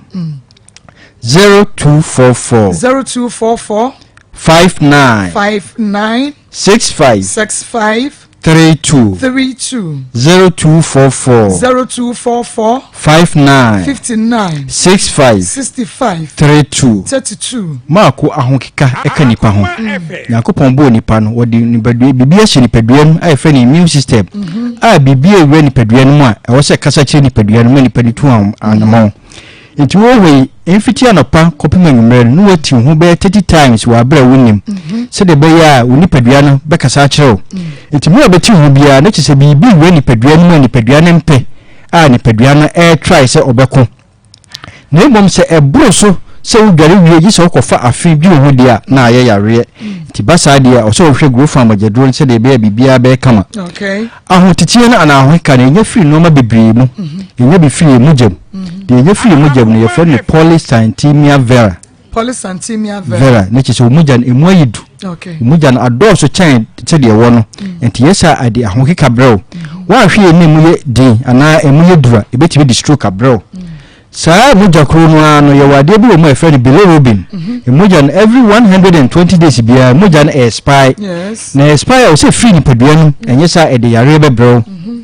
0244. 0244. 59. 59. 65. 65. 32. 32. 0244. 0244. 59. 59. 65. 65. 32. 32. Maako ahokeka ka nipa ho. Nyankopɔn bɔɔ nipa no, wɔde nipadua biribi ahyɛ nipadua no a yɛfrɛ no immune system a biribi a ɛwura nipadua no mu a ɛwɔ sɛ kasa kyerɛ nipadua no ma nipa no tu anamɔn. Nti wowɔ hɔ yi, mfiti anɔpa kɔpem anwummerɛ no, na woati wo ho bɛyɛ 30 times wɔ aberɛ a wonnim, sɛdeɛ ɛbɛyɛ a wo nipadua no bɛkasa akyerɛ wo. Nti mmerɛ a wobɛti wo ho biara, na kyerɛ sɛ biribi wura nipadua no mu a nipadua no mpɛ, a nipadua no ɛretrae sɛ ɔbɛko. Na mmom sɛ ɛboro so sɛ wodware wie gye sɛ wokɔfa afe dwi wo ho deɛ a, na ayɛ yareɛ. Nti ba saa deɛ a, ɔsɛ wohwɛ Grofan mogyaduro no sɛdeɛ ɛbɛyɛ a biribiara bɛyɛ kama. Ahoteteɛ no anaa ahokeka no, yɛnya firi nnoɔma bebree mu. Yɛnya bi firi yɛn mogya mu. Deɛ yɛnya firi yɛn mogya mu no, yɛfrɛ no polycythemia vera. Polycythemia vera. Vera, ne kyerɛ sɛ wo mogya no, ɛmu ayɛ du. Wo mogya no adɔɔso kyɛn sɛdeɛ ɛwɔ no. Nti yɛ saa a, ɛde ahokeka brɛ wo. Woanhwɛ yie na ɛmu yɛ den anaa ɛmu yɛ duru a, ɛbɛtumi de stroke abrɛ wo. Saa mogya koro no ara no, yɛwɔ adeɛ bi wɔ mu a yɛfrɛ no bilirubin. Mm-hmm. Mogya no, every 120 days biara, mogya no expire. Na expire a, ɔsɛ firi nipadua no, mm-hmm. ɛnyɛ saa ɛde yareɛ bɛbrɛ wo. Mm-hmm.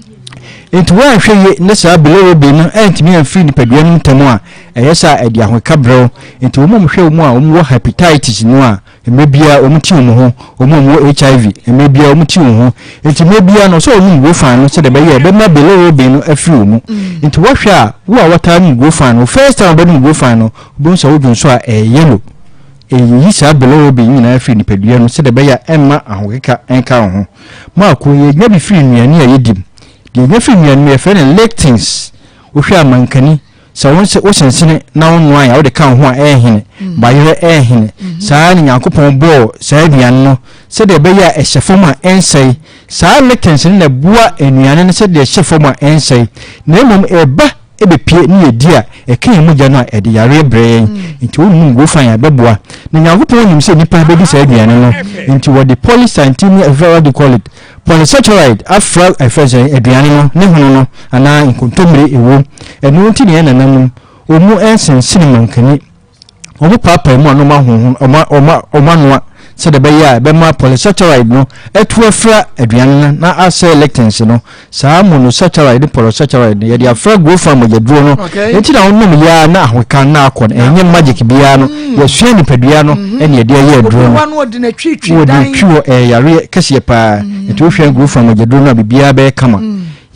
Nti woanhwɛ yie ne saa bilirubin no ɛntumi amfiri nipadua no ntɛm a, ɛyɛ saa ɛde ahokeka brɛ wo. Nti wɔn a wɔhwɛ wɔn a wɔwɔ hepatitis no a, Mmerɛ biara wɔn ti wɔn ho, wɔn a wɔwɔ HIV, mmerɛ biara wɔn ti wɔn ho. Nti mmerɛ biara no sɛ wɔnom Grofan no sɛdeɛ ɛbɛyɛ a ɛbɛma bilirubin no afiri wɔn mu. Nti wɔhwɛ a, wo a wɔtaa nom Grofan no, first time wobɛnom Grofan no, wobɛhu sɛ wodwo nso a ɛyɛ yellow. Ɛyiyi saa bilirubin nyinaa firi nipadua no sɛdeɛ ɛbɛyɛ a ɛmma ahokeka nka wo ho. Maako, yɛnya bi firi nnuane a yɛdi mu. Deɛ yɛnya firi nnuane mu yɛfrɛ no lectins. Wohwɛ a mankani, Sɛ wo nse wosensene na wonoae a wode ka wo ho a ɛrehene, bayerɛ ɛrehene. Saa ara na Nyankopɔn bɔɔ saa aduane no sɛdeɛ ɛbɛyɛ a ɛhyɛ fam a ɛnsɛe. Saa lectins no na ɛboa nnuane no sɛdeɛ ɛhyɛ fam a ɛnsɛe. Na mmom ɛba bɛpue ne yɛdi a, ɛka yɛn mogya no a ɛde yareɛ brɛ yɛn. Nti wonom ngo fann a ɛbɛboa. Na Nyankopɔn nim sɛ nnipa bɛdi saa aduane no, nti wɔde polycythemia vera what do you call it? Polysaccharide afra ɛfrɛ sɛ aduane no ne hono no anaa nkontommire ɛwom. Ɛno nti na yɛn nananom wɔn nsensene mankani, wɔn paapae mu a na wɔn ahonhon, wɔn wɔn anoa sɛdeɛ ɛbɛyɛ a ɛbɛma polysaccharide no atu afra aduane no na asɛe lectins no. Saa monosaccharide ne polysaccharide no yɛde afra gurofa mogyaduro no. Enti na wonom yɛ ara na ahokeka na akɔ no. Ɛnyɛ magic biara no. Yɛsua nipadua no ɛna yɛde ayɛ aduro no. Wɔde no twi wɔ ɛyɛ yareɛ kɛseɛ paa. Nti wohwɛ gurofa mogyaduro no a biribiara bɛyɛ kama.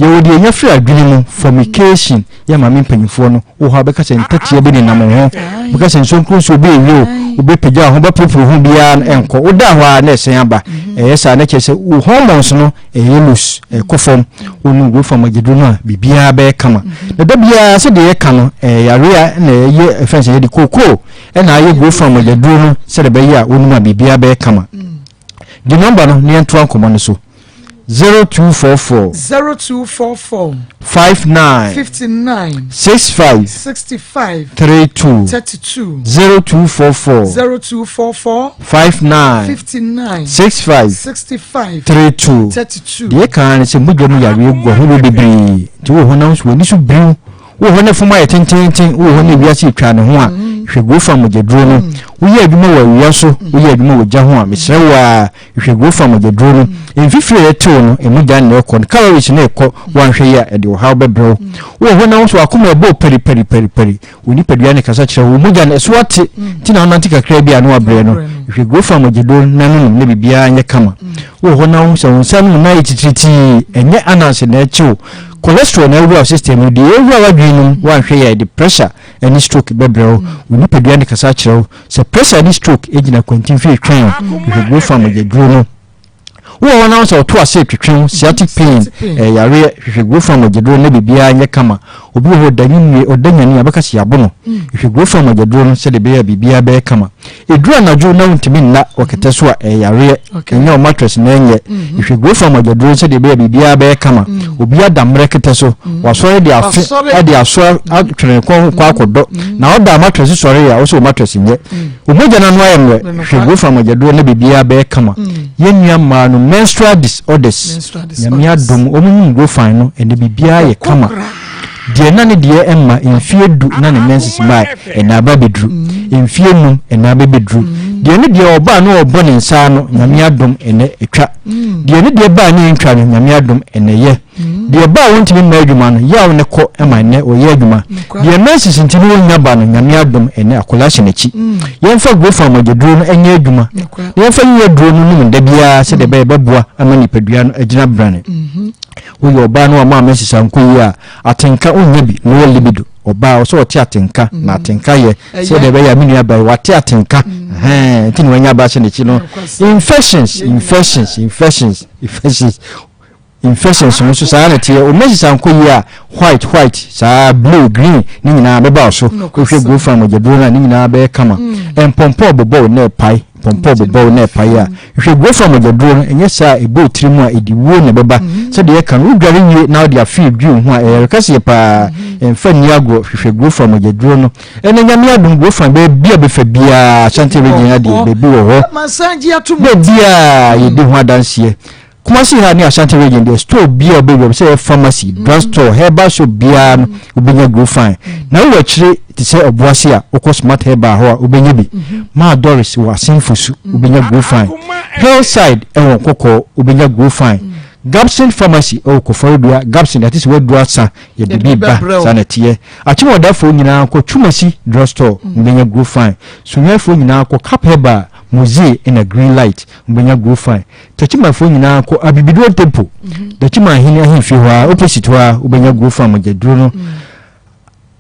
Yɛwɔ deɛ yɛnya firi adwene mu, formication, yɛ maame mpanyinfoɔ no wɔ hɔ a bɛka sɛ ntatea bi nenam wo ho, bɛka sɛ nsonkuro nsuo bi rewe wo, wobɛpagya wo ho, wobɛporoporo ho biara no ɛnkɔ, woda hɔ ara na ɛsɛn aba. Ɛyɛ saa na kyerɛ sɛ wo hormones no ɛyɛ loose, ɛkɔ fam. Wonom growth hormone aduro no a, biribiara bɛyɛ kama. Na da biara sɛdeɛ yɛka no, ɛyɛ yareɛ a na ɛyɛ ɛfɛn sɛ yɛde kookoo ɛna ayɛ growth hormone aduro no sɛdeɛ ɛbɛyɛ a wonom a biribiara bɛyɛ kama. Gye nɔmba no na yɛntoa nkɔmmɔ no so. 0244. 0244. 59. 59. 65. 65. 32. 32. 0244. 0244. 59. 59. 65. 65. 32. 32. Deɛ ɛka ara ne sɛ mogya mu yareɛ gu ahodoɔ bebree nti wɔ hɔ na nso w'ani so biriw wɔ hɔ na fam ayɛ tententen wɔ hɔ na ewiase etwa ne ho a hwɛ gurofa mogyaduro no woyɛ adwuma wɔ awia so woyɛ adwuma wɔ gya ho a mesrɛ wo a Hwɛ Gurofa mogyaduro no. Mfifire a ɛtew no, emu gya na ɛkɔ no, calories no rekɔ, woanhwɛ yie a, ɛde ɔhaw bɛbrɛ wo. Wowɔ hɔ na wo nso w'akoma ɛbɔ pariparipari, wo nipadua no kasa kyerɛ wo, wo mogya no ɛso ate, nti na wonante kakra bi a na wabrɛ no. Hwɛ Gurofa mogyaduro no na nom na biribiara nyɛ kama. Wowɔ hɔ na wohu sɛ wo nsa no mu nan ayɛ titiritii, ɛnyɛ ananse na ɛkye wo. Cholesterol na awura wo system mu, deɛ ɛwura w'adwene no mu, woanhwɛ yɛ de pressure ne stroke bɛbrɛ wo. Wo nipadua no kasa kyerɛ wo sɛ pressure ne stroke gyina kwantimfie twɛn wo. Hwehwɛ growth farm mogyaduro no. Wowɔ hɔ na wo sɛ ɔto ase twetwe wo, sciatic pain, ɛyɛ yareɛ, hwehwɛ growth farm mogyaduro no na biribiara nyɛ kama. Obi wɔ hɔ ɔda nwummere, ɔda nyane a, bɛka sɛ yɛabo no. Hwehwɛ growth farm mogyaduro no sɛdeɛ ɛbɛyɛ a biribiara bɛyɛ kama. Ɛduru anadwo na wontumi nna wɔ kɛtɛ so a, ɛyɛ yareɛ. Ɛnyɛ wo mattress na ɛnyɛ. Hwehwɛ growth farm mogyaduro no sɛdeɛ ɛbɛyɛ a biribiara bɛyɛ kama. Obi ada mmerɛ kɛtɛ so, wasɔre de afe de aso atwere ne kɔn ho kɔ akɔdɔ. Na ɔda mattress sɔre a, wo sɛ wo mattress nyɛ. Wo mogya no ano ayɛ mmerɛ. Hwehwɛ growth farm mogyaduro na biribiara bɛyɛ kama. Yɛn nua mmaa no menstrual disorders, Nyame adom wɔn nyim growth farm no, ɛnɛ biribiara yɛ kama. Deɛ na ne deɛ ɛmma mfie du na ne menses mmae, ɛnɛ aba abɛduru. Mfie num, ɛnɛ aba abɛduru. Deɛ ne deɛ ɔbaa na ɔbɔ ne nsa ano, Nyame adom, ɛnɛ atwa. Deɛ ne deɛ baa ne ɛntwa no, Nyame adom, ɛnɛ yɛ. Deɛ ɛbaa a wɔntumi mma adwuma no, yaw ne kɔ ma ɛnɛ wɔyɛ adwuma. Deɛ menses nti ne wɔnnya ba no, Nyame adom, ɛnɛ akwadaa hyɛ n'akyi. Yɛmfa Grofan mogyaduro no nyɛ adwuma, na yɛmfa nyɛ aduro no nom da biara sɛdeɛ ɛbɛyɛ ɛbɛboa ama nipadua no agyina brane. Woyɛ ɔbaa na wama menses ankɔ yie a, atenka wonnya bi, lower libido. Ɔbaa ɔsɛ ɔte atenka, na atenka yɛ sɛdeɛ ɛbɛyɛ a me nua baa yi wate atenka, ɛhɛn, nti na wanya ba ahyɛ n'akyi no. Infections, infections, infections, infections. Infections no nso saa na ɛteɛ. Wo menses ankɔ yie a, white white saa, blue, green ne nyinaa bɛba wo so. Wohwɛ growth fan mogyaduro no a, ne nyinaa bɛyɛ kama. Mpɔmpɔ bobɔ wo na ɛpae, mpɔmpɔ bobɔ wo na ɛpae a, hwehwɛ growth fan mogyaduro no, ɛnyɛ saa a ɛbɔ wo tiri mu a, ɛde wuo na ɛbɛba. Sɛdeɛ yɛka no, wodware wie na wode afee dwi wo ho a, ɛyɛ kɛseɛ paa. Mfa nni agorɔ, hwehwɛ growth fan mogyaduro no. Ɛnɛ Nyame adom growth fan baabi a bɛfa biara, Ashanti region ha deɛ, baabi wɔ hɔ. Baabiara yɛdi ho adanseɛ. Kumasi ha ne Ashanti region deɛ store biara wobɛwura mu sɛ ɛyɛ pharmacy, drug store, herbal shop biara no wobɛnya Grow Fine. Na wowɔ akyire te sɛ Ɔboase a wokɔ Smart Herbal hɔ a wobɛnya bi. Maa Doris wɔ Asenfosu wobɛnya Grow Fine. Hillside ɛwɔ Nkɔkɔɔ wobɛnya Grow Fine. Gabson Pharmacy ɛwɔ Koforidua, Gabson yɛate sɛ waduru asa yɛde bi ba saa na ɛteɛ. Akyemɔdafoɔ nyinaa kɔ Twumasi drug store wobɛnya Grow Fine. Sunyanifoɔ nyinaa kɔ Cap Herbal, Mozee ɛna Green Light wobɛnya Grow Fine. Techimanfoɔ nyinaa kɔ Abibiduro Temple, Techiman ahene ahemfie hɔ ara, opposite hɔ ara, wobɛnya Guro Farm mogyaduro no.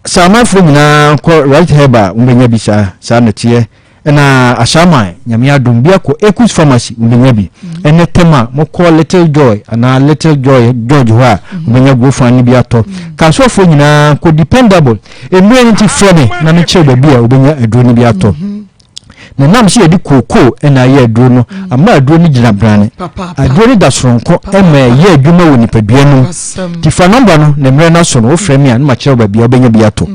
Saamanfoɔ nyinaa kɔ Right Herbal, wobɛnya bi saa, saa na ɛteɛ. Ɛna Ashaiman, Nyame adom, bi akɔ Ekus Pharmacy, wobɛnya bi. Ɛnɛ tɛm a, mokɔ Little Joy anaa Little Joy George hɔ a, wobɛnya Guro Farm no bi atɔ. Kasoafoɔ nyinaa kɔ Dependable. Mmerɛ no nti frɛ me na menkyerɛ wo baabi a wobɛnya aduro no bi atɔ. Na ɛnam sɛ yɛde kookoo na ayɛ aduro no, ama aduro no gyina brane. Aduro no da soronko ma ɛyɛ adwuma wɔ nipadua no mu. Nti fa nɔmba no na mmerɛ no aso no, wofrɛ me a na makyerɛ wo baabi a wobɛnya bi atɔ.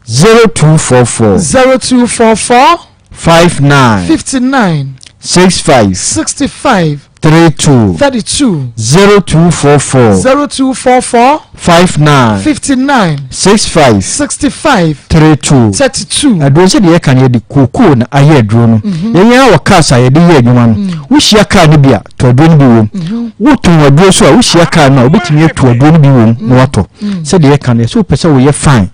0244. 0244. 59. 59. 65. 65. 32. 32. 0244. 0244. 59. 59. 65. 65. 32. 32. Aduro sɛ deɛ yɛka no yɛde kookoo na ayɛ aduro no. Mhm. Yɛn yɛn wɔ cars a yɛde yɛ adwuma no. Mm. Wohyia car no bi a tɔ aduro no bi wom. Mhm. Wotɔn aduro so a wohyia car no a wobɛtumi atu aduro no bi wom na mm. watɔ. Mm. Sɛ deɛ yɛka no yɛ sɛ wopɛ sɛ woyɛ fine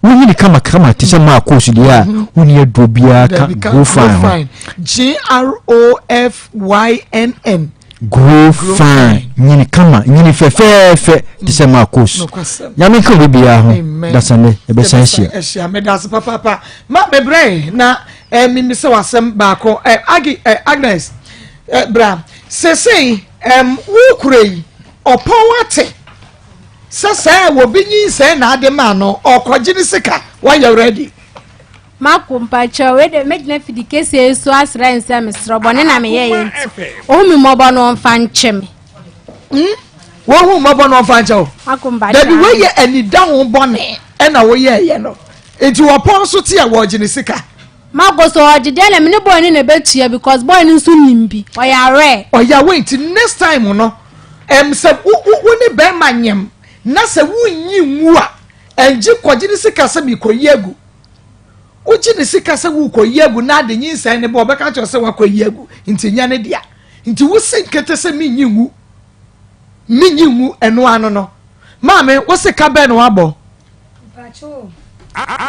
wonyini kamakama te sɛ maa koosu deɛ a mhm. wonni aduro biara ka grow fine ho. G R O F Y N N. Grow fine nyini kama nyini fɛfɛɛfɛ te sɛ maa koosu. Nyame nka obi biara ho dasane ɛbɛsan hyia. Ɛhyia medase papaapa ma mebrɛ na eh, mimisa wasɛm baako eh, Agi eh, Agnes eh, bra sesei eh, wo kura yi ɔpɔn ate. Sɛ sɛɛ wɔ bi nyinsɛn na ade maa no ɔkɔgye ne sika wayɛ ready. Mako mpakyɛw wei de mɛgyina fidi kɛseɛ yi so asrɛ nsɛ mesrɛ bɔne na meyɛeɛ nti ɔhu me mmɔbɔ no ɔmfa nkyɛ me. Hmm? Wɔhu mmɔbɔ no ɔmfa nkyɛ wo. Mako mpakyɛw. Dabi wei yɛ anida ho bɔne ɛna woyɛɛyɛ no nti wɔpɔn so te a wɔgye ne sika. Mako so ɔgye deɛ na me ne boy no na ɛbɛtua because boy no nso nim bi ɔyɛ aware. Ɔyɛ aware nti next time no Ɛm sɛ wo wo wo ne bɛrima nyem na sɛ wonnyi nwu a, ɛngye kɔgye ne sika sɛ merekɔyi agu. Wogye ne sika sɛ worekɔyi agu na ade nyinsɛn ne ba ɔbɛka kyerɛ sɛ woakɔyi agu nti nyɛ ne dea. Nti wo se nkete sɛ mennyi nwu. Mennyi nwu ɛno ano no. Maame, wo se ka bɛn na wabɔ?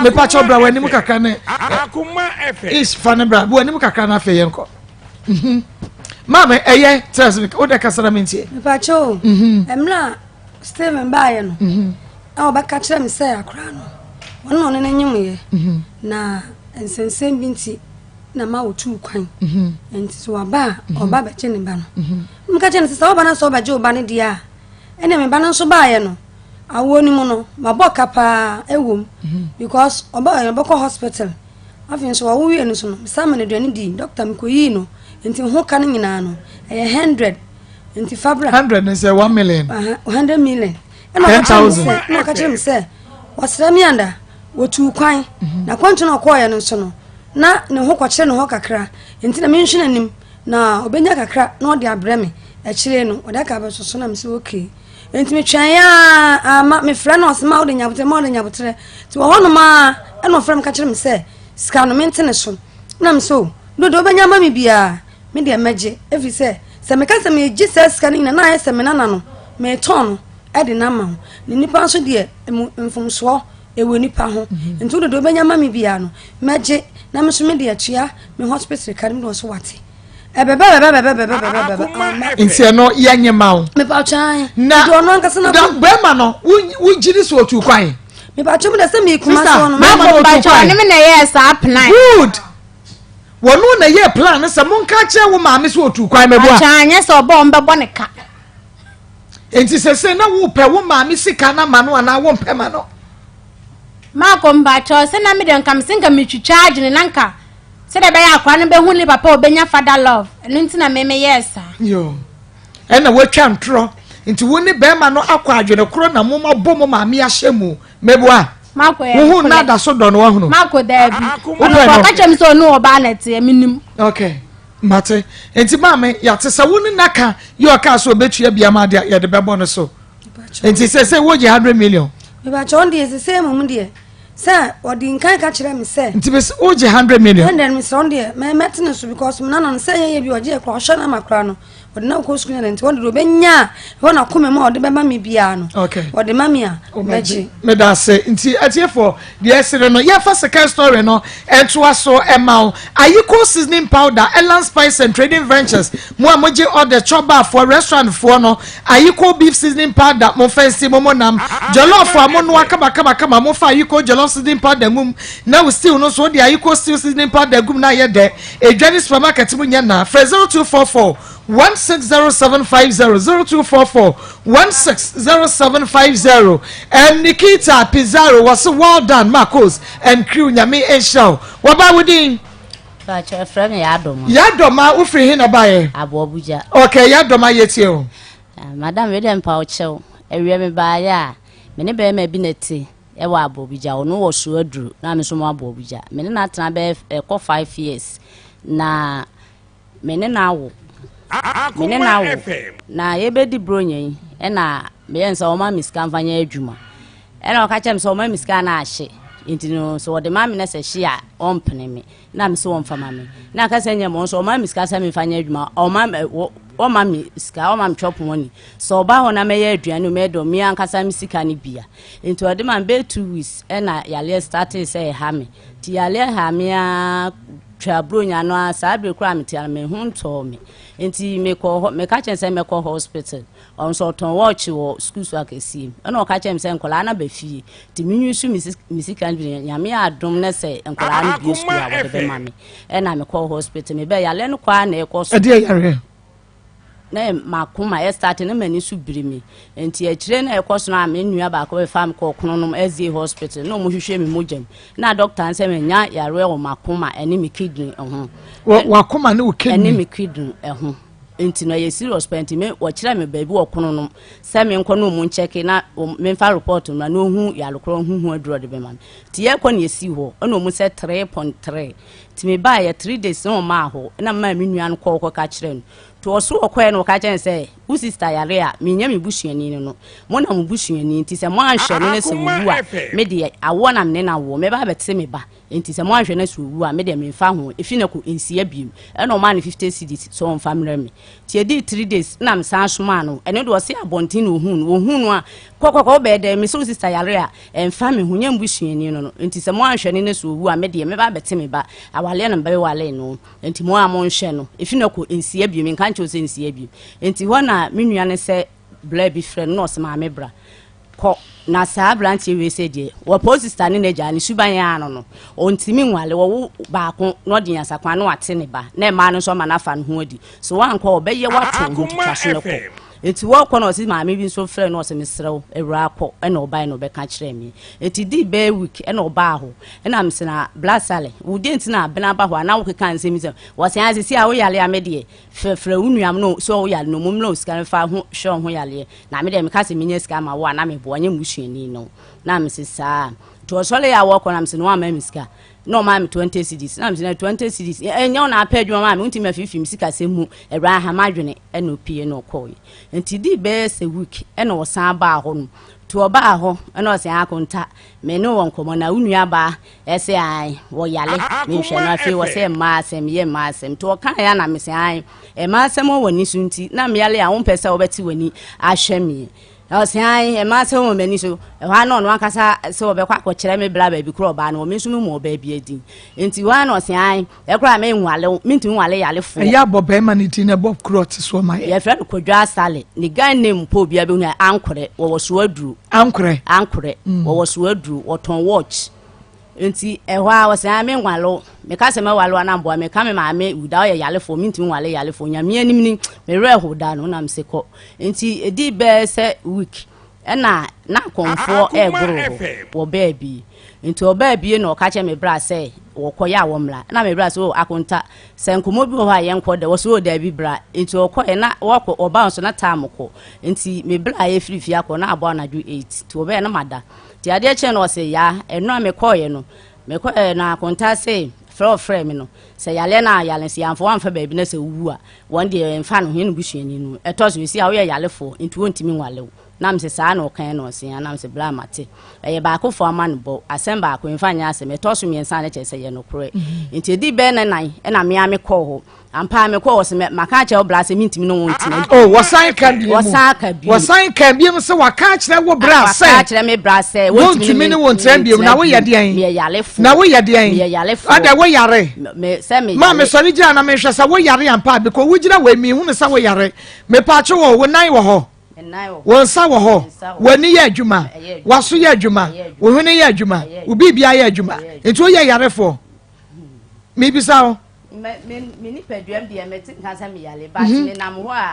Mepakyɛw bra w'anim kakra ne is fa ne bra w'anim kakra na afei yɛn kɔ. Mhm. Maame ɛyɛ tẹrɛ sɛ o de kasa na mi ntie. Mepakyɛw mmerɛ mhm. Steven baeɛ no na ɔbɛka kyerɛ me sɛ akwadaa no ɔno na ɔne no nyemeeɛ na nsɛnsɛm bi nti na ma ɔtuu kwan nti sɛ waba a ɔba bɛgye ne ba no. Meka kyerɛ no sɛ sɛ woba no sɛ wobɛgye wo ba no deɛ a ɛne me ba no nso baeɛ no awoɔ no mu no mabɔ ka paa ɛwom because ɔba ɔbɛkɔ hospital afei nso wawo wie no so no mesan ma no aduane dii doctor mekɔyii no nti ho ka no nyinaa no ɛyɛ 100 nti fa bra. 100 ne sɛ 1 million. 100 million. Ɛna ɔka kyerɛ me sɛ ɛna ɔka kyerɛ me sɛ wɔsrɛ me anda wɔtuu kwan mhm. na kwantu na ɔkɔɔyɛ no nso no na ne ho kɔkyerɛ ne hɔ kakra nti na menhwɛ n'anim na ɔbɛnya kakra na ɔde abrɛ me akyire no ɔde aka abɛsoso na mesɛ okay nti metwɛn a ama mefrɛ no ɔsɛ ma wode nyabotrɛ ma wode nyabotrɛ nti wɔ hɔnom a ɛna ɔfrɛ me ka kyerɛ me sɛ sika no mente ne so na mesɛ o dodo wobɛnya ama me biara Me deɛ mɛgye, ɛfiri sɛ, sɛ meka sɛ meregye saa sika no nyinaa na ayɛ sɛ me nana no, meretɔn no de no ama wo. Na nnipa nso deɛ, emu mfomsoɔ ɛwɔ nnipa ho. Mhm. Nti wode deɛ wobɛnya ama me biara no, mɛgye na me nso mede atua me hospital ka no mu de wɔ so wate. Nti ɛno yɛnye ma wo. Mepatwan. Na ɔno ankasa na bɛrima no wogye di sɛ otu kwan. Mepatwan mu dɛ sɛ mekuma so no. Bɛrima no otu kwan. Ɔne me na ɛyɛɛ saa plan. Good. Wɔno na ɛyɛɛ plan no sɛ monka nkyerɛ wo maame sɛ ɔtuu kwan mɛboa. Akyɛ anyɛ sɛ ɔbɔ wɔn bɛbɔ ne ka. Nti sese na wopɛ wo maame sika no ama no anaa wompɛ ma no? Maako mpakyɛw sɛ na me deɛ nka mese nka metwitwa adwene na nka sɛdeɛ ɛbɛyɛ akora no bɛhu ne papa ɔbɛnya father love ɛno nti na me meyɛɛ saa. Yo ɛna woatwa ntorɔ nti wo ne bɛrima no akɔ adwene korɔ na moma bɔ mo maame ahyɛ mu mɛboa. Mako yɛ Wohu na da so dɔ no wahunu. Mako daabi. Ɔno kɔ ɔka kyerɛ mi sɛ ɔne ɔbaa na ɛteɛ mi nim. Okay. Mate. Nti maame yɛate sɛ wo ne naka yɛ ɔkaa sɛ ɔbɛtua bi ama deɛ yɛde bɛbɔ no so. Nti sɛ sɛ wogye 100 million. Mebakyɛ ɔno deɛ sɛ sɛ mmom deɛ sɛ ɔde nkan ka kyerɛ me sɛ. Nti bɛ wogye 100 million. 100 mesrɛ ɔno deɛ mɛte ne so because me nana no sɛ yɛyɛ bi ɔgye yɛ kora ɔhwɛ no ama kora no. Ɔde na ɔkɔ sukuu na nti wɔde deɛ ɔbɛnya a ɛwɔ n'akoma mu a ɔde bɛma me biara no ɔde ma me a mɛgye. Meda ase nti atiefoɔ deɛ ɛsere no yɛfa second story no ɛntoa so ɛma wo Ayiko seasoning powder Elan Spice and Trading Ventures mo a mogye order chɔbaafoɔ restaurant foɔ no Ayiko beef seasoning powder mo fancy mo mo nam jollof a mo noa kama kama kama mo fa Ayiko jollof seasoning powder ngum na wo stew no nso wode Ayiko stew seasoning powder gum na ayɛ dɛ Edwa ne supermarket mu nyɛ na. Frɛ 0244 160750 0244 160750. And Nikita Pizarro wɔse well done Marcos and crew Nyame nhyira wo. Wɔba wo din? Pacho ɛfrɛ me Yadoma. Yadoma wofiri he na baeɛ? Aboabuja. Okay Yadoma yɛtie o. Ah, madam wei deɛ mpa wo kyɛw. Awie me baeɛ a me ne bɛrima bi na te. Ɛwɔ Aboabigya, ɔno wɔ so aduru na me nso mo Aboabigya. Me ne no atena bɛyɛ ɛkɔ 5 years na me ne no awo. Me ne no awo na yɛbɛdi bronya yi ɛna meyɛ no sɛ ɔma me sika mfa nyɛ adwuma. Ɛna ɔka kyerɛ me sɛ ɔma me sika na ahye nti no sɛ ɔde ma me na sɛ hye a ɔmpene me. Na me se wɔmfa ma me. Na aka sɛ nyɛ mo nso ɔma me sika sɛ memfa nyɛ adwuma. Ɔma ɔma me sika, ɔma me chop money. Sɛ ɔba hɔ na mɛyɛ aduane o mɛyɛ dɛ me ankasa me sika no bia. Nti ɔde ma me bɛyɛ 2 weeks ɛna yareɛ startee sɛ ɛha me. Nti yareɛ ha me ara twa buronya no ara saa bere koraa mete ara me ho ntɔɔ me. Nti mekɔ hɔ meka kyerɛ sɛ mɛkɔ hospital. Ɔno nso ɔtɔn watch wɔ sukuu so akɛseɛ mu. Ɛna ɔka kyerɛ me sɛ nkwadaa no aba fie. Nti me use me sika no bi Nyame adom na sɛ nkwadaa no bue sukuu a wɔde bɛma me. Ɛna mekɔɔ hospital mebɛɛ yareɛ no kɔ ara na ɛkɔ so. Ɛdeɛ yareɛ? Na makoma ɛstarte na m'ani so biri me. Nti akyire na ɛkɔ so no a me nua baako bɛfa me kɔɔ Kronom SDA hospital na wɔn hwehwɛ me mogya mu. Na doctor no sɛ manya yareɛ wɔ makoma ɛne me kidney ho. Wakoma ne wo kidney? Ɛne me kidney ho. Nti no ɛyɛ serious paa nti me wɔkyerɛ me baabi wɔ kono nom sɛ menkɔ na ɔmu nkyɛke na memfa report mmra na ɔhu yare korɔ ɔhu ho aduro ɔde bɛma me. Nti yɛkɔ na yɛsii hɔ ɛna ɔmu sɛ 3.3 nti mebaeɛ 3 days na ɔmaa hɔ ɛna memaa me nua no kɔɔ kɔka kyerɛ no. Nti ɔso ɔkɔɛ na ɔka kyerɛ no sɛ wo sister yare a menyɛ me busuani no no mo na mo busuani nti sɛ moanhwɛ no na sɛ ɔwu a me deɛ awoɔ na mene no awoɔ mɛba abɛte me ba. Enti sɛ moanhwɛ na sɛ owu a, me deɛ memfa ho, efi nnɛ kɔ nsia bio. Ɛna ɔmaa no 50 cedis sɛ ɔmfa mmrɛ me. Nti ɛdii 3 days na mesan somaa no. Ɛno deɛ ɔse abɔnten na ohuu no. Ohuu no a, kɔkɔkɔ wobɛyɛ dɛn? Mese wo sister yare a, ɛmfa me ho, nyɛ m'busuani no no. Enti sɛ moanhwɛ no na sɛ owu a, me deɛ mɛba abɛte me ba. Awaleɛ na mebɛwalee no. Enti mo a monhwɛ no, efi nnɛ kɔ nsia bio, menka nkyerɛ wo sɛ nsia bio. Enti hɔ na me nua no sɛ. bla bi frɛ no na ɔse maame bra. Kɔ na saa abranteɛ wei sɛ deɛ wɔpɛ wo sista ne n'agya ne suban yɛ ano no ɔntumi nwale wɔwo baako na ɔde nyansakwan na wate ne ba na mmaa no nso ama no afa ne ho adi so wankɔ ɔbɛyɛ wato ho twitwa so no kɔ nti wɔkɔ na ɔse maame bi nso frɛ no ɔse mesrɛ wo awura kɔ ɛna ɔbae na ɔbɛka kyerɛ me nti di bɛɛ week ɛna ɔbaa hɔ ɛna mesɛ na blasale wo deɛ nti na abena ba hɔ a na wokeka nsɛm sɛ wɔsɛ asisi a woyale a me deɛ Frɛfrɛ wo nuam no sɛ ɔwɔ yare no ɔmo mmrɛ wo sika no fa ho hwɛ wo ho yareɛ na me deɛ meka sɛ menya sika ma wo a na meboa nyɛ me busuani no na mese saa nti ɔsɔre yɛ a wɔkɔ na mese no wamma me sika na ɔmaa me 20 cedis na mese na 20 cedis ɛnyɛ wo na apɛ adwuma maa me wontumi afifi me sika sɛ mu awura ha m'adwene ɛna opie na ɔkɔɔe nti di bɛyɛ sɛ week ɛna ɔsan baa hɔ no nti ɔbaa hɔ ɛna ɔsɛ akonta me ne wɔ nkɔmmɔ na wo nua baa Ɛsɛ ae wɔyale menhwɛ no afei wɔsɛ mmaa asɛm yɛ mmaa asɛm nti ɔka ya na mesɛ ae mmaa asɛm wɔ w'ani so nti na meyale a wompɛ sɛ wobɛte w'ani ahwɛ me ɔsɛ ae mmaa asɛm wɔ m'ani so ɛhɔ a na ɔno ankasa sɛ ɔbɛkɔ akɔkyerɛ me bra baabi korɔ ɔbaa no wɔ me nso memu ɔbaa bi adin nti hɔ a na ɔsɛ ae ɛkora me nwale wo mentumi nwale yalefoɔ. Ɛyɛ abɔ bɛrima no din ɛbɔ kuro ɔte soɔ ma yɛ. Yɛfrɛ no Kwadwo Asale ne Ghana name mpo obiara bɛhu no Ankorɛ wɔwɔ so aduro. Ankorɛ. Ankorɛ wɔwɔ so aduro wɔtɔn watch nti ɛhɔ a wɔsɛ ah menwale wo meka sɛ mɛwale wo anamboa meka me maame wuda ɔyɛ yalefoɔ mentumi nwale yalefoɔ nyame anim ni me werɛ ho da no nam se kɔ nti ɛdi bɛɛ sɛ week Ɛna na akɔmfoɔ regoro hɔ wɔ baabi. Nti ɔbaa bie na ɔka kyerɛ me bra sɛ wɔkɔyɛ a wɔmmra. Ɛna me bra sɛ o akonta sɛ nkɔmmɔ bi wɔ hɔ a yɛnkɔ dɛ. Wɔsɛ o daabi bra. Nti ɔkɔɛ na wɔkɔ ɔbaa nso na time kɔ. Nti me bra yɛfiri fie akɔ na abɔ anadwo 8. Nti ɔbɛyɛ na mada. Nti adeɛ kyɛn no ɔsɛ yaa ɛno a mekɔɔyɛ no mekɔɛ na akonta se frɛ ɔfrɛ me no sɛ yaleɛ no a yale sɛ yɛamfa woamfa baabi na sɛ wowu a Wɔn deɛ ɛmfa no, yɛn busuani no. Ɛtɔ so, ɛsi a woyɛ yarefoɔ, nti wɔntumi nwale wo. Na mese saa na ɔkaeɛ na ɔsee a, na mese bra mate. Ɛyɛ baakofoɔ amanebɔ, asɛm baako, ɛmfa nyɛ asɛm, ɛtɔ so mmiɛnsa a na kyerɛ sɛ ɛyɛ nokorɛ. Nti ɛdii bɛyɛ nna nan ɛna me ara mekɔɔ hɔ. Ampa ara mekɔɔ hɔ sɛ maka akyerɛ wo bra sɛ mentumi ne wo ntena bio. Oh, wɔsan ka bio mu. Wɔsan ka bio. Wɔsan ka bio sɛ waka akyerɛ wo bra sɛ. Waka akyerɛ me bra sɛ wɔntumi ne wo ntena bio na woyɛ deɛn? Meyɛ yarefoɔ. Na woyɛ deɛn? Meyɛ yarefoɔ. Adɛ woyare? Me sɛ me yare. Maa me sɔre gyina na mehwɛ sɛ wo yare ampa a because wo gyina wɔ mi hunu sɛ wo yare. Mepaakyɛ wɔ wo nan wɔ hɔ. Wo nsa wɔ hɔ. W'ani yɛ adwuma. W'aso yɛ adwuma. Wo hwene yɛ adwuma. Wo biribia yɛ adwuma. Nti woyɛ yarefoɔ. Mebisa wo.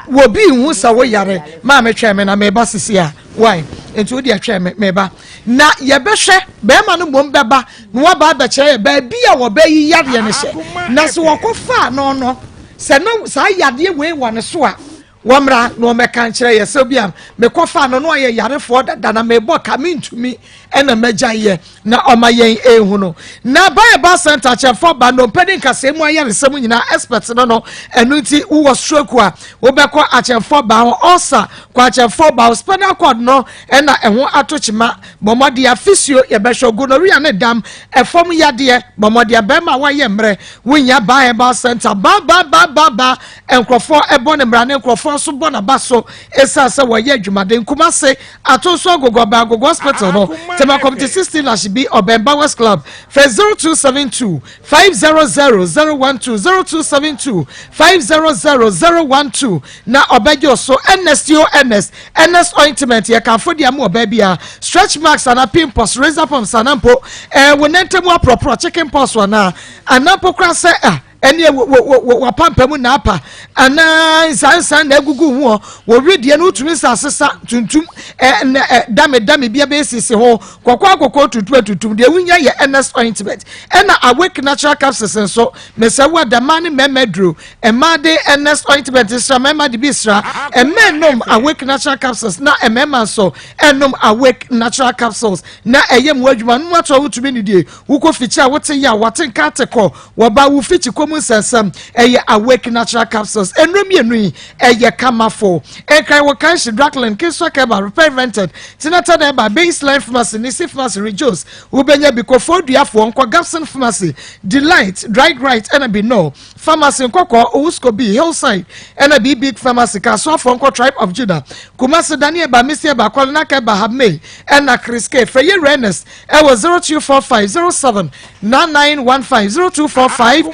Wobi nhu sɛ wo yare. Maa me twɛn me na meba sisi a. Why? Nti wo deɛ twɛn me meba. Na yɛbɛhwɛ bɛrima no mmom bɛba na waba abɛkyerɛ yɛ baabi a wɔbɛyi yadeɛ no hyɛ. Na sɛ wɔkɔfaa no no, sɛ na saa yadeɛ wei wɔ ne so a, wɔmmra na wɔmmɛka nkyerɛ yɛ sɛ bi a mekɔfaa no na ɔyɛ yarefoɔ dada na mebɔ ka mentumi ɛna magyaeɛ na ɔma yɛn ehu no. Na Bible Center kyɛmfoɔ ba nnompe ne nkasɛɛ mu ayaresɛm nyinaa expert no no, ɛno nti wowɔ stroke a wobɛkɔ akyɛmfoɔ ba hɔ, ulcer kɔ akyɛmfoɔ ba hɔ, spinal cord no ɛna ɛho ato kyema, bɔ mmɔden a physio yɛbɛhwɛ, gonorrhea ne dam, ɛfam yadeɛ, bɔ mmɔden a bɛrima a wayɛ mmerɛ, wonya Ba Herbal Center, ba ba ba ba ba, nkurɔfoɔ ɛbɔ ne mmara ne nkurɔfoɔ nso bɔ n'aba so ɛsiane sɛ wɔyɛ adwumaden. Kumase, Atonso Agogo, ɔbɛn Agogo Hospital no, Tema Committee 16 Lashibi, ɔbɛn Bowers Club, frɛ 0272 500 012, 0272 500 012 na ɔbɛgye wo so. Ernest yo Ernest, Ernest ointment yɛ kamfo de ama ɔbaa biara, stretch marks anaa pimples, razor pumps anaa mpo ɛɛ wo nan ntamu aporɔporɔ, chicken pox anaa anaa mpo koraa sɛ ah ɛneɛ w'apampam na apa anaa nsansan na agugu ho hɔ wɔ wedeɛ no wotumi nsa asesa tuntum ɛna dame dame bi abɛsisi ho kɔkɔɔ akɔkɔɔ tuntum atuntum deɛ wonya yɛ ns ointment ɛna awake natural capsules nso mesɛ wo ada mmaa ne mmarima aduro mmaa de ns ointment sra mmarima de bi sra mmaa nom awake natural capsules na mmarima nso ɛnom awake natural capsules na ɛyɛ mu adwuma no mu ato a wotumi nidie wokɔ fikyi a wote yɛ a wate nka ate kɔ Wɔba wo fikyi kɔ mu nsɛnsɛm. Ɛyɛ Awake Natural Capsules. Nnuro mmienu yi, ɛyɛ kamafo. Nkran wɔ Kanshi, Draklin, Kingsway Keba, Repair Invented, Tinata Deba, Baseline Pharmacy, Nisi Pharmacy, Rejoice. Wobɛnya bi kɔ Fooduafoɔ, nkɔ Gapson Pharmacy, Delight, Dried Right, ɛna Binol Pharmacy, Nkɔkɔɔ, Owusko B, Hillside, ɛna B Big Pharmacy, Kasoafoɔ, nkɔ Tribe of Judah, Kumasi, Daniel Ba, Missy Eba, Kɔlenaka Eba, Habmei, ɛna Chris K. Frɛ Yɛwura Ernest ɛwɔ 0245 07 9915 0245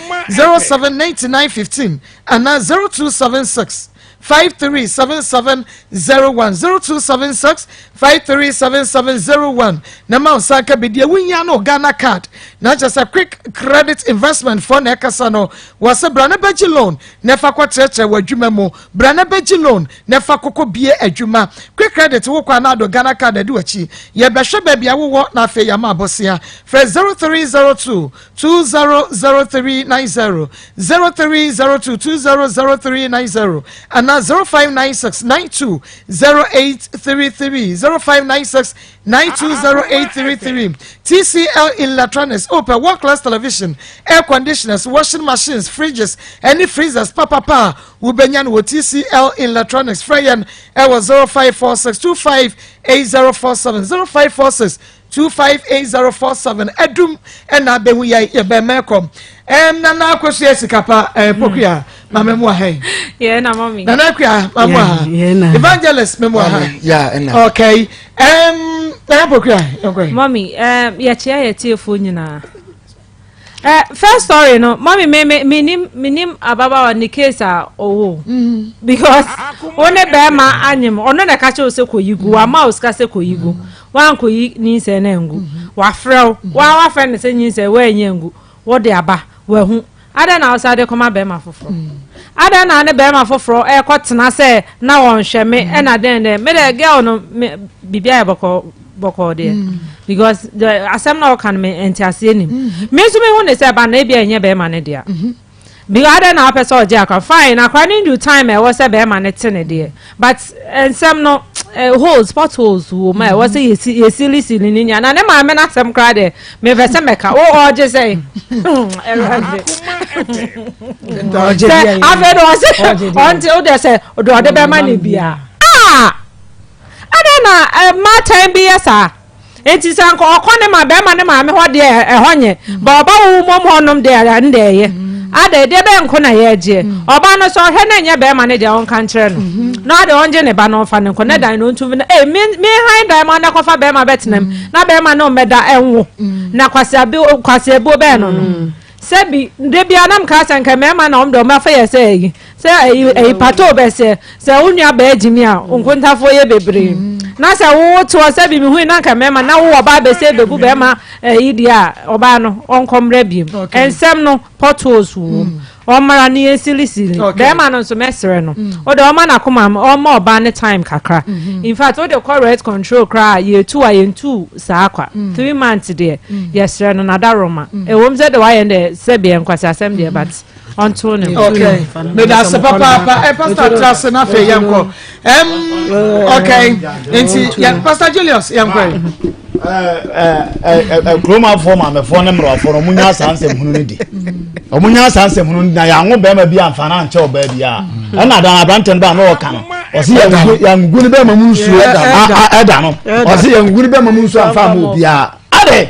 07 99 15 anaa 0276 5377 01 0276 5377 01 na ma nsa nka bi deɛ wohia no Ghana card na kyerɛ sɛ quick credit investment foɔ na ɛkasa no wɔ sɛ bra na bɛgye loan na ɛfa kɔkyerɛkyerɛ wɔ adwuma mu bra na bɛgye loan na ɛfa kɔkɔ bie adwuma quick credit wokɔ anaado Ghana card adi w'akyi yɛbɛhwɛ baabi a wowɔ na afei yɛama abosea frɛ 0302 200390 0302 200390 anaa 0596 920833 0596 920833 TCL Electronics opɛ world class television air conditioners washing machines fridges ɛne freezers papapa a wobɛnya no wɔ TCL Electronics frɛ yɛn ɛwɔ 0546 258047 0546 258047 adum ɛna abɛhu yɛ yɛbɛn mɛkɔ ɛm nana akosua sikapa ɛɛ pokua maame mu aha yi yɛ na mami nana akua maame mu aha evangelist memu aha ya ɛna okay ɛm nana pokua yɛnkɔ yi mami ɛm yɛkyia yɛtiefoɔ nyinaa Eh, first story no mami me me me nim me nim ababaawa ne case a ɔwɔ mm. because wo ne bɛrima anyem ɔno na ɛka kyerɛ wo sɛ kɔyi gu wama wo sika sɛ kɔyi gu wankɔyi nyinsɛn no angu wafrɛ wo wa wafrɛ no sɛ nyinsɛn woanyi angu wode aba wahu adɛn na wosa de kɔma bɛrima foforɔ adɛn na ne bɛrima foforɔ ɛkɔ tena sɛ na wɔnhwɛ me ɛna dɛn dɛn me dɛ girl no me biribi ayɛ bɔkɔ bɔkɔɔ deɛ mm. because the asɛm na ɔka no me nteaseɛ nim mm-hmm. me nso mehu ne sɛ ba na ebi a ɛnyɛ bɛrima no dea mm-hmm. because adɛn na wapɛ sɛ ɔgye akora fine akora ne ndu time a ɛwɔ sɛ bɛrima no te ne deɛ but eh, nsɛm no eh, holes potholes wɔ mu a ɛwɔ sɛ yɛsi yɛsilisili ne nya na ne maame no asɛm koraa deɛ mepɛ sɛ mɛka wo ɔgye sɛ ɛwurade sɛ afei de ɔse ɔnte wo deɛ sɛ deɛ ɔde bɛma ne bia ah Adɛn na mmaatan bi yɛ saa? Enti sɛ anka ɔkɔ ne ma bɛrima ne maame hɔ deɛ ɛhɔ nyɛ, ba ɔba wo mmom hɔnom deɛ ɛno deɛ ɛyɛ. Adɛn, deɛ bɛn nko na yɛregyeɛ? Ɔba no sɛ ɔhwɛ na ɛnyɛ bɛrima no deɛ ɔnka nkyerɛ no. Na ɔde ɔngye ne ba no ɔmfa no nkɔ na dan no ɔntu na ee me me han dan ma na kɔfa bɛrima bɛtena mu na bɛrima no mmɛda ɛnwo na kwaseabuo kwaseabuo bɛn no no. Sɛbi, da biara na mekaa sɛ nka mmarima na wɔn deɛ wɔn afa yɛ sɛ ayi sɛ ayi ayi pato bɛsɛ sɛ wo nua bɛɛ gyimi a nkontafoɔ yɛ bebree na sɛ wo toɔ sɛbi mehui na nka mmarima na wo ɔbaa bɛsɛ bɛgu bɛrima ayi deɛ a ɔbaa no ɔnkɔ mmerɛ biem nsɛm no potholes wɔ mu ɔmmara no yɛn silisili bɛrima no nso mɛsrɛ no wode ɔma n'akoma ɔma ɔbaa ne time kakra in fact wode kɔ rent control koraa yɛtu a yɛntu saa kwa mm. three months deɛ mm. yɛsrɛ no nada roma mm. ɛwom sɛ de wayɛ no deɛ sɛ beɛ nkwasi asɛm deɛ but ɔnto ne ho. okay meda ase papaapa ɛ pastor atra ase na afei yɛn kɔ ɛm okay nti yɛ pastor Julius yɛn kɔ yi. kuromafoɔ maamefoɔ ne mmerɛwafoɔ no ɔmo nya saa nsɛm hunu no di ɔmo nya saa nsɛm hunu no di na yɛanwo bɛrima bi amfa no ankyɛ ɔbaa bi a ɛna adan aberante no ba na ɔka no ɔsi yɛngugu ne bɛrima mu nsuo ɛda no ɔsi yɛngugu ne bɛrima mu nsuo amfa ama obiara adɛ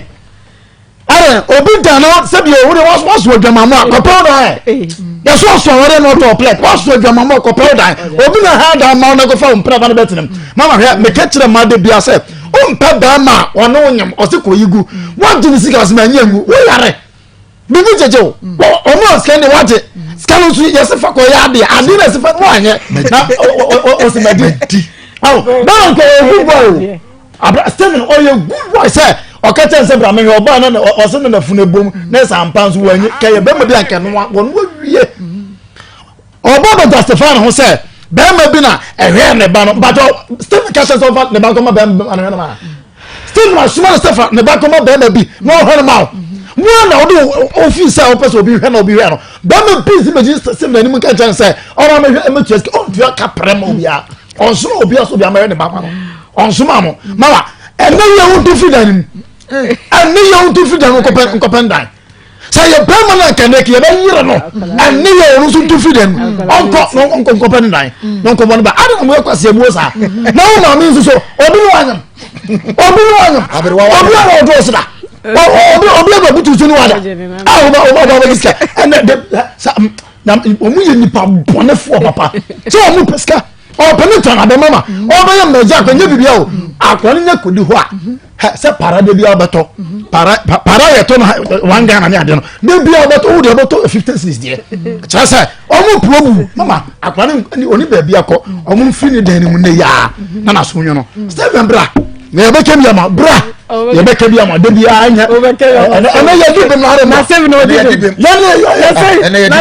adɛ obi da no sɛbi owu de wɔso adwamamu a kɔpɛw dan ɛ yɛso ɔso awɔde na ɔtɔ plɛt wɔso adwamamu a kɔpɛw dan obi na ha dan ma ɔna kɔfa mpena ba no bɛtena mu mama hwɛ meka kyerɛ ma de bia sɛ wompɛ bɛrima a ɔne wo nyam ɔse kɔyi gu woagye ne sika ɔse ma nyɛ ngu woyare bibi gyegye wo ɔmo a sika ne wagye sika no nso yɛse fa kɔyɛ adeɛ adeɛ na ɛse fa no anyɛ na ɔse madi bɛrɛ nkɔ ɔyɛ good boy o abra Stephen ɔyɛ good boy sɛ ɔka kyɛn sɛ bra mehwɛ ɔbaa na ɔse ne nafunu ebom na ɛsɛ ampa nso wɔanyi kɛyɛ bɛrima bi anka no wɔn wawie ɔba bɛ justify ne ho sɛ bɛrima bi na ɛhwɛ ne ba no mpatɔ Stephen ka kyɛn sɛ ɔfa ne ba nkɔma bɛrima bi anahwɛ ne ma Stephen asoma ne sɛ fa ne ba nkɔma bɛrima bi na ɔhwɛ ne ma o mo a na ɔde ofi sɛ ɔpɛ sɛ obi hwɛ na obi hwɛ no bɛrima bi si bɛgye Stephen anim nka kyɛn sɛ ɔma mehwɛ ɛmɛtua sika ɔntua kaprɛ ma obiara ɔnsoma obiara sɛ obiara mɛhwɛ ne ba ma no ɔnsoma mo mawa ɛnɛ yɛ wo nto firi dan no mu ɛnɛ yɛ wo nto firi dan no nkɔpɛ nkɔpɛ ndan sɛ yɛ bɛrima no nkɛnɛ kɛ yɛbɛyere no ɛnɛ yɛ ɔno nso nto firi dan mu ɔnkɔ na ɔnkɔ nkɔpɛ ne dan na ɔnkɔbɔ ne ba ade na mo yɛ kwasi emuo saa na wo maame nso so obi ne wanyam obi ne wanyam obi a wɔdɔ ɔsra obi obi a wɔbutu so ne wada a wɔba wɔba wɔba sika ɛnɛ de sa na wɔn yɛ nipa bɔnɛfoɔ papa sɛ wɔn pɛ sika ɔpɛ ne tɔn abɛma ma ɔbɛyɛ mmɛgya akɔ nye biribi o akɔ ne nya kodi hɔ a. Sɛ para de bi a ɔbɛtɔ para para yɛ tɔ no one Ghana ne adeɛ no de bi a ɔbɛtɔ wo deɛ ɔbɛtɔ 50 cedis deɛ kyerɛ sɛ ɔmo puo mu mama akora ne oni baabi akɔ ɔmo nfiri ne dan ne mu ne yaa na n'aso nwo no Stephen bra na yɛbɛka bi ama bra yɛbɛka bi ama de bi a ɛnyɛ ɛnɛ yɛ di bem na adé na Stephen na odi bem na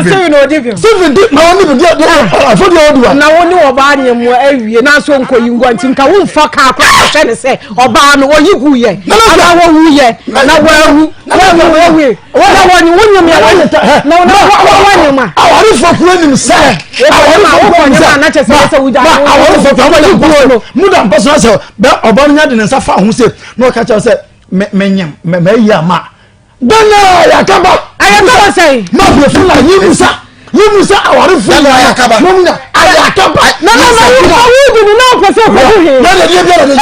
Stephen na odi bem Stephen di na ɔni bem deɛ afɔ deɛ ɔdi wa na wo ne ɔbaa nyɛ mu awie na nso nkɔ yi ngua nti nka wo nfa kaa kora kɔhwɛ ne sɛ ɔbaa no ɔyi gu yɛ ana wɔwu yɛ na wɔawu wɔawu wɔawu na wɔnye wo nyom yɛ na na wɔnyom a. Awarefo kura nim sɛ awarefo kura nim sɛ na awarefo kura wɔn yɛ guo mu da mpɔ so na sɛ bɛ ɔbaa no nya de ne nsa fa ho se na ɔka kyerɛ sɛ mɛ mɛ nyam mɛ mɛ yi ama dɛnɛ yakaba. Ayakaba sɛn. Ma bɛfu na yi musa yi musa awarefo Dɛnɛ nyinaa ayakaba. na ɔmo nya ayakaba. Na na na wo na wo di ni na ɔpɛ sɛ ɔkɔgu he. Na na ɛdeɛ biara de Ee.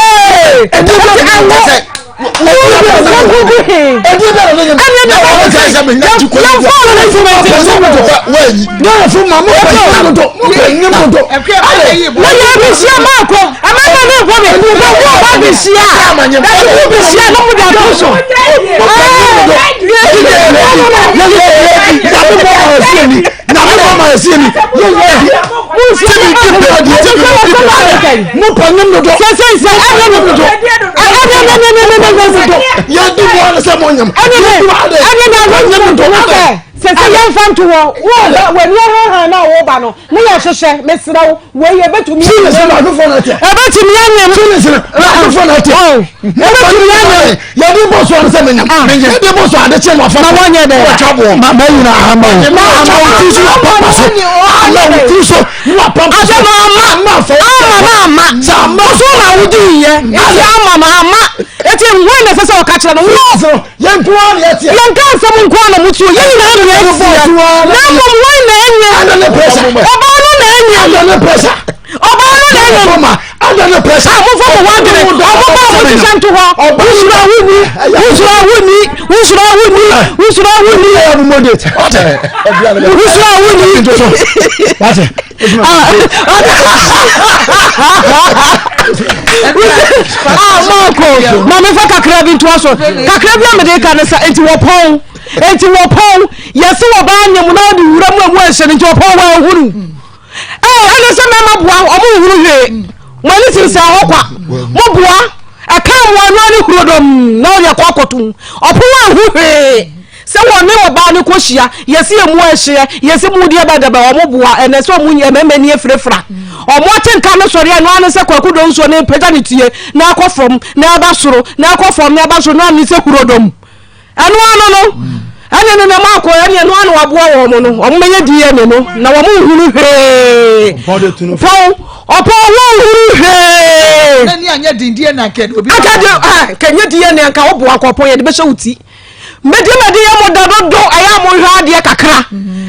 ɛdeɛ biara de Ɛnwo. Sɛ Wo gu he. ɛdeɛ biara de Ɛne de na wɔn sɛ sɛ menya ti kɔ Yɛn fɔlɔ ne ti ma ti. wɔayi na yɛfo ma mo pɛ nyim dodo mo pɛ nyim dodo. Na yɛ abehyia maako ɛmɛma ne nkɔ mi na wo ba behyia na wo behyia na mo de ato so. Sɛ yɛmfa nto hɔ wo w'ani ahahan na woba no ne yɛ hyehyɛ mesrɛ wo wei yɛbɛtumi ɛbɛtumi anyam ɛbɛtumi anyam yɛde bɔ so sɛ menyam yɛde bɔ so ade kyɛ no afa na wɔnyɛ dɛ wɔtwa boɔ ma ma nyina ama wo ama wo ti so wapampa so ama wo ti so wapampa so ama ama ama afɔ ama na ama sɛ ama so na wodi yɛ eti ama na ama eti wɔn na ɛsɛ sɛ ɔka kyerɛ no wo yɛn nko ara na yɛteɛ yɛn ka nsɛm nko ara na mo tuo yɛn nyinaa na yɛteɛ na mmom wɔn na ɛnyɛ ada ne pressure ɔbaa no na ɛnyɛ ada ne pressure ɔbaa no na ɛnyɛ ma ada ne pressure a mofa mo ho adwene ɔmo ba mo hyehyɛ nto hɔ wosoro a wonni wosoro a wonni wosoro a wonni wosoro a wonni wosoro a wonni ah maako maame fa kakra bi ntoa so kakra bi a mede ka ne sa nti wɔpɔn nti wɔpɔn yɛse wɔbaa nyɛ mu na ɔde wura mu a mu ɛhyɛ no nti wɔpɔn wɔahunu ɛɛ ɛne sɛ mɛma boa ɔmo nhunu hwee mo ani sensɛn hɔ kwa mo boa ɛka mo ano ne huro dɔm na ɔde akɔ akɔto mu ɔpo anhu hwee sɛ wɔne ɔbaa no kɔhyia yɛsi emu ɛhyeɛ yɛsi mu deɛ bɛdɛbɛ ɔmo boa ɛnɛ sɛ ɔmo nyɛ mɛmɛ ni efirafira ɔmo ate nka no sɔre ɛno ano sɛ kwaku dɔm nsuo ne pagya ne tie na akɔ fam na ɛba soro na akɔ fam na ɛba soro na ne sɛ huro dɔm Ɛno ano no, ɛne no nam akɔ ɛne ɛno ano aboa wɔn no, wɔn bɛyɛ DNA no na wɔn nhunu hwee. Pɔn ɔpɔn wɔn nhunu hwee. N'ani anyɛ den DNA nka obi. Aka de ah kɛnyɛ DNA nka ɔboa nka ɔpɔn yɛ de bɛhyɛ wo ti. Mɛdi mɛdi yɛ mo da dodo ɛyɛ a mo nhwɛ adeɛ kakra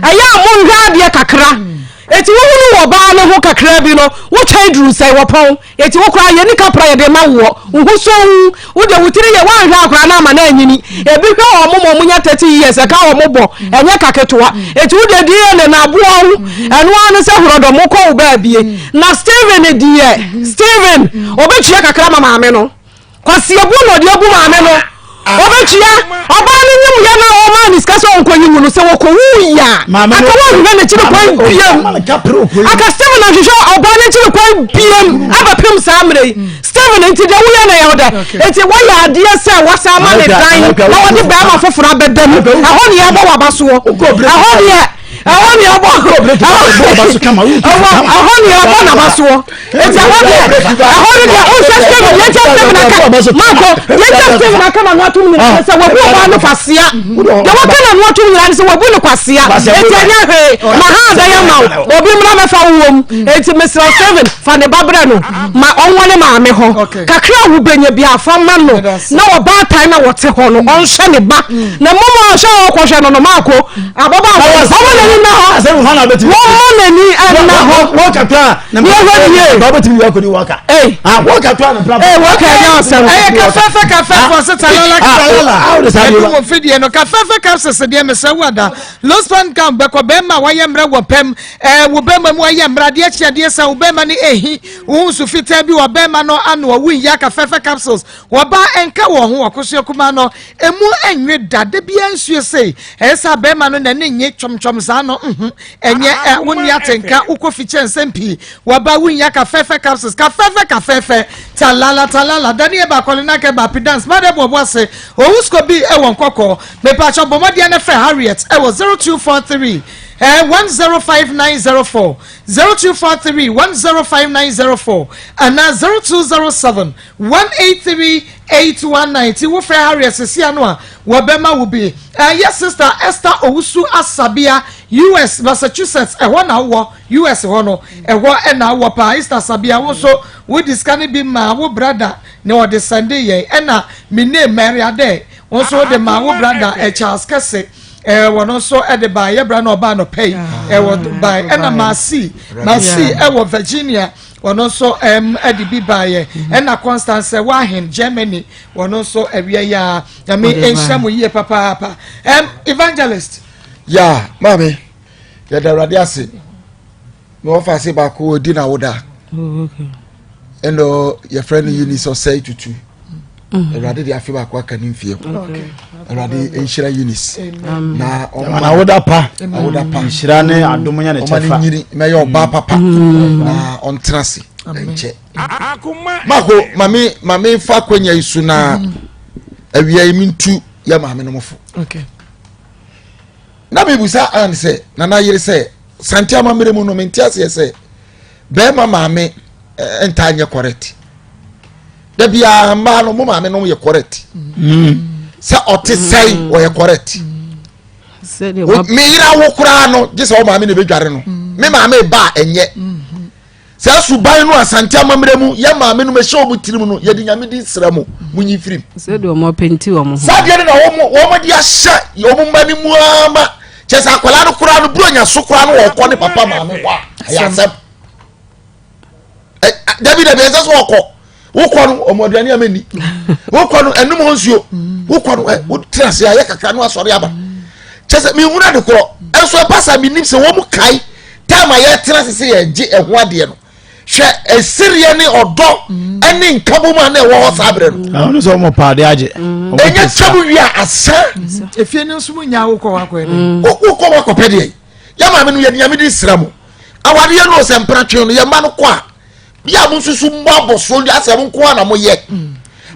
ɛyɛ a mo nhwɛ adeɛ kakra. Eti wohunu wɔ baa no ho kakra bi no wotwɛn duru sɛ wɔpɔn. Enti wo koraa yɛnni kapra yɛde ma woɔ. Wo ho sɔ wo, wo deɛ wo tiri yɛ woanhwɛ a koraa na ama no anyini. Ebi hwɛ wɔn ma wɔn nya 30 years ɛka wɔn bɔ, ɛnyɛ ka ketewa. Enti wo deɛ DNA no aboa wo, ɛno ara ne sɛ horɔdɔm wokɔ wo baabie. Na Steven deɛ, Steven, ɔbɛtua kakra ma maame no. Kwasiabuo na ɔde abu maame no. Ɔbɛtua. Ɔbaa no nyem yɛ no a ɔmaa ne sika sɛ ɔnkɔyi mu no sɛ wɔkɔwu yɛ a aka wɔnhwehwɛ n'akyi no kwan biam. Aka Stephen ahwehwɛ ɔbaa no akyi no kwan biam abɛpem saa mmerɛ yi. Stephen nti deɛ woyɛ no yɛ wo dɛ. Nti woyɛ adeɛ sɛ wasan ama ne dan na wɔde bɛrima foforɔ abɛda mu. Ɛhɔ ne yɛbɔ w'aba soɔ. Ɛhɔ deɛ ɛhɔ ne yɛbɔ ɛhɔ ne yɛbɔ n'aba soɔ. Eti ɛhɔ deɛ ɛhɔ no deɛ ɔnsɛ Stephen yɛn kyɛ Stephen aka Marco yɛn kyɛ Stephen aka na no atum nyinaa ne sɛ wabu ɔbaa no kwasea deɛ waka na no atum nyinaa ne sɛ wabu no kwasea eti ɛnyɛ hwee ma ha adayɛ ma wo obi mmra mɛfa wo wɔm eti mesrɛ Stephen fa ne ba brɛ no ma ɔnwɔ ne maame hɔ kakra a wobɛnya bi afa ma no na ɔbaatan na wɔte hɔ no ɔnhwɛ ne ba na mmom ɔhwɛ a ɔkɔhwɛ no no Marco ababaawa ɔwɔ n'ani. n'ani nna hɔ. Asɛm hɔ na bɛtumi. Wɔmma n'ani nna hɔ. Wɔka to a. Yɛhwɛ ne yie. Wɔbɛtumi de akɔdi wɔka. Ee. Wɔka to a ne mpira. Ee wɔka ɛnyɛ asɛm. Ɛyɛ kafɛfɛ kafɛfɛ ɔse talala talala. Ɛdu wɔ fidie no kafɛfɛ capsules deɛ mesrɛ wo ada. Lospan gum bɛkɔ bɛrima a wayɛ mmerɛ wɔ pɛm. Ɛɛ wo bɛrima mu ayɛ mmerɛ adeɛ kye adeɛ sa wo bɛrima no ehi. Wo ho nsu fitaa bi wɔ bɛrima no ano a wonyi aka fɛfɛ capsules. Wɔba ɛnka wɔn ho wɔ kosua kumaa no emu ɛnwe da da biara nsuo sei ɛyɛ sɛ abɛɛma no n'ani nye twɔmtwɔm saa no nhu ɛnyɛ ɛ wonni atenka wokɔ fikyɛ nsɛm pii wɔba wonyi aka fɛfɛ capsules ka fɛfɛ ka fɛfɛ talala talala dani ɛba akɔle na kɛ ba pidans ma dɛ boɔbo ase owusko bi ɛwɔ nkɔkɔɔ mepatwɔ bɔmɔdeɛ no frɛ Harriet ɛwɔ 0243 ɛ 105904 0243 105904 anaa 0207 183 819 Ti wofrɛ Harriet sesia no a wɔbɛma wo bi. Ɛyɛ Sister Esther Owusu Asabea, US, Massachusetts, ɛhɔ na wowɔ, US hɔ no, ɛhɔ na wowɔ paa. Esther Asabea, wo nso wode sika no bi maa wo brada na ɔde sɛnde yɛn. Ɛna me name Mary Adair, wo nso wode maa wo brada eh, Charles Kɛse. Eh, wɔn nso de baa yɛ bra na ɔbaa nɔpɛ yi ɛwɔ baa ɛna Maasi Maasi ɛwɔ Virginia. Ɔno nso ɛm ɛde bi baayɛ. Ɛna Constance Wahen Germany ɔno nso awia yi ara. Nyame nhyira mo yie papaapa. Ɛm Evangelist. Ya maame yɛda awurade ase na wɔfa ase baako ɔdi na woda oh, ɛnna yɛfrɛ no Eunice ɔsɛe tutu. Mm. Awurade de afe baako aka ne mfie ho. Awurade nhyira Eunice. Na ɔma awoda pa. Awoda pa. Nhyira ne adom nya ne kyɛfa. Ɔma ne nyini mɛyɛ ɔbaa papa. Mm. Na ɔntena ase nkyɛ. Mako mame mame fa akwanya yi so na mm. awia yi mentu yɛ maame no mofo. Na mebusa an sɛ nana yere sɛ sante amammerɛ mu no mente aseɛ sɛ bɛrima maame eh, ntaa nyɛ correct da biara mmaa no mo maame no yɛ correct mm. sɛ ɔte sɛn mm. ɔyɛ correct meyera wo koraa no gye sɛ wo maame na ɛbɛdware no mm. me maame ba a ɛnyɛ mm-hmm. saa suban no asante amammerɛ mu yɛ maame no mɛhyɛ wɔn tirim no yɛde nyame di nsra mu mo nyi firim sɛdeɛ wɔn apɛnti wɔn ho saa deɛ no na wɔn de ahyɛ wɔn mma no mu ama kyɛ sɛ akwadaa no koraa no buronya so koraa no wɔkɔ ne papa maame hɔ a ɛyɛ asɛm dabi dabi ɛsɛ sɛ ɔkɔ wokɔ no ɔmo aduane ama ni wokɔ no ɛnum hɔ nsuo wokɔ no ɛ wotena ase ayɛ kakra no asɔre aba kyɛ sɛ mehunu ade korɔ ɛnso ɛba saa menim sɛ wɔn kae time a yɛtena ase sɛ yɛgye ɛho adeɛ no hwɛ ɛsereɛ ne ɔdɔ ɛne nkabom a na ɛwɔ hɔ saa berɛ no. Ɔno sɛ ɔmo paade agye. Ɛnyɛ twam wie a asa. Efie no nso mu nya wokɔ wakɔ yɛ. Wokɔ wakɔpɛ deɛ yɛ maame no yɛ nyame de sira mu. Awadeɛ no sɛ mpena twe no yɛ mma no kɔ a yɛ a mo nso so mmɔ abɔsoɔ asɛ mo nko ara na mo yɛ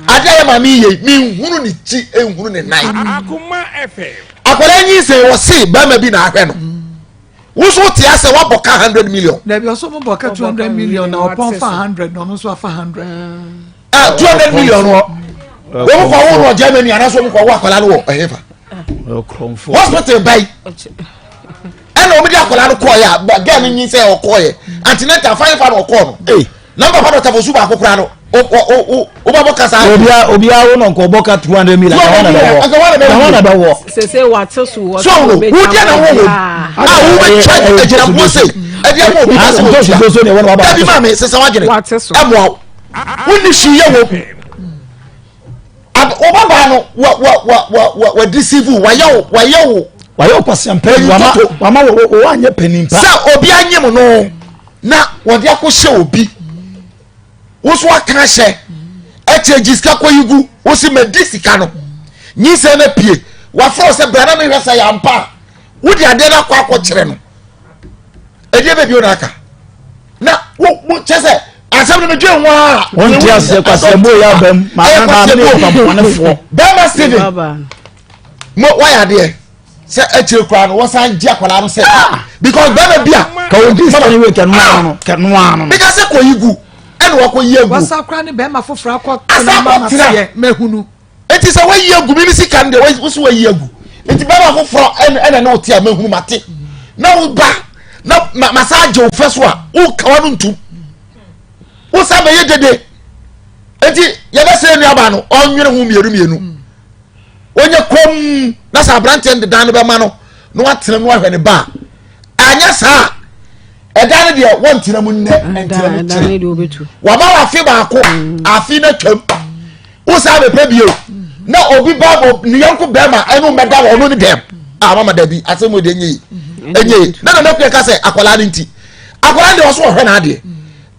adeɛ a yɛ maame yɛ menhunu ne ti nhunu ne nan akwadaa nyinsɛn wɔ se bɛrima bi na ahwɛ no woso te asɛ wabɔ ka hundred million. Dabi ɔso mo bɔ ka 200 million na ɔpɔn fa hundred na ɔno nso afa hundred. Ah, 200 million wɔ wɔn kɔ wo wɔ Germany anaasɛ wɔn kɔ wo akwadaa no wɔ ɛhefa hospital bɛyi ɛna wɔn de akwadaa no kɔɔ yɛ a girl no nyi sɛ ɔkɔɔ yɛ antenatal fan fa na ɔkɔɔ no na papa dɔkta fosu baako koraa no o o o o ba bɔ kasa. Obia obia wo na nkɔ bɔ ka 200 million aka wɔn na bɛ wɔ aka wɔn na bɛ wɔ. Sese wate so wɔ so wo deɛ na wo wɔ a wo bɛ twa agyinamoɔ sei ɛdeɛ ma obi bɛ sɛ ɔtua dabi maame sesa wadwene ɛmoa wo wonni hwee yɛ wɔ wo babaa no wa wa wa wa wa wa deceive wo wayɛ wo wayɛ wo wayɛ wo kwasiampɛ wama wama wo wo anyɛ panin pa sɛ obi anyem no na wɔde akɔhyɛ obi wo so aka ahyɛ ɛkyɛ gye sika kɔ yi gu wo si ma di sika no nyinsɛn no pie wafrɛ wo sɛ bra na mehwɛ sɛ yɛ ampa a wode adeɛ no akɔ akɔkyerɛ no ɛdeɛ bɛbi wo na aka na wo wo kyɛ sɛ asɛm no medwen ho a wonte aseɛ kwasɛmbo yɛ abam maame ne pamponefoɔ bɛrima Steven mo wayɛ adeɛ sɛ akyire koraa no wɔsan gye akwadaa no sɛ ah! because bɛrima bi a ka wɔn di sani wei kɛnoa no kɛnoa no bika sɛ kɔ yi gu ɛna wakɔ yi agu wasa koraa ne bɛrima foforɔ akɔ tena ma ma seɛ mɛhunu eti sɛ wayi agu mi mi sika no deɛ wosi wayi agu eti bɛrima foforɔ ɛna ɛna ne wote a mɛhunu ma te na wo ba na ma ma sa agye wo fɛ so a wo kawa no ntum wo sa bɛyɛ dede eti yɛbɛsɛ nuaba no ɔnwene ho mmienu mmienu. Ɔnyɛ komm na sɛ aberanteɛ no de dan no bɛma no na watena mu ahwɛ ne ba a, Anyɛ saa ɛda no deɛ wɔntena mu nnɛ ntena mu kyerɛ. Wama wafe baako mm. afe no atwam. Wo saa bɛpɛ bio na obi ba bɔ ne yɔnko bɛrima ɛne mmɛda wɔ ɔno ne dɛm. Ah mama dabi asɛm wo deɛ ɛnyɛ yi ɛnyɛ yi na nana kua ka sɛ akwadaa no nti akwadaa no deɛ ɔso ɔhwɛ n'adeɛ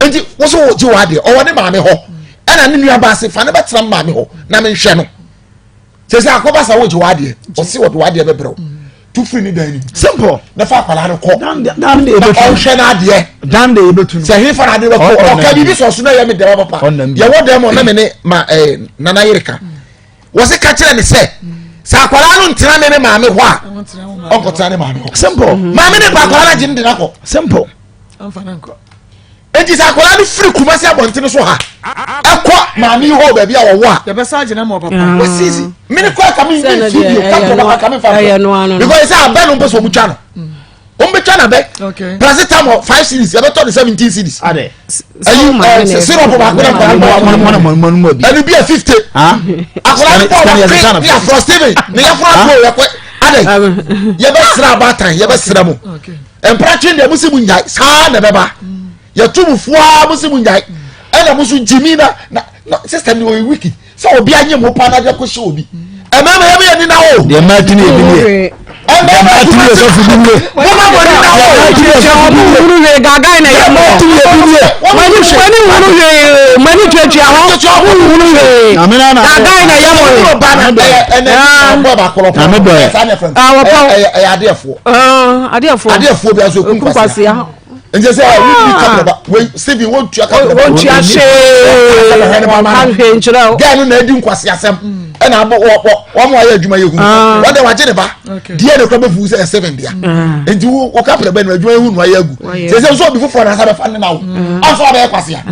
nti woso wɔ gye wɔ adeɛ ɔwɔ ne maame hɔ ɛna ne nua baase fa ne bɛtena maame hɔ na menhwɛ no. Sɛ sɛ akɔba sa wogye w'adeɛ ɔse wɔde w'adeɛ bɛbrɛ wo tu firi ne dan no mu simple na fa akwadaa no kɔ na ɔnhwɛ n'adeɛ dan de yɛbɛtu no sɛ hefa n'adeɛ bɛkɔ ɔka biribi sɔ so na ɛyɛ me dɛm papa yɛwɔ dɛm ɔ na me ne ma ɛɛ eh, nana yere ka wɔse ka kyerɛ ne sɛ sɛ akwadaa no ntena ne ne maame hɔ a ɔnkɔtena ne maame hɔ simple maame ne ba akwadaa no agye ne de no akɔ simple Enti sɛ akwadaa no firi Kumasi abɔntene so ha ɛkɔ maame yi hɔ baabi a wɔwɔ a. Yɛbɛsa agyina mu ɔpapa. Mm. Wɔsisi mene kɔ aka mi nfi bio kapɔ baka aka mi fa no. Because sɛ abɛ no mpɛ sɛ wɔn twa no. Wɔn bɛ twa na bɛ. Paracetamol five cedis yɛbɛtɔ ne 17 cedis. Adɛ. Ɛyi ɛ syrup baako na nkwadaa bɔ wɔn. Ɛnu bi yɛ 50. Akwadaa no bɔ wɔn kwe ne afɔ Steven ne yafɔ afɔ yɛ kɔ adɛ yɛbɛsrɛ abaatan yɛbɛsrɛ mo. Mpratwe deɛ mo si mo nyae saa na ɛbɛba yɛto mo fuaa mo si mo nyae ɛna mo nso gyimi na na na sister ni oye wiki sɛ obi anye mo paa n'adeɛ kɔ hyɛ obi ɛmɛɛmɛ yɛ bɛ yɛ nina o. Deɛ mmaa ti ni ebi ni yɛ. Ɛmɛɛmɛ ti ni sɔfo bi ni yɛ. Mo ma mo nina o. Deɛ mmaa ti ni sɔfo bi ni yɛ. Wunu hwee gaagaa na yɛ mɔ. Ti ni ebi ni yɛ. Mani mani wunu hwee mani tuatua hɔ wunu hwee gaagaa na yɛ mɔ. Nyame dɔ yɛ. Ɛyɛ adeɛfoɔ. Adeɛfoɔ. Adeɛfoɔ bi aso ekum kwasia. Nti sɛ ɛyɛ wuli kapraba wei Stephen wɔn tua kapraba. Wɔn tua hwee. Wɔn hwee nkyerɛ o. Gɛɛ no na edi nkwasi asɛm ɛna abɔ wɔ wɔ wɔn a wɔyɛ adwuma yɛ hu. Wɔn de wagye ne ba. Deɛ ne kura bɛ fu sɛ Stephen dea. Nti wo wɔ kapraba no adwuma yɛ hu no ayɛ agu. Sɛ sɛ nso obi foforɔ na asa bɛfa ne na wo. Ɔnso abɛyɛ kwasia.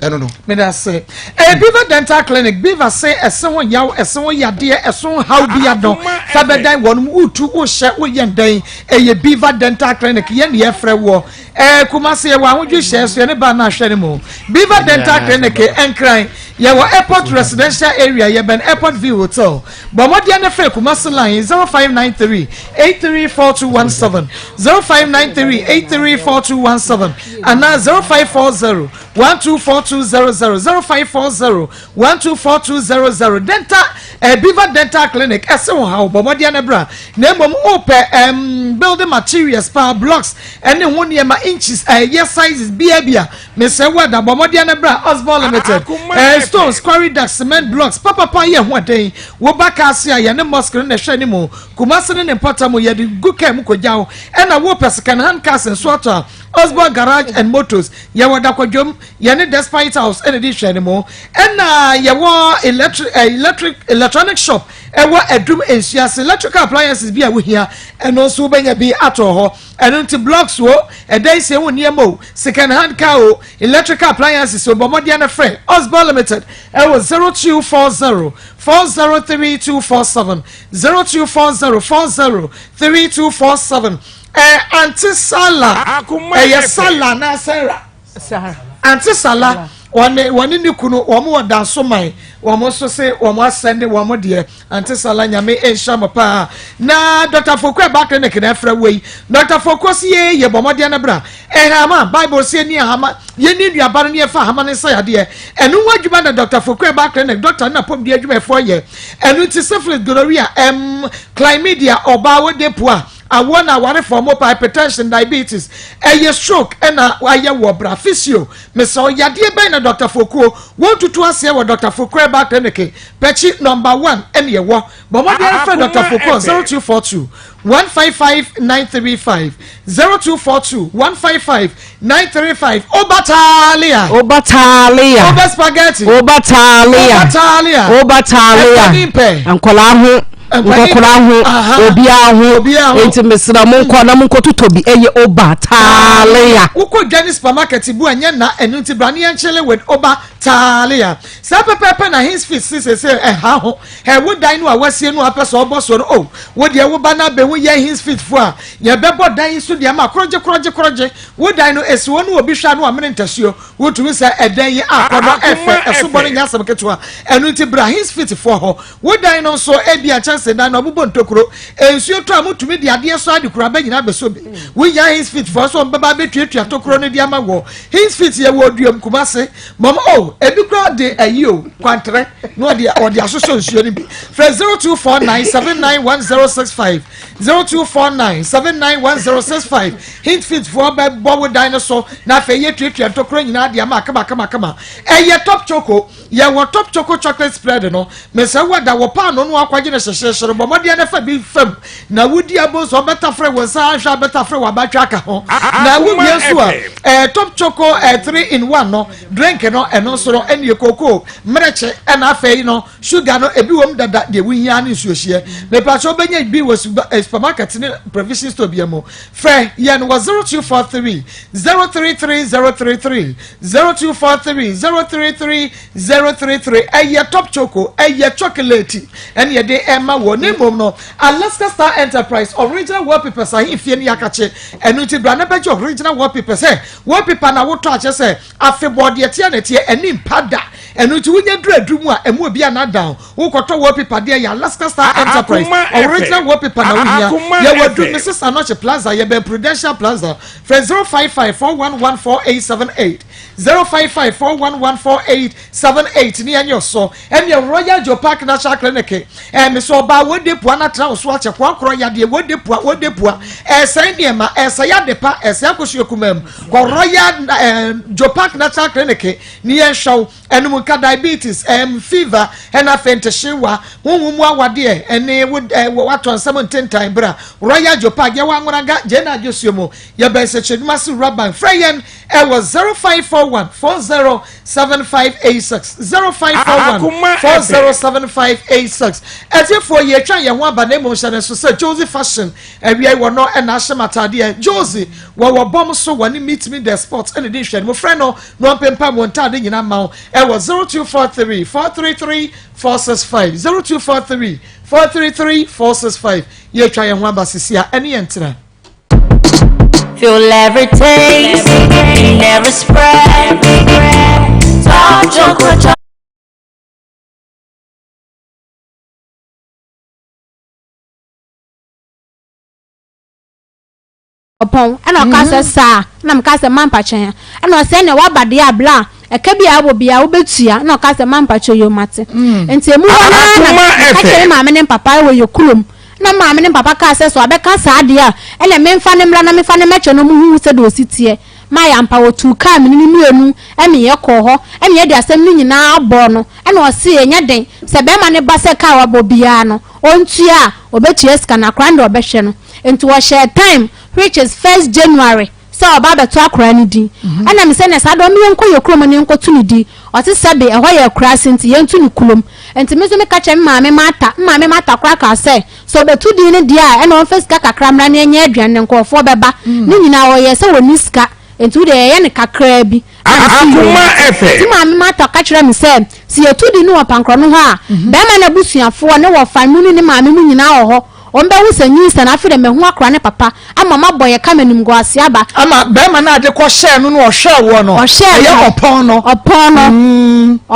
Ɛno no. Meda ase. Ɛyɛ Beaver Dental Clinic. Beaver se ɛse ho yaw, ɛse ho yadeɛ, ɛso ho haw bi adɔ. Fa bɛdan wɔnom, wotu, wohyɛ, woyɛ ndɛn. Ɛyɛ Beaver Dental Clinic. Yɛn ne yɛfrɛ woɔ. Ɛɛ Kumasi yɛwɔ Ahodwi hyɛɛ so, yɛne baa no ahwɛ no mu. Beaver Dental Clinic, Nkran. Yɛwɔ Airport Residential Area, yɛbɛn Airport View Hotel. Bɔ mmɔden na frɛ Kumasi line 0593 834217, 0593 834217 anaa 0540 124200 0540 124200 Dental eh, Beaver Dental Clinic ɛse wo haw bɔ mmɔden na bra na mmom wopɛ um, building materials paa blocks ɛne ho nneɛma inches ɛyɛ eh, sizes bia bia mesrɛ wo ada bɔ mmɔden na bra Osborn Limited eh, stones quarry duct cement blocks papapa yɛ ho ɛden woba kaase a yɛne mosque no na ɛhwɛ anim Kumasi ne ne mpɔtam yɛde gu kaa mu kɔgya wo ɛna wopɛ second hand cars nso atɔ a Osborn Garage and Motors Yɛwɔ Dakwadwom, yɛne Despite House na ɛdi nhwɛanimu. Ɛna yɛwɔ electric, eh, electric, electronic shop ɛwɔ Adum Nsuase. Electrical appliances bi a wohia, ɛno nso wobɛnya bi atɔ hɔ. Ɛno nti blocks o, ɛdan sie ho nneɛma o, second hand car o, electrical appliances o, bɔ mmɔden na frɛ Osborn Limited ɛwɔ 0240 403247, 0240 403247. Eh, Auntie Sala. Ɛyɛ Sala anaa Sarah? Sarah. Auntie Sala, wɔne wɔne ne kunu wɔn wɔ danso man wɔn nso se wɔn asɛnde wɔn deɛ. Auntie Sala nyame nhyira mo paa. Na Dr. Foku ɛba clinic na ɛfrɛ wei. Dr. Foku si yɛ yɛ bɔ mmɔden no bra. Ɛhama Bible si ni ahama yɛ ni nnuaba no ne yɛfa ahama ne nsa yadeɛ. Ɛno ho adwuma na Dr. Foku ɛba clinic doctor ne napɔmuden adwumayɛfoɔ yɛ. Ɛno nti syphilis, gonorrhea, ɛm, chlamydia, ɔbaa wɔ depo a Awoɔ na awarefoɔ mo pa hypertension, diabetes, ɛyɛ stroke ɛna ayɛ wɔ bra physio mesrɛ wo yadeɛ bɛn na Doctor Fokuo wɔn tutu aseɛ wɔ Doctor Fokuo herbal clinic pɛkyi number one ɛne ɛwɔ bɔ mmɔden frɛ Doctor Fokuo 0242 155 935 0242 155 935 Obatalia Obatalia Oba spaghetti Obatalia Obatalia Obatalia Ɛkɔni mpɛ nkɔlaa ho nkɔkora ho obiara ho nti mesrɛ mo nkɔ na monkɔ totɔ bi ɛyɛ Obatalia. Wokɔ dwa ne supermarket bu a nyɛ nna ɛno nti bra ne yɛnkyele with Obatalia saa pɛpɛɛpɛ na Hinsfit se seesei ɛha ho Hɛ wo dan no a woasie no a wopɛ sɛ ɔbɔ soɔ no, O wo deɛ wo ba no abɛhu yɛn Hinsfitfoɔ a, yɛbɛbɔ dan yi so de ama korɔgye korɔgye korɔgye. Wo dan no, ɛsi hɔ na obi hwɛ a na wamene ntasuo. Wotumi sɛ ɛdan yi akɔnnɔ, ɛfɛ, ɛso bɔ no nyɛ asɛm ketewa. Ɛno nti bra Hinsfitfoɔ hɔ. Wo dan no nso, ebia kyɛnse. nkyɛnse dan na ɔbobɔ ntokuro. Nsuo tɔ a motumi de adeɛ sɔ ade kura bɛ nyinaa bɛsɔ bi. Wonya Hinsfit foɔ sɛ ɔmbɛba abɛtuatua tokuro no de ama wɔ. Hinsfit yɛ wɔ Oduom Kumase. Mɔm o, ebi koraa de ayi o, kwantere na ɔde ɔde asosɔ nsuo no bi. Frɛ 0249 791065, 0249 791065. Hinsfit foɔ bɛbɔ wo dan no so na afei yɛtuatua ntokuro nyinaa de ama kama kama kama. Ɛyɛ Top Choco. Yɛwɔ Top Choco chocolate spread no. Mesrɛ wo da wɔ paanoo no akwagye no hyehyeehye no, bɔ mmɔden na fa bi fam na wodi abo nso ɔbɛtafere wo nsa ahwɛ abɛtafere w'abatwa aka ho. Na wowie nso a, eh, Top Choco eh, 3 in 1 no, drink no, ɛno nso no, ɛne kookoo, mmerekye, ɛna afei no, sugar no, ebi wɔ mu dada, deɛ wohia ne nsuohyeɛ. Mepakyɛ wobɛnya bi wɔ eh, supermarket ne provision store bia mu. Frɛ yɛn wɔ 0243 033 033. 0243 033 033 ɛyɛ top choco ɛyɛ chocolate ɛne yɛde ɛma wɔ ne mmom no Alaska Star Enterprise original wallpapers ahemfie ne yakakye ɛno nti bra na bɛgye original wallpaper sɛ wallpaper na wotɔ akyɛ sɛ afebɔɔ deɛ teɛ na teɛ ɛne mpa da ɛno nti wonya duru aduru mu a ɛmu obi anadan wokɔtɔ wallpaper deɛ yɛ Alaska Star Enterprise original wallpaper na wohia yɛwɔ aduru Mrs Anokye Plaza yɛbɛn Prudential Plaza Frɛ 055 411 4878, 055 411 4878 ne yɛnyɛ ɔsɔ ɛneɛ Royal Joe Park National Clinic ɛme so ɔbaa wɔde pua no atena wo so akyɛ koankorɔ yadeɛ wɔde pua wɔde pua ɛsɛe nneɛma ɛsɛe adepa ɛsɛe akosua kuma mu kɔ Royal eh, Joe Park National Clinic ne yɛnhwɛ wo Ɛnom nka diabetes, ɛm, fever, ɛna afei ntehyewa, honhom mu awadeɛ, ɛne wo ɛ, watɔ nsɛm ntentan bra. Royal Jopag, yɛwɔ Anwonaga, Gyena Adwosuo mu. Yɛbɛn Sɛkyerɛdwuma ase Wura Bank. Frɛ yɛn ɛwɔ 0541 407586, 0541 407586. Atiefoɔ, yɛretwa yɛn ho aba na mmom hyɛ no nso sɛ Josie Fashion awia yi wɔ no ɛna ahyɛ m'ataadeɛ. Josie, wɔwɔ bɔm so, wɔne Meet Me The Spot ɛna di nhwɛanimu. Frɛ no na ɔmpempam wo ntaade nyinaa mma wo ɛwɔ 0243 433 465 0243 433 465 yɛatwa yɛn ho aba sisi a ɛne yɛn tena. Feel every taste, never spread. Top chocolate. Ɔpɔn, ɛna ɔkaa sɛ, Saa? Ɛna mekaa sɛ, Mampa kyɛn a. Ɛna ɔsɛ, Ɛneɛ woaba deɛ a, bla, ɛka bi a ɛwɔ biara wobɛtua. Ɛna ɔkaa sɛ, Mampa kyɛ yoo, mate. Nti ɛmu hɔ no ara na meka kyerɛɛ me maame ne me papa wɔ yɛ kurom. Ɛna me maame ne me papa kaa sɛ, sɛ wabɛka saa deɛ a, ɛneɛ memfa no mmra na memfa no mmɛkyerɛ na ɔmo hu sɛdeɛ ɔsi teɛ. Mayɛ ampa, wɔtuu kaa me ne no mmienu ɛne yɛkɔɔ hɔ, ɛne yɛde asɛm no nyinaa bɔɔ no. Ɛna ɔse, ɛnyɛ den, sɛ bɛrima no ba sɛ kaa a wabɔ biara no, ɔntua a, ɔbɛtua sika no, akwadaa no deɛ ɔbɛhwɛ no. Nti wɔhyɛɛ time which is first January sɛ ɔba abɛto akwadaa no din. Ɛna me sɛ na saa deɛ ɔmo yɛnkɔ yɛ kurom na yɛnkɔto ne din. Ɔse sɛbe ɛhɔ yɛ akuraase nti yɛnto no kurom. Nti me nso meka kyerɛ me maame Martha, me maame Martha koraa kaa sɛ, sɛ ɔbɛto din no deɛ a ɛna ɔmfa sika kakra mmra na yɛnyɛ aduane na nkorɔfoɔ bɛba. Ne nyinaa ɔyɛɛ sɛ ɔnni sika nti wodeɛ yɛyɛ no kakraa bi. Akoma FM. Nti maame Martha ka kyerɛɛ me sɛ, sɛ yɛtu din no wɔ Pankorɔ no hɔ a, barima no abusuafoɔ ne wɔfa mu ne ne maame mu nyinaa wɔ hɔ. Wɔbɛhu sɛ nyinsɛn, afei deɛ mahu akora ne papa, ama mabɔ yɛ ka m'animguaseɛ aba. Ama barima no a ade kɔhyɛɛ no na ɔhwɛɛ woɔ no, Ɔhwɛɛ ɛyɛ no. ɔpɔn no. Ɔpɔn no.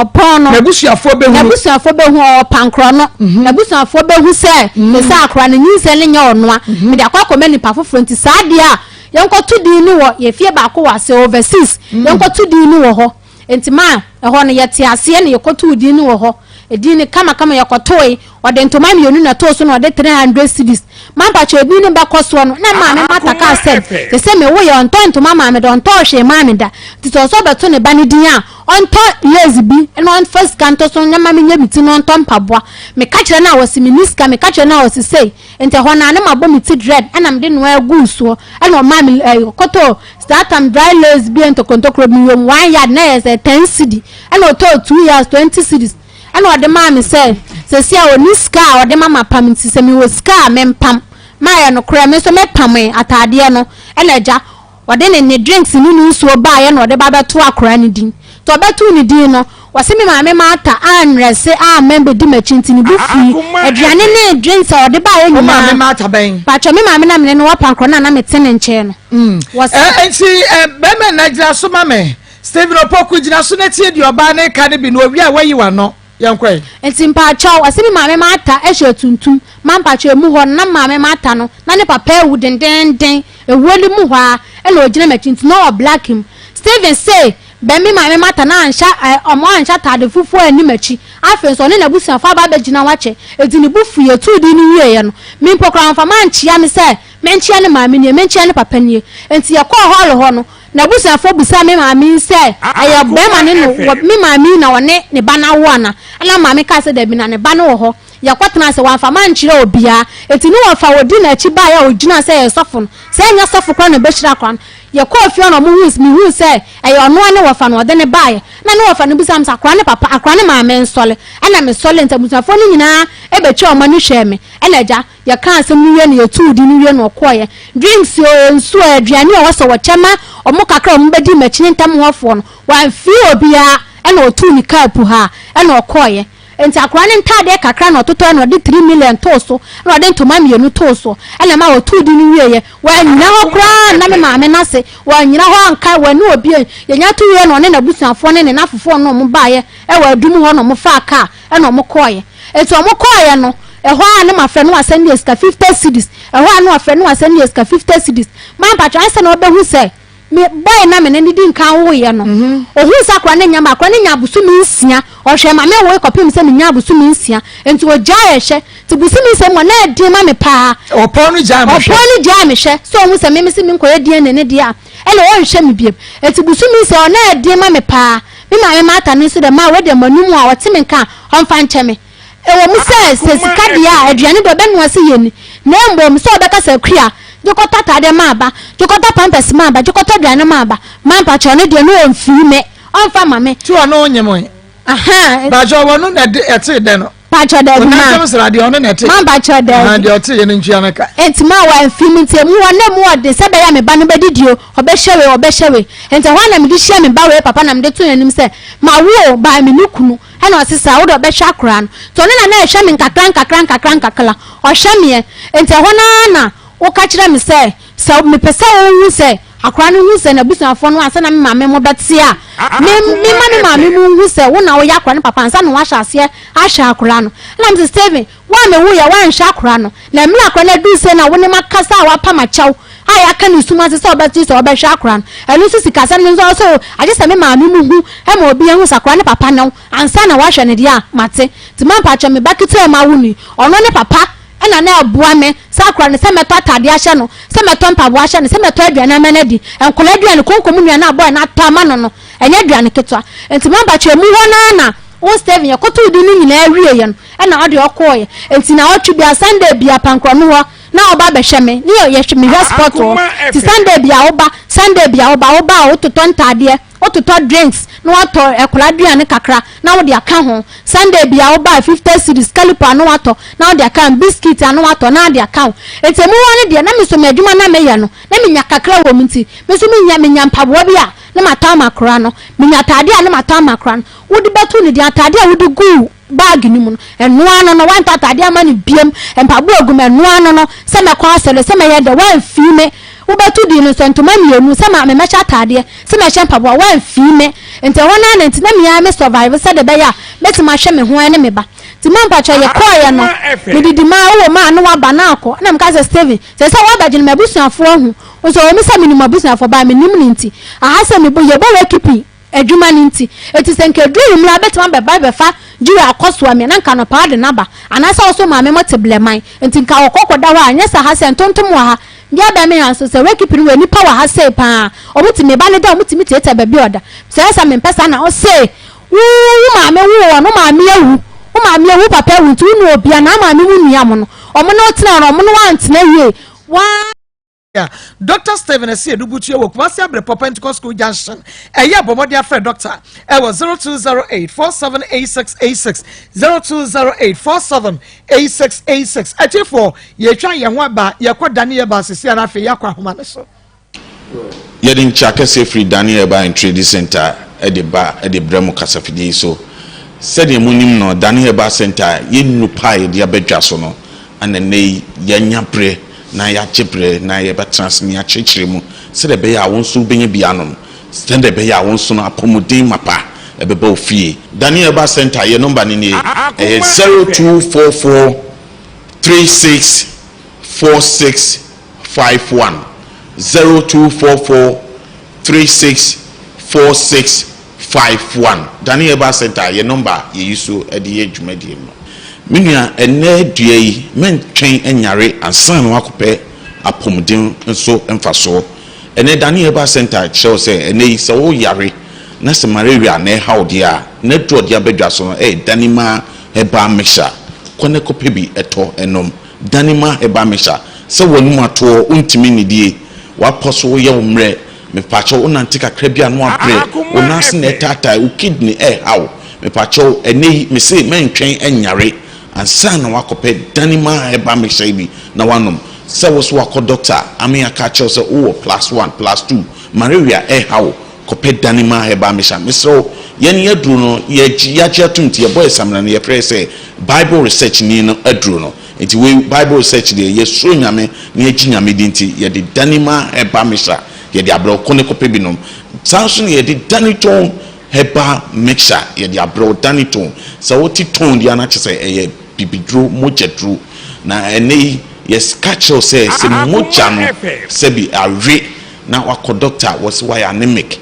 Ɔpɔn no. N'abusuafoɔ bɛhunu. N'abusuafoɔ bɛhu, ɔwɔ pankorɔ no. N'abusuafoɔ bɛhu sɛ, te sɛ akora no, nyinsɛn no nyɛ ɔnoa. Mede akɔ akɔma nipa foforɔ nti saa deɛ a, yɛnkɔto din no wɔ yɛn fie baako wɔ ase, overseas, yɛnkɔto din no wɔ hɔ. Enti ma ɛhɔ no yɛtee aseɛ na yɛkɔtoo din no wɔ hɔ. Edin no kamakama yɛkɔtoe. Ɔde ntoma mmienu na ɛtoo so na ɔde 300 cedis. Ma mpakyɛw edin no bɛkɔ soɔ no, na Maame Martha kaa sɛ, te sɛ mewoeɛ ɔntɔɔ ntoma maa me da, ɔntɔɔ hwee maa me da. Nti sɛ ɔsɛ ɔbɛto ne ba no din a, ɔntɔ lace bi na ɔmfa sika ntɔ so na ma menyɛ me ti na ɔntɔ mpaboa. Meka kyerɛ no a ɔse menni sika, meka kyerɛ no a ɔse sei. Nti ɛhɔ no ara na mabɔ me ti dread ɛna mede noa guu soɔ ɛna ɔmaa me ɛɛ kɔtɔɔ saa tam dry lace bi a ntokontokoro bi wɔ mu one yard na ɛyɛ sɛ ten cedi ɛna ɔtɔɔ two yards twenty cedis ɛna ɔde maa me sɛ sɛsi a ɔni sika a ɔde ma mapam nti sɛ mewɔ sika a mempam maayɛ nokorɛ me nso mepamee ataadeɛ no ɛna agya Ɔde ne ne drinks ne ne nsuo baeɛ na ɔde ba bɛtoo akwadaa no din. Nti ɔbɛtoo ne din no, ɔse me maame Martha annrɛse amma ammɛdi m'akyi nti ne bo fui. Aduane ne drinks a ɔde baeɛ Wo maame nyinaa. Martha bɛn? Paatwɔ, me maame na mene no wɔ pankorɔ no a na mete ne nkyɛn no. Wɔse. Eh, nti eh, bɛrima nna gyina so ma me. Stephen Opoku gyina so na tie deɛ ɔbaa no reka no bi na owie a wayi w'ano. Yɛnkɔ ɛ. Nti mpaakyɛw, ɔse me maame Martha hyɛ tuntum, ma mpaakyɛw emu hɔ no na maame Martha no na ne papa awu dendeenden, ewuo no mu hɔ ara ɛna ogyina m'akyi nti na ɔwɔ black mu. Steven se bɛ me maame Martha no anhyɛ ɛ ɔmo anhyɛ ataade fufuo anni m'akyi, afei nso ɔne n'abusuafo aba abɛgyina hɔ akyɛ, enti ne bo fui, yɛtuu din no wieeɛ no, me mpo koraa wamfa mankyea me sɛ menkyea ne maame nie, menkyea ne papa nie. Enti yɛkɔɔ hall hɔ no, N'abusuafoɔ bisaa me maame yi sɛ, Ɛyɛ barima no na wɔ, me maame yi na ɔne ne ba no awo anaa? Ɛnna maame kaa sɛ, Dabi, na ne ba no wɔ hɔ. Yɛkɔtenaa ase, wamfa mankyerɛ obiara. Enti ne wɔfa a ɔdi n'akyi baeɛ a ɔgyinaa sɛ ɛyɛ sɔfo no, sɛ ɛnyɛ sɔfo koraa na ɔbɛhyira akwadaa no. Yɛkɔɔ fie hɔ na wɔhuu, mehuu sɛ ɛyɛ ɔno ara ne wɔfa no, ɔde no baeɛ. Ɛnna ne wɔfa no bisaa me sɛ, Akwadaa no papa, akwadaa no maame nsɔre? Ɛnna mesɔree, enti abusuafoɔ no nyinaa bɛtwaa wɔn ani hwɛɛ me. Ɛnna agya, Yɛkaa asɛm no wie no yɛtuu din no wie no ɔkɔeɛ. Drinks oo, nsuo oo, aduane a ɔwɔ sɛ wɔkyɛ ma wɔn kakra a wɔbɛdi m'akyi ne ntam hɔfoɔ no, wamfii obiara ɛna ɔtuu ne kaa puhaa ɛna ɔkɔeɛ. Nti akwadaa no ntaadeɛ kakra na ɔtotɔeɛ na ɔde 3 million too so ɛna ɔde ntoma mmienu too so ɛna ɛma ɔtuu din no wieeɛ. Wannyina hɔ koraa anna me maame no ase, wannyina hɔ anka, wanni obi, yɛnya to wieeɛ na ɔne n'abusuafoɔ ne ne nafofoɔ no na wɔbaeɛ ɛwɔ adum hɔ na wɔfaa kaa ɛna wɔkɔeɛ. Enti wɔn kɔeɛ no, ɛhɔ ara na mafrɛ no wasɛnde yɛ sika 50 cedis, ɛhɔ ara na wafrɛ no wasɛnde yɛ sika 50 cedis. Mampatwɔ ansa na ɔbɛhu sɛ me boy na me ne no di nkan woeɛ no, ɔhuu sɛ akwadaa no anya ma akwadaa no nya abosome nsia, ɔhwɛɛ ma mewoe kɔpem sɛ menya abosome nsia, enti ɔgyaee hwɛ. Nti bosome nsia mu a na ɛden ma me paa. Ɔpɔn no gyae me hwɛ. Ɔpɔn no gyae me hwɛ, sɛ ɔhu sɛ me mese menkɔyɛ DNA no deɛ a, ɛna ɔnhwɛ me biom. Enti bosome nsia hɔ na ɛden ma me paa. Me maame Martha no nso dɛ, Ma wei deɛ m'anom a ɔte me nka a, ɔmfa nkyɛ me. Ɛwɔ mu sɛ, sɛ sika deɛ a, aduane deɛ ɔbɛnoa sɛ yɛnni, na mmom sɛ ɔbɛka sɛ, Akua, gye kɔtɔ ataadeɛ ma aba, gye kɔtɔ pampɛs ma aba, gye kɔtɔ aduane ma aba, ma mpakyɛw no deɛ, na ɔmfiri me, ɔmfa mma me. Ti ɔno ɔnyem ɛ. Ahaa. Mpakyɛw wɔno na ɛtee dɛ no. Mpakyɛw daabi ma. Onantɛm sra deɛ ɔno na ɛte. Ma mpakyɛw daabi. Ahaa deɛ ɔte yɛ no ntua no ka. Nti ma wa mfi mu nti emu hɔ na emu ɔden sɛ ɛbɛyɛ a me ba no bɛdidi o, ɔbɛhyɛ wei ɔbɛhyɛ wei. Nti ɛhɔ ara na mede hyia me ba wei papa na mede too n'anim sɛ mawo o, but menni kunu. Ɛna ɔse saa, wode ɔbɛhwɛ akwadaa no. Nti ɔno na na ɛhwɛ me nkakra nkakra nkakra nkakra, ɔhwɛ meɛ. Nti ɛhɔ no ara na woka kyerɛ me sɛ, sɛ mepɛ sɛ wohu sɛ akwadaa no hu sɛ n'abusuafoɔ no ansa na me maame mo bɛte a, me mema me maame mo nhu sɛ wo na woyɛ akwadaa no papa ansa na woahyɛ aseɛ ahwɛ akwadaa no. Ɛna mese Stephen, wo a mewoeɛ woanhwɛ akwadaa no, na mmerɛ akwadaa no aduru sei na wo ne makasa a woapa m'akyɛw a yɛaka no sum ase sɛ wobɛte sɛ wobɛhwɛ akwadaa no, ɛno nso sikasɛm no nso ɔsɛ agye sɛ me maame mo hu ma obi ahu sɛ akwadaa no papa ne wo ansa na woahwɛ no deɛ a, mate. Nti mampakyɛ me ba ketewa a mawo no yi, ɔno ne papa na na ɛboa me saa akwadaa no sɛ mɛtɔ ataadeɛ ahyɛ no, sɛ mɛtɔ mpaboa ahyɛ no, sɛ mɛtɔ aduane ama no adi. Nkwadaa aduane, konko mu nnuane a bɔɔ no atɔ ama no no, ɛnyɛ aduane ketewa. Nti mampakyɛ emu hɔ no ara na wo Stephen yɛkɔtoo din no nyinaa wieeɛ no, ɛna ɔde ɔkɔeɛ. Nti naawɔtwe biara, Sunday biara, Pankorɔno hɔ na ɔba bɛhwɛ me, ne yɛ mehwɛ sport hɔ. Nti Sunday biara woba, Sunday biara woba, woba a wototɔ ntaadeɛ. Wototɔ drinks na watɔ akwadaa aduane kakra na wode aka ho. Sunday biara woba a 50 cedis, calipo a na watɔ na wode aka ho, biscuit a na watɔ na ade aka ho. Nti emu hɔ no deɛ na me nso m'adwuma na meyɛ no na menya kakra wɔ mu nti me nso menya menya mpaboa bi a na matɔ ama akwadaa no, menya ataadeɛ a na matɔ ama akwadaa no. Wode bɛto no din ataadeɛ a wode guu bag no mu no, ɛno ara no no, woantɔ ataadeɛ amma no biam, mpaboa agu mu, ɛno ara no no, sɛ mɛkɔ asɔre, sɛ mɛyɛ dɛ, woamfii me. Wobɛto din no nso, ntoma mmienu, sɛ ma mɛhyɛ ataadeɛ, sɛ mɛhyɛ mpaboa, woamfii me. Nti ɛhɔ no ara na nti na me ara me survive sɛdeɛ ɛbɛyɛ a mɛtumi ahwɛ me ho ne me ba. Nti ma mpakyɛ yɛkɔeɛ no, medidi maa wowɔ mu a na woaba na akɔ. Ɛna meka sɛ Stephen, sɛ sɛ woabɛgyene m'abusuafoɔ ahu, nso ɛwɔ mu sɛ menim m'abusuafoɔ, but mennim no nti, aha sɛ mebɔ, yɛbɔ wakeeping. Adwuma no nti. Enti sɛ nka ɛduru anwummerɛ a, bɛtumi abɛba abɛfa Julie akɔsoa me a, na nka anɔpa ɔde no aba. Anaasɛ wo nso maame mote Blɛman, enti nka wɔkɔ kɔda hɔ a, ɛnyɛ sɛ ha sɛ ntontom wɔ ha. Bia Birmingham nso, sɛ wakeep no wɔ nnipa wɔ ha sei paa a, wɔtumi, me ba no da a, wɔtumi tiatia baabi a ɔda. Sɛ ɛyɛ saa mempɛ saa na ɔse, wo, wo maame woo wɔn, wo maame awu, wo maame awu, wo papa awu, nti wo ne obia, na maame mu nua mo no, wɔn ne wo tena hɔ no, wɔn ne wo antena yie, wa. Dɔkta Stephen Asiedu Butua wɔ Kumasi Abrepɔ Pentecost School Junction. Ɛyɛ bɔ mmɔden afrɛ dɔkta ɛwɔ 0208 478686 0208 478686. Atiefoɔ, yɛtwa yɛn ho aba, yɛkɔ Dane Herbal sisi ara afei yɛakɔ ahoma no so. Yɛde nkyia kɛseɛ firi Dane Herbal and Trading Centre de ba de brɛ mo kasafidie yi so. Sɛdeɛ monim no, Dane Herbal Centre yɛ nnuro pa a yɛde aba dwa so no na nnɛ yi yɛanya berɛ na yɛagye berɛ na yɛbɛtena ase na yɛakyerɛkyerɛ mu sɛdeɛ ɛbɛyɛ a wo nso wobɛnya bi anom, sɛdeɛ ɛbɛyɛ a wo nso no apɔmuden mapa Ɛbɛba wo fie. Daniel Herbal Centre yɛn nɔmba no nie, ɛyɛ 0244 36 46 51, 0244 36 46 51. Daniel Herbal Centre yɛn nɔmba a yɛyi so de yɛ dwumadie no. Me nua, ɛnnɛ dua yi, mɛntwɛn nyare ansa na woakɔpɛ apɔmuden so mfasoɔ. Ɛnnɛ Daniel Herbal Centre kyerɛ wo sɛ ɛnnɛ yi sɛ woyare na sɛ malaria na ɛha wo deɛ a, n'aduro a ɔde aba dwa so no yɛ Danima Herbal Mixture. Kɔ na kɔpɛ bi tɔ nom. Danima Herbal Mixture. Sɛ w'anum atoɔ, wontumi nnidie, w'apɔ so yɛ wo mmerɛ, mepakyɛw wonante kakra bi a na wabrɛ, wo nan ase na ɛtaatae, wo kidney ɛreha wo, mepakyɛw ɛnnɛ yi mese mɛntwɛn nyare ansa na woakɔpɛ Danima Herbal Mixture yi bi na woanom. Sɛ wo nso woakɔ dɔkta ame aka akyerɛ wo sɛ wowɔ plus one, plus two, malaria ɛreha wo, Kɔpɛ Danima Herbal Mixture. Mesrɛ wo, yɛn aduro no, yɛgye, yɛagye atom nti yɛbɔ yɛ samina no, yɛfrɛ sɛ Bible Research ni no aduro no. Nti wei, Bible Research deɛ, yɛsuro Nyame na yɛgye Nyame di nti, yɛde Danima Herbal Mixture yɛde abrɛ wo. Kɔ ne kɔpɛ bi nom. Saa nso na yɛde Danitone Herbal Mixture yɛde abrɛ wo. Danitone, sɛ wote tone deɛ a na kyerɛ sɛ ɛyɛ bibiduro, mogyaduro. Na ɛnnɛ yi, yɛka kyerɛ wo sɛ, sɛ mogya no sɛbi awe na wakɔ doctor wɔse wayɛ anemic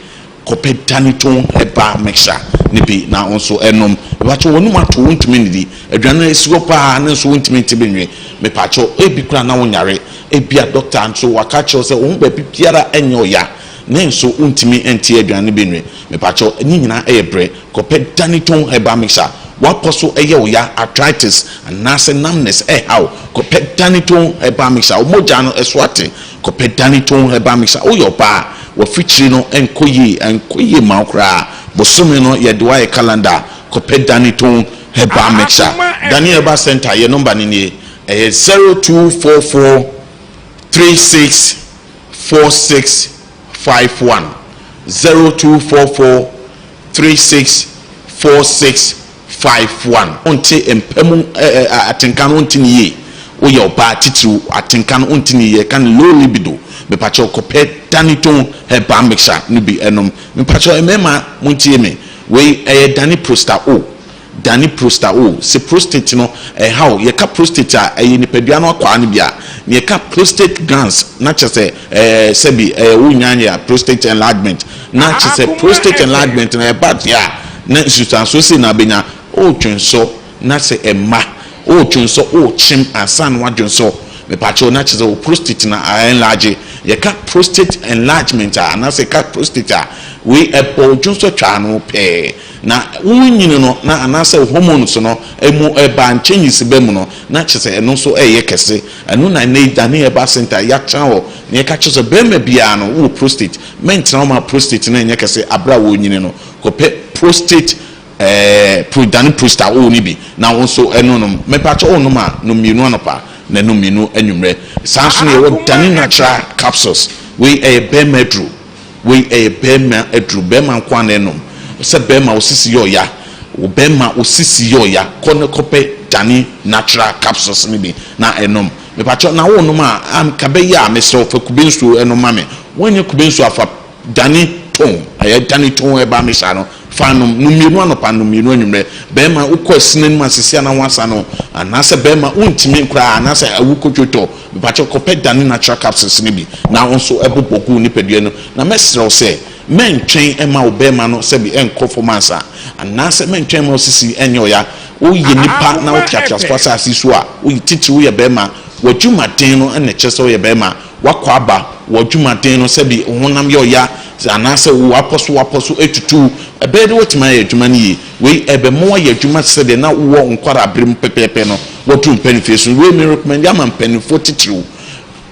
kɔpɛ Daniton herbal mixture no bi na wo nso nom mepakyɛw w'anum ato wontumi nnidi aduane no esi hɔ paa ne nso wontumi nte bi nwe mepakyɛw ebi koraa na wonyare ebia doctor nso waka akyerɛ wo sɛ wo ho baabi biara nyɛ ɔya ne nso wontumi nte aduane no bi nwe mepakyɛw ne nyinaa ɛyɛ brɛ kɔpɛ Daniton herbal mixture w'apɔ so ɛyɛ wo ya arthritis anaasɛ numbness ɛhaw kɔpɛ Daniton herbal mixture wo mogya no ɛso ate Kɔpɛ Danitone herbal mixture. Woyɛ ɔbaa a, w'afikyiri no nkɔ yie, ɛnkɔ yie mma wo koraa. Bosome no yɛde wo ayɛ calendar a, kɔpɛ Danitone herbal mixture. Dani Herbal Centre, yɛn number no nie, ɛyɛ 0244 36 46 51, 0244 36 46 51. Wonte mpa mu atenka no wonte no yie, woyɛ ɔbaa titiriw atenka no wonte no yie, yɛka no low libido, mepakyɛw kɔpɛ Daniton herbal mixture no bi nom. Mepakyɛw mmarima montie me, wei ɛyɛ Dani Prosta O, Dani Prosta O, sɛ prostate no ɛhaw, yɛka prostate a ɛyɛ nipadua no akwaa no bi a, na yɛka prostate glands na kyerɛ sɛ ɛɛ sɛbi ɛɛ wonnya nyɛ a prostate enlargement, na kyerɛ sɛ prostate enlargement no ɛba deɛ a, Na nsunsuansoɔ sei na abɛnya, woredwonsɔ na sɛ ɛmma, woredwonsɔ worekyem ansa na woadwonsɔ, mepakyɛw na kyerɛ sɛ wo prostate no a enlarge. Yɛka prostate enlargement a anaasɛ yɛka prostate a, wei ɛbɔ wo dwonsɔ twaa no pɛɛ. Na worenyini no na anaasɛ wo hormones no mu ɛba changes ba mu no, na kyerɛ sɛ ɛno nso ɛreyɛ kɛse. Ɛno na ɛnnɛ yi Dane Herbal Centre yɛatena hɔ na yɛka kyerɛ sɛ barima biara no wowɔ prostate, mɛntena hɔ ma prostate no nyɛ kɛse aberɛ a worenyini no. Kɔpɛ prostate ɛɛ pro dane prosta oo no bi na wo nso ɛno nom. Mepakyɛ wo nom a nom mienu anɔpa na nom mienu anwummerɛ. Saa nso na yɛwɔ dane natural capsules. Wei ɛyɛ bɛɛma aduro. Wei ɛyɛ bɛɛma aduro. Bɛɛma nko ara na ɛnom. Sɛ bɛɛma wo sisi yɛ ɔya, wo bɛɛma wo sisi yɛ ɔya, kɔ na kɔpɛ dane natural capsules no bi na ɛnom. Mepakyɛ na wo nom a anka bɛyɛ a mesrɛ wo fa kube nsuo ɛnom ma me. Woanyɛ kube nsuo a fa Dane tɔn, ɛyɛ dane tɔn ɛba me saa no, fa nom, nom mienu anɔpa, nom mienu anwummerɛ. Bɛɛma wokɔ asina no mu a sisi a na wasa no, anaasɛ bɛɛma wontumi koraa anaasɛ awu kotwo tɔ, mepakyɛw kɔpɛ dane natural capsules no bi na wo nso bobɔ gu wo nipadua no. Na mɛsrɛ wo sɛ mɛntwɛn mma wo bɛɛma no sɛbi ɛnkɔ fam ansa, anaasɛ mɛntwɛn mma wo sisi ɛnyɛ ɔya. Woyɛ nipa na wote ateasefo asase yi so a, titiriw woyɛ bɛɛma, w'adwumaden no na ɛkyerɛ sɛ woyɛ bɛɛma. W'akwaaba, w'adwumaden no, sɛbi wo honam yɛ ɔya anaasɛ w'apɔ so w'apɔ so atutu wo, ɛbɛyɛ dɛ woatumi ayɛ adwuma no yie. Wei ɛbɛma woayɛ adwuma te sɛ deɛ na wowɔ nkwadaa-berɛ mu pɛpɛɛpɛ no, woaduru mpanimfie so. Wei me recommend ama mpanimfoɔ titiriw.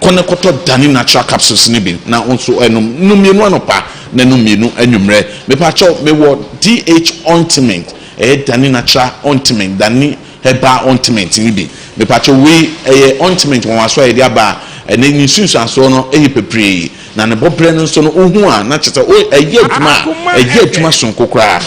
Kɔ na kɔtɔ Dani Natural Capsules no bi na wo nso nom. Nom mmienu anɔpa na nom mmienu anwummerɛ. Mepakyɛw, mewɔ DH Ointment, ɛyɛ Dani Natural Ointment, Dani Herbal ointment no bi. Mepakyɛw wei ɛyɛ ointment nwanwaso a yɛde aba a ɛnɛ ne nsunsuansoɔ no yɛ bebree na ne bɔberɛ no nso no wohu a na kyerɛ sɛ o ɛyɛ adwuma a ɛyɛ adwuma sononko koraa.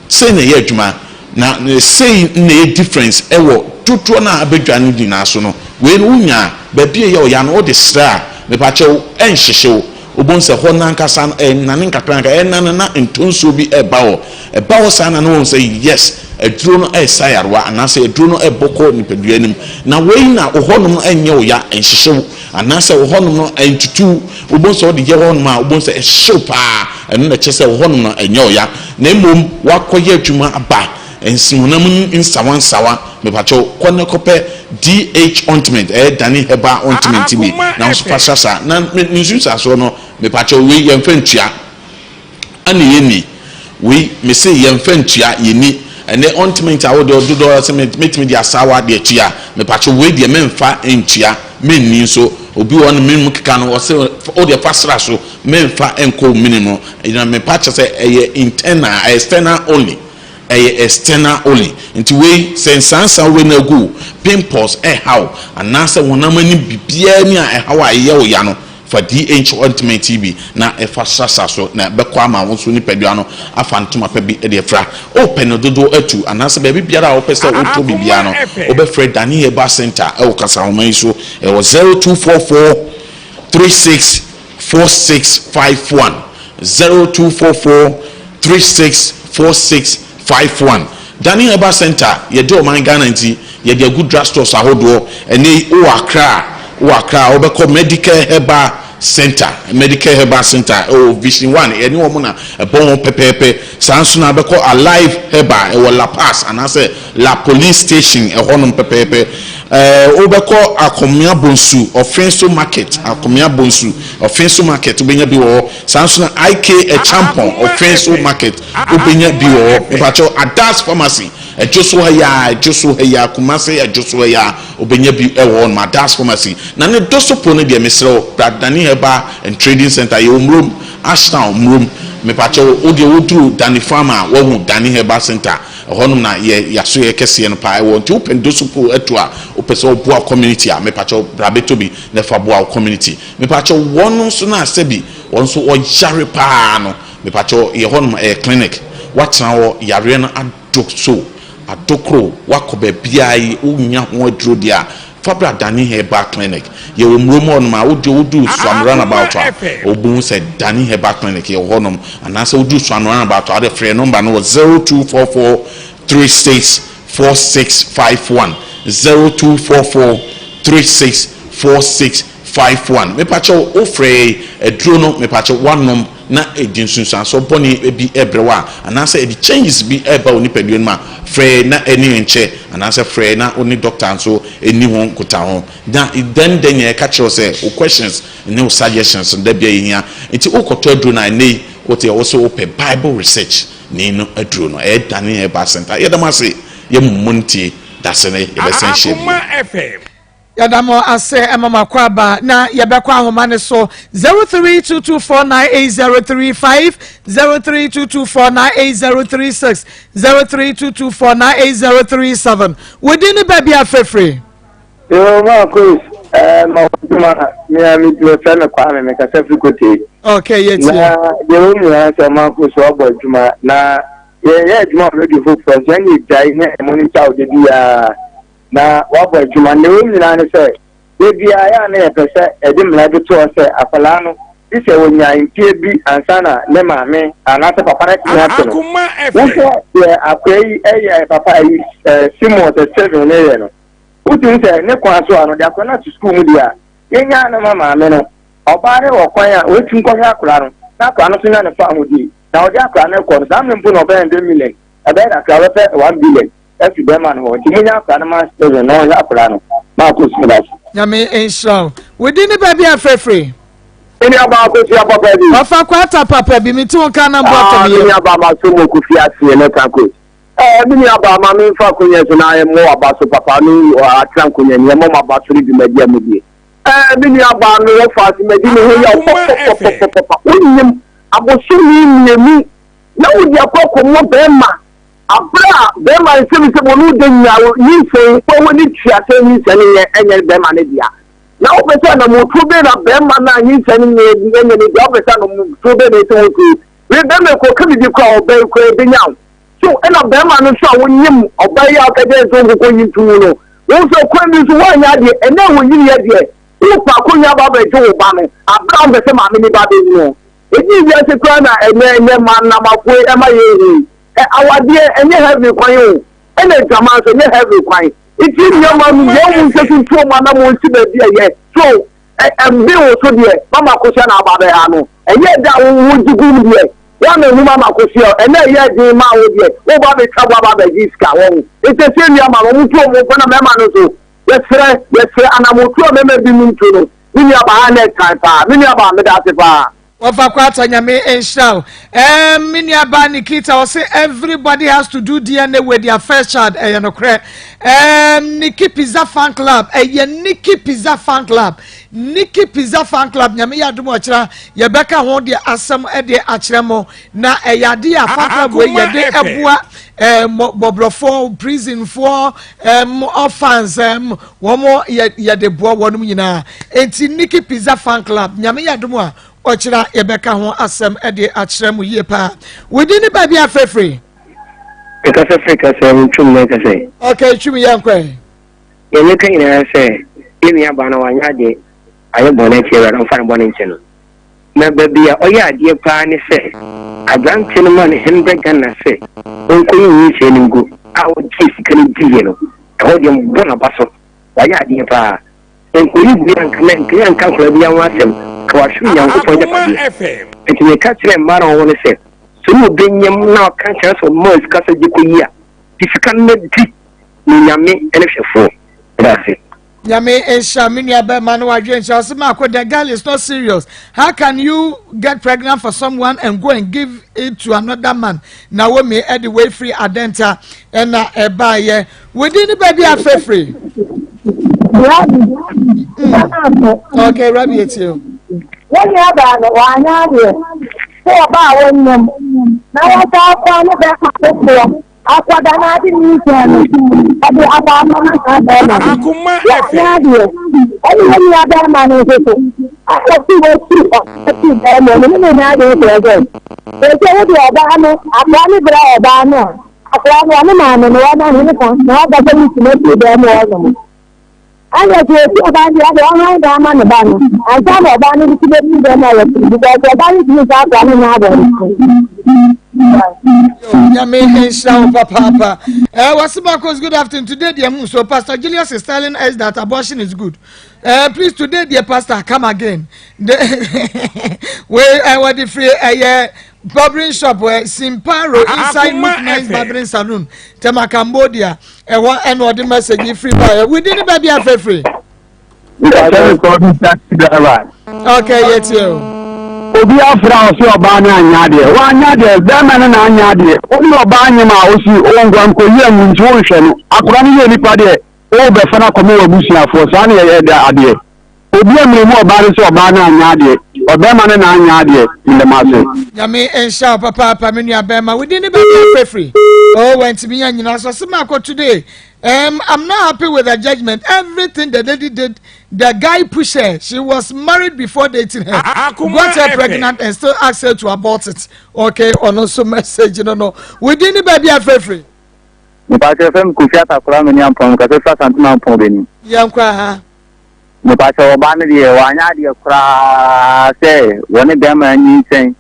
Sei na ɛyɛ adwuma na sei na ɛyɛ difference ɛwɔ dodoɔ no a abɛdwa no nyinaa so no. Wei no wonya a baabi a ɛyɛ ɔya no wode sra a mepakyɛw ɛnhyehye wo. Wobɛhu sɛ hɔ no ankasa no ɛrenane nkakrankakra, ɛrenane na ntonsuo bi reba hɔ. Ɛba hɔ saa na na woahu sɛ yes, aduro no resa yarewa anaasɛ aduro no rebɔ kɔ nipadua no mu. Na wei na wo hɔnom no ɛnyɛ wo ya, ɛnhyehye wo anaasɛ wo hɔnom no ɛntutu wo. Wobɛhu sɛ wode yɛ hɔnom a, wobɛhu sɛ ɛhye wo paa. Ɛno na ɛkyerɛ sɛ wo hɔnom no ɛnyɛ wo ya. Na mmom woakɔyɛ adwuma aba Nsi honam nsawansawa mepakyɛw kɔ na kɔpɛ DH ointment ɛyɛ Dani herbal ointment bi na nso fa srasra na ne nsunsuansoɔ no mepakyɛw wei yɛnfa ntua ɛna yɛnni wei mese yɛnfa ntua yɛnni ɛnɛ ointment a wode ɔdodɔ sɛ mɛtumi de asaawa de atua mepakyɛw wei deɛ mɛnfa ntua mɛnni nso obi wɔ no mene mu keka no ɔsɛ wodeɛ fa sra so mɛnfa nkɔ wo mene mu na mepakyɛ sɛ ɛyɛ internal external only. Ɛyɛ external only. Nti wei sɛ nsansa wei na agu wo, pimples ɛha wo, anaasɛ honam ani biribiara ni a ɛha wo a ɛyɛ wo ya no, fa DH ointment yi bi na fa srasra so na ɛbɛkɔ ama wo nso nipadua no afa ntoma pa bi de afira. Wopɛ no dodoɔ atu anaasɛ baabi biara a wopɛ sɛ wotɔ biribiara no, wobɛfrɛ Dani Herbal Centre wɔ kasahoma yi so. Ɛwɔ 0244 36 4651 0244 36 4651 Dani Herbal Centre yɛgye ɔman Ghana nti yɛde agu drug stores ahodoɔ ɛnɛ yi wowɔ Accra a wowɔ Accra a wobɛkɔ Medicare Herbal Centre Medicare Herbal Centre ɛwɔ Vision One yɛne wɔn na ɛbɔ ho pɛpɛɛpɛ saa nso na wobɛkɔ Alive Herbal ɛwɔ La Paz anaasɛ La Police Station ɛhɔnom pɛpɛɛpɛ. Ɛɛ wobɛkɔ Akomea Bonsu Ɔfenso Market, Akomea Bonsu Ɔfenso Market wobɛnya bi wɔ hɔ. Saa nso na IK Acheampong Ɔfenso Market wobɛnya bi wɔ hɔ. Mepakyɛw Adas Pharmacy Ɛdwo so ha yi ara, Ɛdwo so ha yi ara, Kumasi Ɛdwo so ha yi ara wobɛnya bi wɔ hɔnom, Adas Pharmacy. Na ne Dosopo no deɛ mesrɛ wo bra Dani Herbal and Trading Centre yɛwɔ Murom, Ashtown Murom. Mepakyɛw wo deɛ woduru Dani Farm a woahu Dani Herbal Centre. Ɛhɔnom na yɛ yasoyɛ kɛseɛ no paa ɛwɔ nti wopɛ ndoso po atu a wopɛ sɛ woboa wo community a mepakyɛw bra bɛtɔ bi na fa boa wo community mepakyɛw wɔn nso no a sɛbi wɔn nso wɔyare paa no mepakyɛw yɛ hɔnom ɛyɛ clinic woatena hɔ yareɛ no ado so adokoro woakɔ baabiara yi wonnya ho aduro deɛ a Fa bra Dani Herbal Clinic. Yɛwɔ Murom hɔnom a, wo deɛ woduru Suame Runabout a, wobɛhu sɛ Dani Herbal Clinic yɛwɔ hɔnom. Anaasɛ woduru Suame Runabout a, wode frɛ yɛn nɔmba no wɔ 0244 36 4651, 0244 36 4651. Mepakyɛw, wofrɛ yɛn, aduro no, mepakyɛw, woanom na ɛde nsunsuansoɔ bɔne bi rebrɛ wo a, anaasɛ ɛde changes bi reba wo nipadua no mu a, frɛ yɛn na ɛne yɛn nkyɛ, anaasɛ frɛ yɛn na wo ne doctor nso nni ho nkutaho. Na dɛn dɛn na yɛka kyerɛ wo sɛ wo questions ne wo suggestions no da biara yɛhia. Nti wokɔtɔ aduro no a, ɛnnɛ yi wote wo se wopɛ Bible research ni no aduro no, ɛyɛ Dane Herbal Center. Yɛda mo ase, yɛn mu ntie, dasene yɛbɛsan hyia bio. Yɛda mo ase ma mo akwaaba na yɛbɛkɔ ahoma no so 0322498035 0322498036 0322498037 wo din ne baabi a frɛfrɛ. Yo, ma Chris, eh, ma wadwuma, me a me me fɛ me Kwame, me kasa firi Kote. Okay, yɛ tie. Na deɛ wɔn nyinaa sɛ ma Chris wabɔ adwuma na yɛyɛ adwuma wɔ radio foforɔ nso ɛne gyae ne monitor wo de biara. Na wabɔ adwuma. Nea ɛwom nyinaa ne sɛ, da biara ɛyɛ a na yɛpɛ sɛ yɛde mmara bi to hɔ sɛ akwadaa no, gye sɛ ɔnya mfeɛ bi ansa na ne maame anaasɛ papa no atumi ate no. Wohwɛ deɛ akoa yi yɛ papa ayi Simon sɛ Stephen ne yɛ no, wotumi sɛ ne kwan so a no de akwadaa no ato sukuu mu deɛ a, yɛnyaa no ma maame no. Ɔbaa no wɔ kwan a ɔtumi kɔhwɛ akwadaa no, na akwadaa no nso nya ne fa ahodie. Na ɔde akwadaa no kɔ no, saa mmerɛ mpo na ɔbɛyɛ 100 million, ɛbɛyɛ kakra ɔbɛpɛ 1 billion. afi bɛrima no hɔ nti munya akora no ma Steven na ɔhwɛ akora no ma akɔ sukuu ase. Nyame nhyira wo. Wo din ne baabi a frɛfrɛ? Me nua baa Akosua papa bi. Ɔfa kwata papa bi, me ti wo nka na mbo atɔ me yam. Me nua baa ma so mo kofi aseɛ ne ka coach. Eh, me nua baa ma me nfa akonya so na mo aba so papa no atra nkonya ni ɛmɔ mo aba so ne dwumadi a mo die. Eh, me nua baa me wɔ fa ase madi me ho yaw pɔpɔpɔpɔpɔpɔ. Wonyim abosome mmienu na wodi akɔ akɔmmɔ bɛrima Aber a bɛrima no sɛbisɛbi ɔno da nyina nyinsɛn wɔ w'ani tua sɛ nyinsɛn no nyɛ ɛnyɛ bɛrima no dea. Na wopɛ sɛ anammɔtuo bɛn na bɛrima no a nyinsɛn no nyɛ ɛnyɛ ne dea wopɛ sɛ anammɔtuo bɛn na ɛsɛ wotuo. Wei bɛrima yi kɔ ka biribi koraa ɔbaa yi koraa ɛbɛnya wo. So ɛna bɛrima no nso a wonyim ɔbaa yi a woka kyerɛ no sɛ wonkɔkɔ nyi nto mu no wo nso kwan bi nso woanyɛ adeɛ ɛnɛ wɔnyiniiɛ deɛ. Wofa akonya ba abɛgye wo ba no abere a wompɛ sɛ maame ne ba bɛhu no. Ɛdi wiase koraa na ɛnɛ ɛnɛ ma nnamafoɔ yi ɛma yɛhu yi. Ɛ awadeɛ ɛnyɛ heaven kwan o, ɛna adwaman nso ɛnyɛ heaven kwan. Nti nneɛma no yɛn mu nsɛ so ntu wɔn anamɔ nsi baabi a ɛyɛ. So ɛ ɛmbe wo so deɛ mama akosua na aba abɛha no. Ɛnyɛ da a wo wogye gu mu deɛ woana hu mama akosua o. Ɛnɛ ɛyɛ den maa wo deɛ woba abɛtwa bo aba abɛgye sika wɔn. Nti ɛsɛ nneɛma no wɔn tu wɔn fo na mmarima no nso Yɛsrɛ, yɛsrɛ, anamotuo a mmarima binom tu no, me nua baa ha na ɛtan paa. Me nua baa, meda ase paa. Wɔfa kwata nyame nhyira wo. Um, me nua baa Nikita ɔse everybody has to do DNA with their first child ɛyɛ nokorɛ. Um, Nikki Pizza Fan Club ɛyɛ Nikki Pizza Fan Club Nikki Pizza Fan Club nyame yɛ adom ɔkyerɛ yɛbɛka ho deɛ asɛm ɛdeɛ akyerɛ mo na ɛyɛ adeɛ a fan club wei yɛde ɛboa ɛɛ bɔbrɔfoɔ prisonfoɔ ɛm orphans ɛm wɔn yɛ yɛde boa wɔn nyinaa eti Nikki Pizza Fan Club nyame yɛ adom a ɔkyerɛ yɛbɛka ho asɛm ɛde akyerɛ mo yie paa wodi ne baabi afɛfiri. Nkasa firi kasa mu twom na nkasa yi. Okay, twom yɛ nkɔ. Yɛn meka nyinaa sɛ yɛn nua baa no wanyɛ adeɛ ayɛ bɔne atia Awurade ɔmfa ne bɔne nkyɛ no. Na baabi a ɔyɛ adeɛ paa ne sɛ aberanteɛ no maa no hundred Ghana sɛ ɔnkɔyi nyinsɛn no ngu a ɔgyee sika no diiɛ no, ɛhɔ deɛ mbɔ n'aba so. Wayɛ adeɛ paa. Sɛ nkɔyi gui a nka na nka yɛnka akwadaa biara ho asɛm, nka wahwere Nyankopɔn agyapadeɛ. Nti meka kyerɛ mmaa no a wɔwɔ no sɛ, sɛ ne obi nyem na ɔka kyerɛ sɛ ɔmma wo sika sɛ gye kɔyi a, gye sika no na di, na Onyame ne hwɛfoɔ. Meda ase. Nyame nhyira me nua bɛma no wadwen kyerɛ ɔse maako the girl is not serious how can you get pregnant for someone and go and give it to another man Naomi ɛde wei firi adɛnta ɛna ɛbaayɛ wodi ne baabi afɛfiri. Mm. Okay, Rabbi etie o. Wɔn nua baa no wanyɛ adeɛ sɛ ɔbaa wɔnyam na wɔsan akɔ ne bɛrima foforɔ. Akwadaa no ade nyinsɛn no, ɔde akɔ akɔma saa bɛrima no. Wanyɛ adeɛ. Ɛne yɛn nua bɛrima no nso so, a ɔsi wɔsi ɔsi bɛrima no, ne ne nyɛ adeɛ kyerɛ sɛ, ɛsɛ wode ɔbaa no, akwadaa no brɛ ɔbaa no a, akwadaa no ɔne maame no wɔn ahene fa na ɔba sɛ ne tuma fi bɛrima hɔ nom. Ɛna sɛ osi ɔbaa deɛ ɔde ɔhan da ama ne ba no ansa na ɔbaa no nso bɛfi dɛm a wɔte because ɔbaa no tumi saa akora no nyɛ abɔnten. Nyame nhyira wo papaapa. Uh, Wasi Marcos, good afternoon. Today, dear hmm, so Pastor Julius is telling us that abortion is good. Uh, please, today, dear Pastor, come again. The, we uh, what the free uh, yeah, barbering shop uh, Simparo inside Look Nice Barbering Salon, Tema Cambodia. Ɛhɔ ɛna ɔde message yi firi baeɛ. Within ne baabi afɛfiri. Okay, yɛ tie o. Obi afra ɔsi ɔbaa no anya adeɛ wanya adeɛ bɛrima no na anya adeɛ wone ɔbaa nyem a osi ɔnkwa nkɔyi angu nti wonhwɛ no akora no yɛ nipa deɛ wobɛfa no akɔma w'abusuafoɔ saa ne yɛyɛ da adeɛ Obi amene mu ɔbaa no sɛ ɔbaa no anyɛ adeɛ, ɔbɛrima no na anyɛ adeɛ, meda mo ase. Nyame nhyira wo papaapa me nua bɛrima wo din ne baabi afrɛ firi oh wantumi yɛ nyina so se maakɔ today um, I'm not happy with the judgment everything the lady did the guy push her she was married before dating her got her pregnant and still asked her to abort it okay ɔno nso message no no wo din ne baabi afrɛ firi. Mepakyɛ fɛm Kofi Atakora me ne Ampɔn mekasa firi Asante Mampɔn Benin. Yɛnkɔ aha. Mepakyɛw ɔbaa no deɛ wanyɛ adeɛ koraa sɛ wɔne bɛɛma anyinsɛn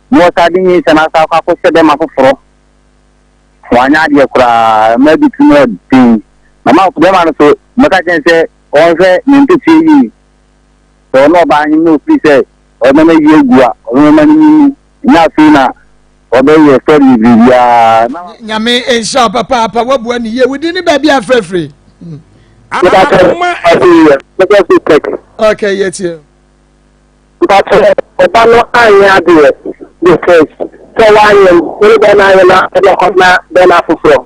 na wɔsan de nyinsɛn asan akɔ akɔhyɛ bɛɛma foforɔ wanyɛ adeɛ koraa mmaa bi tirim ɔden na ma bɛɛma no so mɛka kyɛn sɛ ɔnhwɛ ne nteteɛ yie sɛ ɔne ɔbaa anyem na ofiri sɛ ɔbɛma yi agu a ɔbɛma no nyini nyɛ afei na ɔbɛyɛ sɔre biribiara. Nyame nhyira wo papaapa wabua ne yie wodi ne baabi afrɛfrɛ. Okay, yɛtie. Mpakyɛ ɔba no anyɛ adeɛ because sɛ wanyɛ no ne bɛrima ayɛ na ɔde akɔtena bɛrima foforɔ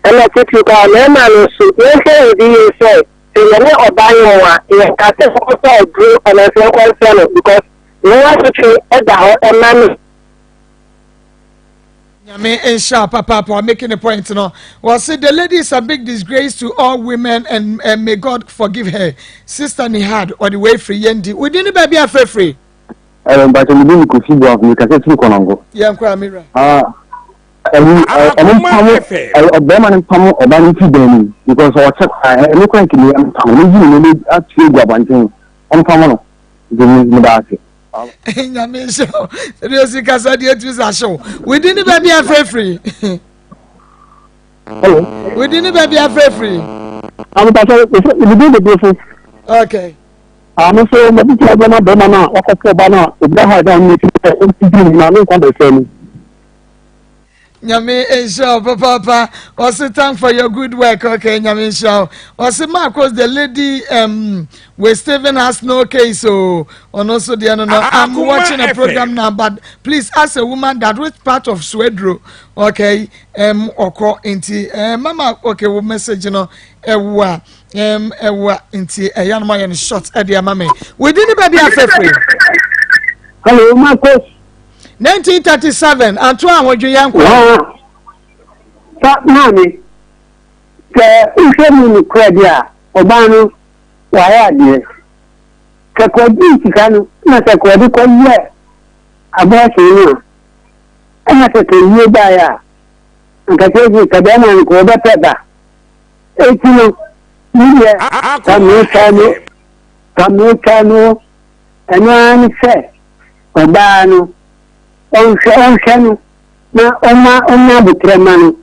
ɛna titiri paa mmarima no nso yɛnhwɛ yɛn bi yie sɛ sɛ yɛne ɔbaa yɛ mu a yɛnka sɛ yɛnkɔtɔ aduro anaasɛ yɛnkɔnsɛ no because ne ho asotwe da hɔ ɛma no. Nyame nhyira papaapa making a point no. Wɔse the lady is a big disgrace to all women and, and may God forgive her. Sister Nihad ɔde wei firi yɛn di. Wodi ne baabi afrɛfiri. Ɛɛ mpakyɛ mi di ni Kofi Boafo mi kasa firi Kɔnɔngo. Yɛn kora mi wura. Ah ɛyi ɔmo mpamo ɔbɛrima no mpamo ɔbaa no mfiri dan no mu because ɔkyɛ koraa ɛno koraa nkiri mpamo ne yi ne ne atua gu abɔnten. Ɔmpam no. Nti meda ase. Nyame nhyɛ wo. Sɛdeɛ osi kasa deɛ tumi sɛ ahyɛ wo. Wodi ne baabi afrɛfiri. Hello. Wodi ne baabi afrɛfiri. Amepasɛ mede de befo. Okay. Ano so mɛbi tí a bɛma bɛma no a wakɔfo ɔba no a obi aha ɛda no ti sɛ ɔnti di mu na ne nkwa bɛsɛ mu. Nyame nhyira wo papaapa. Ɔse thank for your good work. Okay, Nyame nhyira wo. Ɔse Marcos the lady um, with Stephen has no case. Oh, ɔno nso deɛ no no. I'm watching a program now, but please ask a woman that which part of Swedro. Okay, um, ɔkɔ nti uh, mama okay wo message no ɛwo a um, ɛwo a nti ɛyɛ no ma yɛ no short ɛde ama me. Within the baby afɛfɛ. Hello, Marcos. 1937 anto ahodwo yɛn kɔ. Fa maame, sɛ wohwɛ mu nokorɛ deɛ a, ɔbaa no wayɛ adeɛ. Sɛ kɔgyee sika no na sɛ kɔde kɔyɛ abɔɔsen no a, ɛna sɛ kɛyie baeɛ a, anka sɛ sɛ bɛrima no kɔ ɔbɛpɛ ba. Eti no, me deɛ, ka meka no, ka meka no, ɛno ara ne sɛ, Ɔbaa no, ɔnhwɛ ɔnhwɛ no na ɔma ɔnya aboterɛ ma no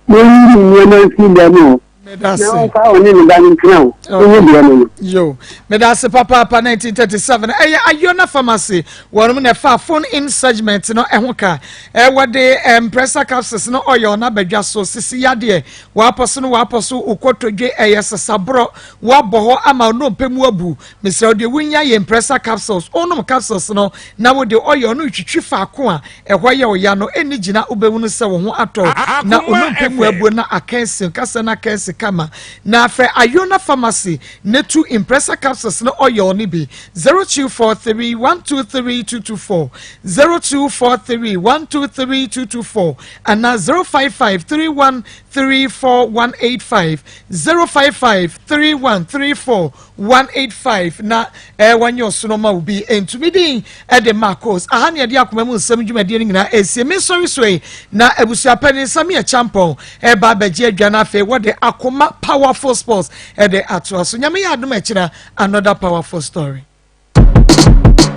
na ɔnyi ne nneɛma mfiri dan mu hɔ na ɔmfa ɔne ne ba no ntena hɔ ɔnyɛ deɛ no no. Yo, medase papaapa 1937 ɛyɛ Ayona Pharmacy wɔnom na ɛfa phone in segment no ɛho ka ɛwɔ de mpresa capsules no oil na badwa so sisi yadeɛ wɔapɔ so no wɔapɔ so okotodwe ɛyɛ sesaborɔ wɔabɔ hɔ ama onompe mu abu Mesrɛ wo deɛ wonya yɛ mprɛsa capsules, wonom capsules no na wode oil no retwitwi faako a ɛhɔ yɛ wo ya no, ɛnni gyina wobɛhunu sɛ wo ho atɔ wo na onompe mu abuo na akansi nkasa no akansi kama. Na frɛ Ayona Pharmacy na tu mprɛsa capsules no oil no bi 0243 123 224, 0243 123 224 anaa 055 31 34 185, 055 31 34 185 na eh, wanyɛ ɔsono ma obi ntumi din de Marcos aha ne ɛde akoma mu nsɛm dwumadie no nyinaa ɛsie me nsɔre so yi na abusuapɛ ne nsɛm yɛ kyampɔn ɛba abɛgye adwa no afei wɔde akoma powerful sports ɛde atoa so nyame yɛ adom akyina another powerful story.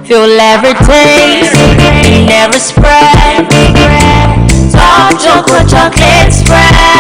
Feel every taste, never spread. Top chocolate, chocolate spread.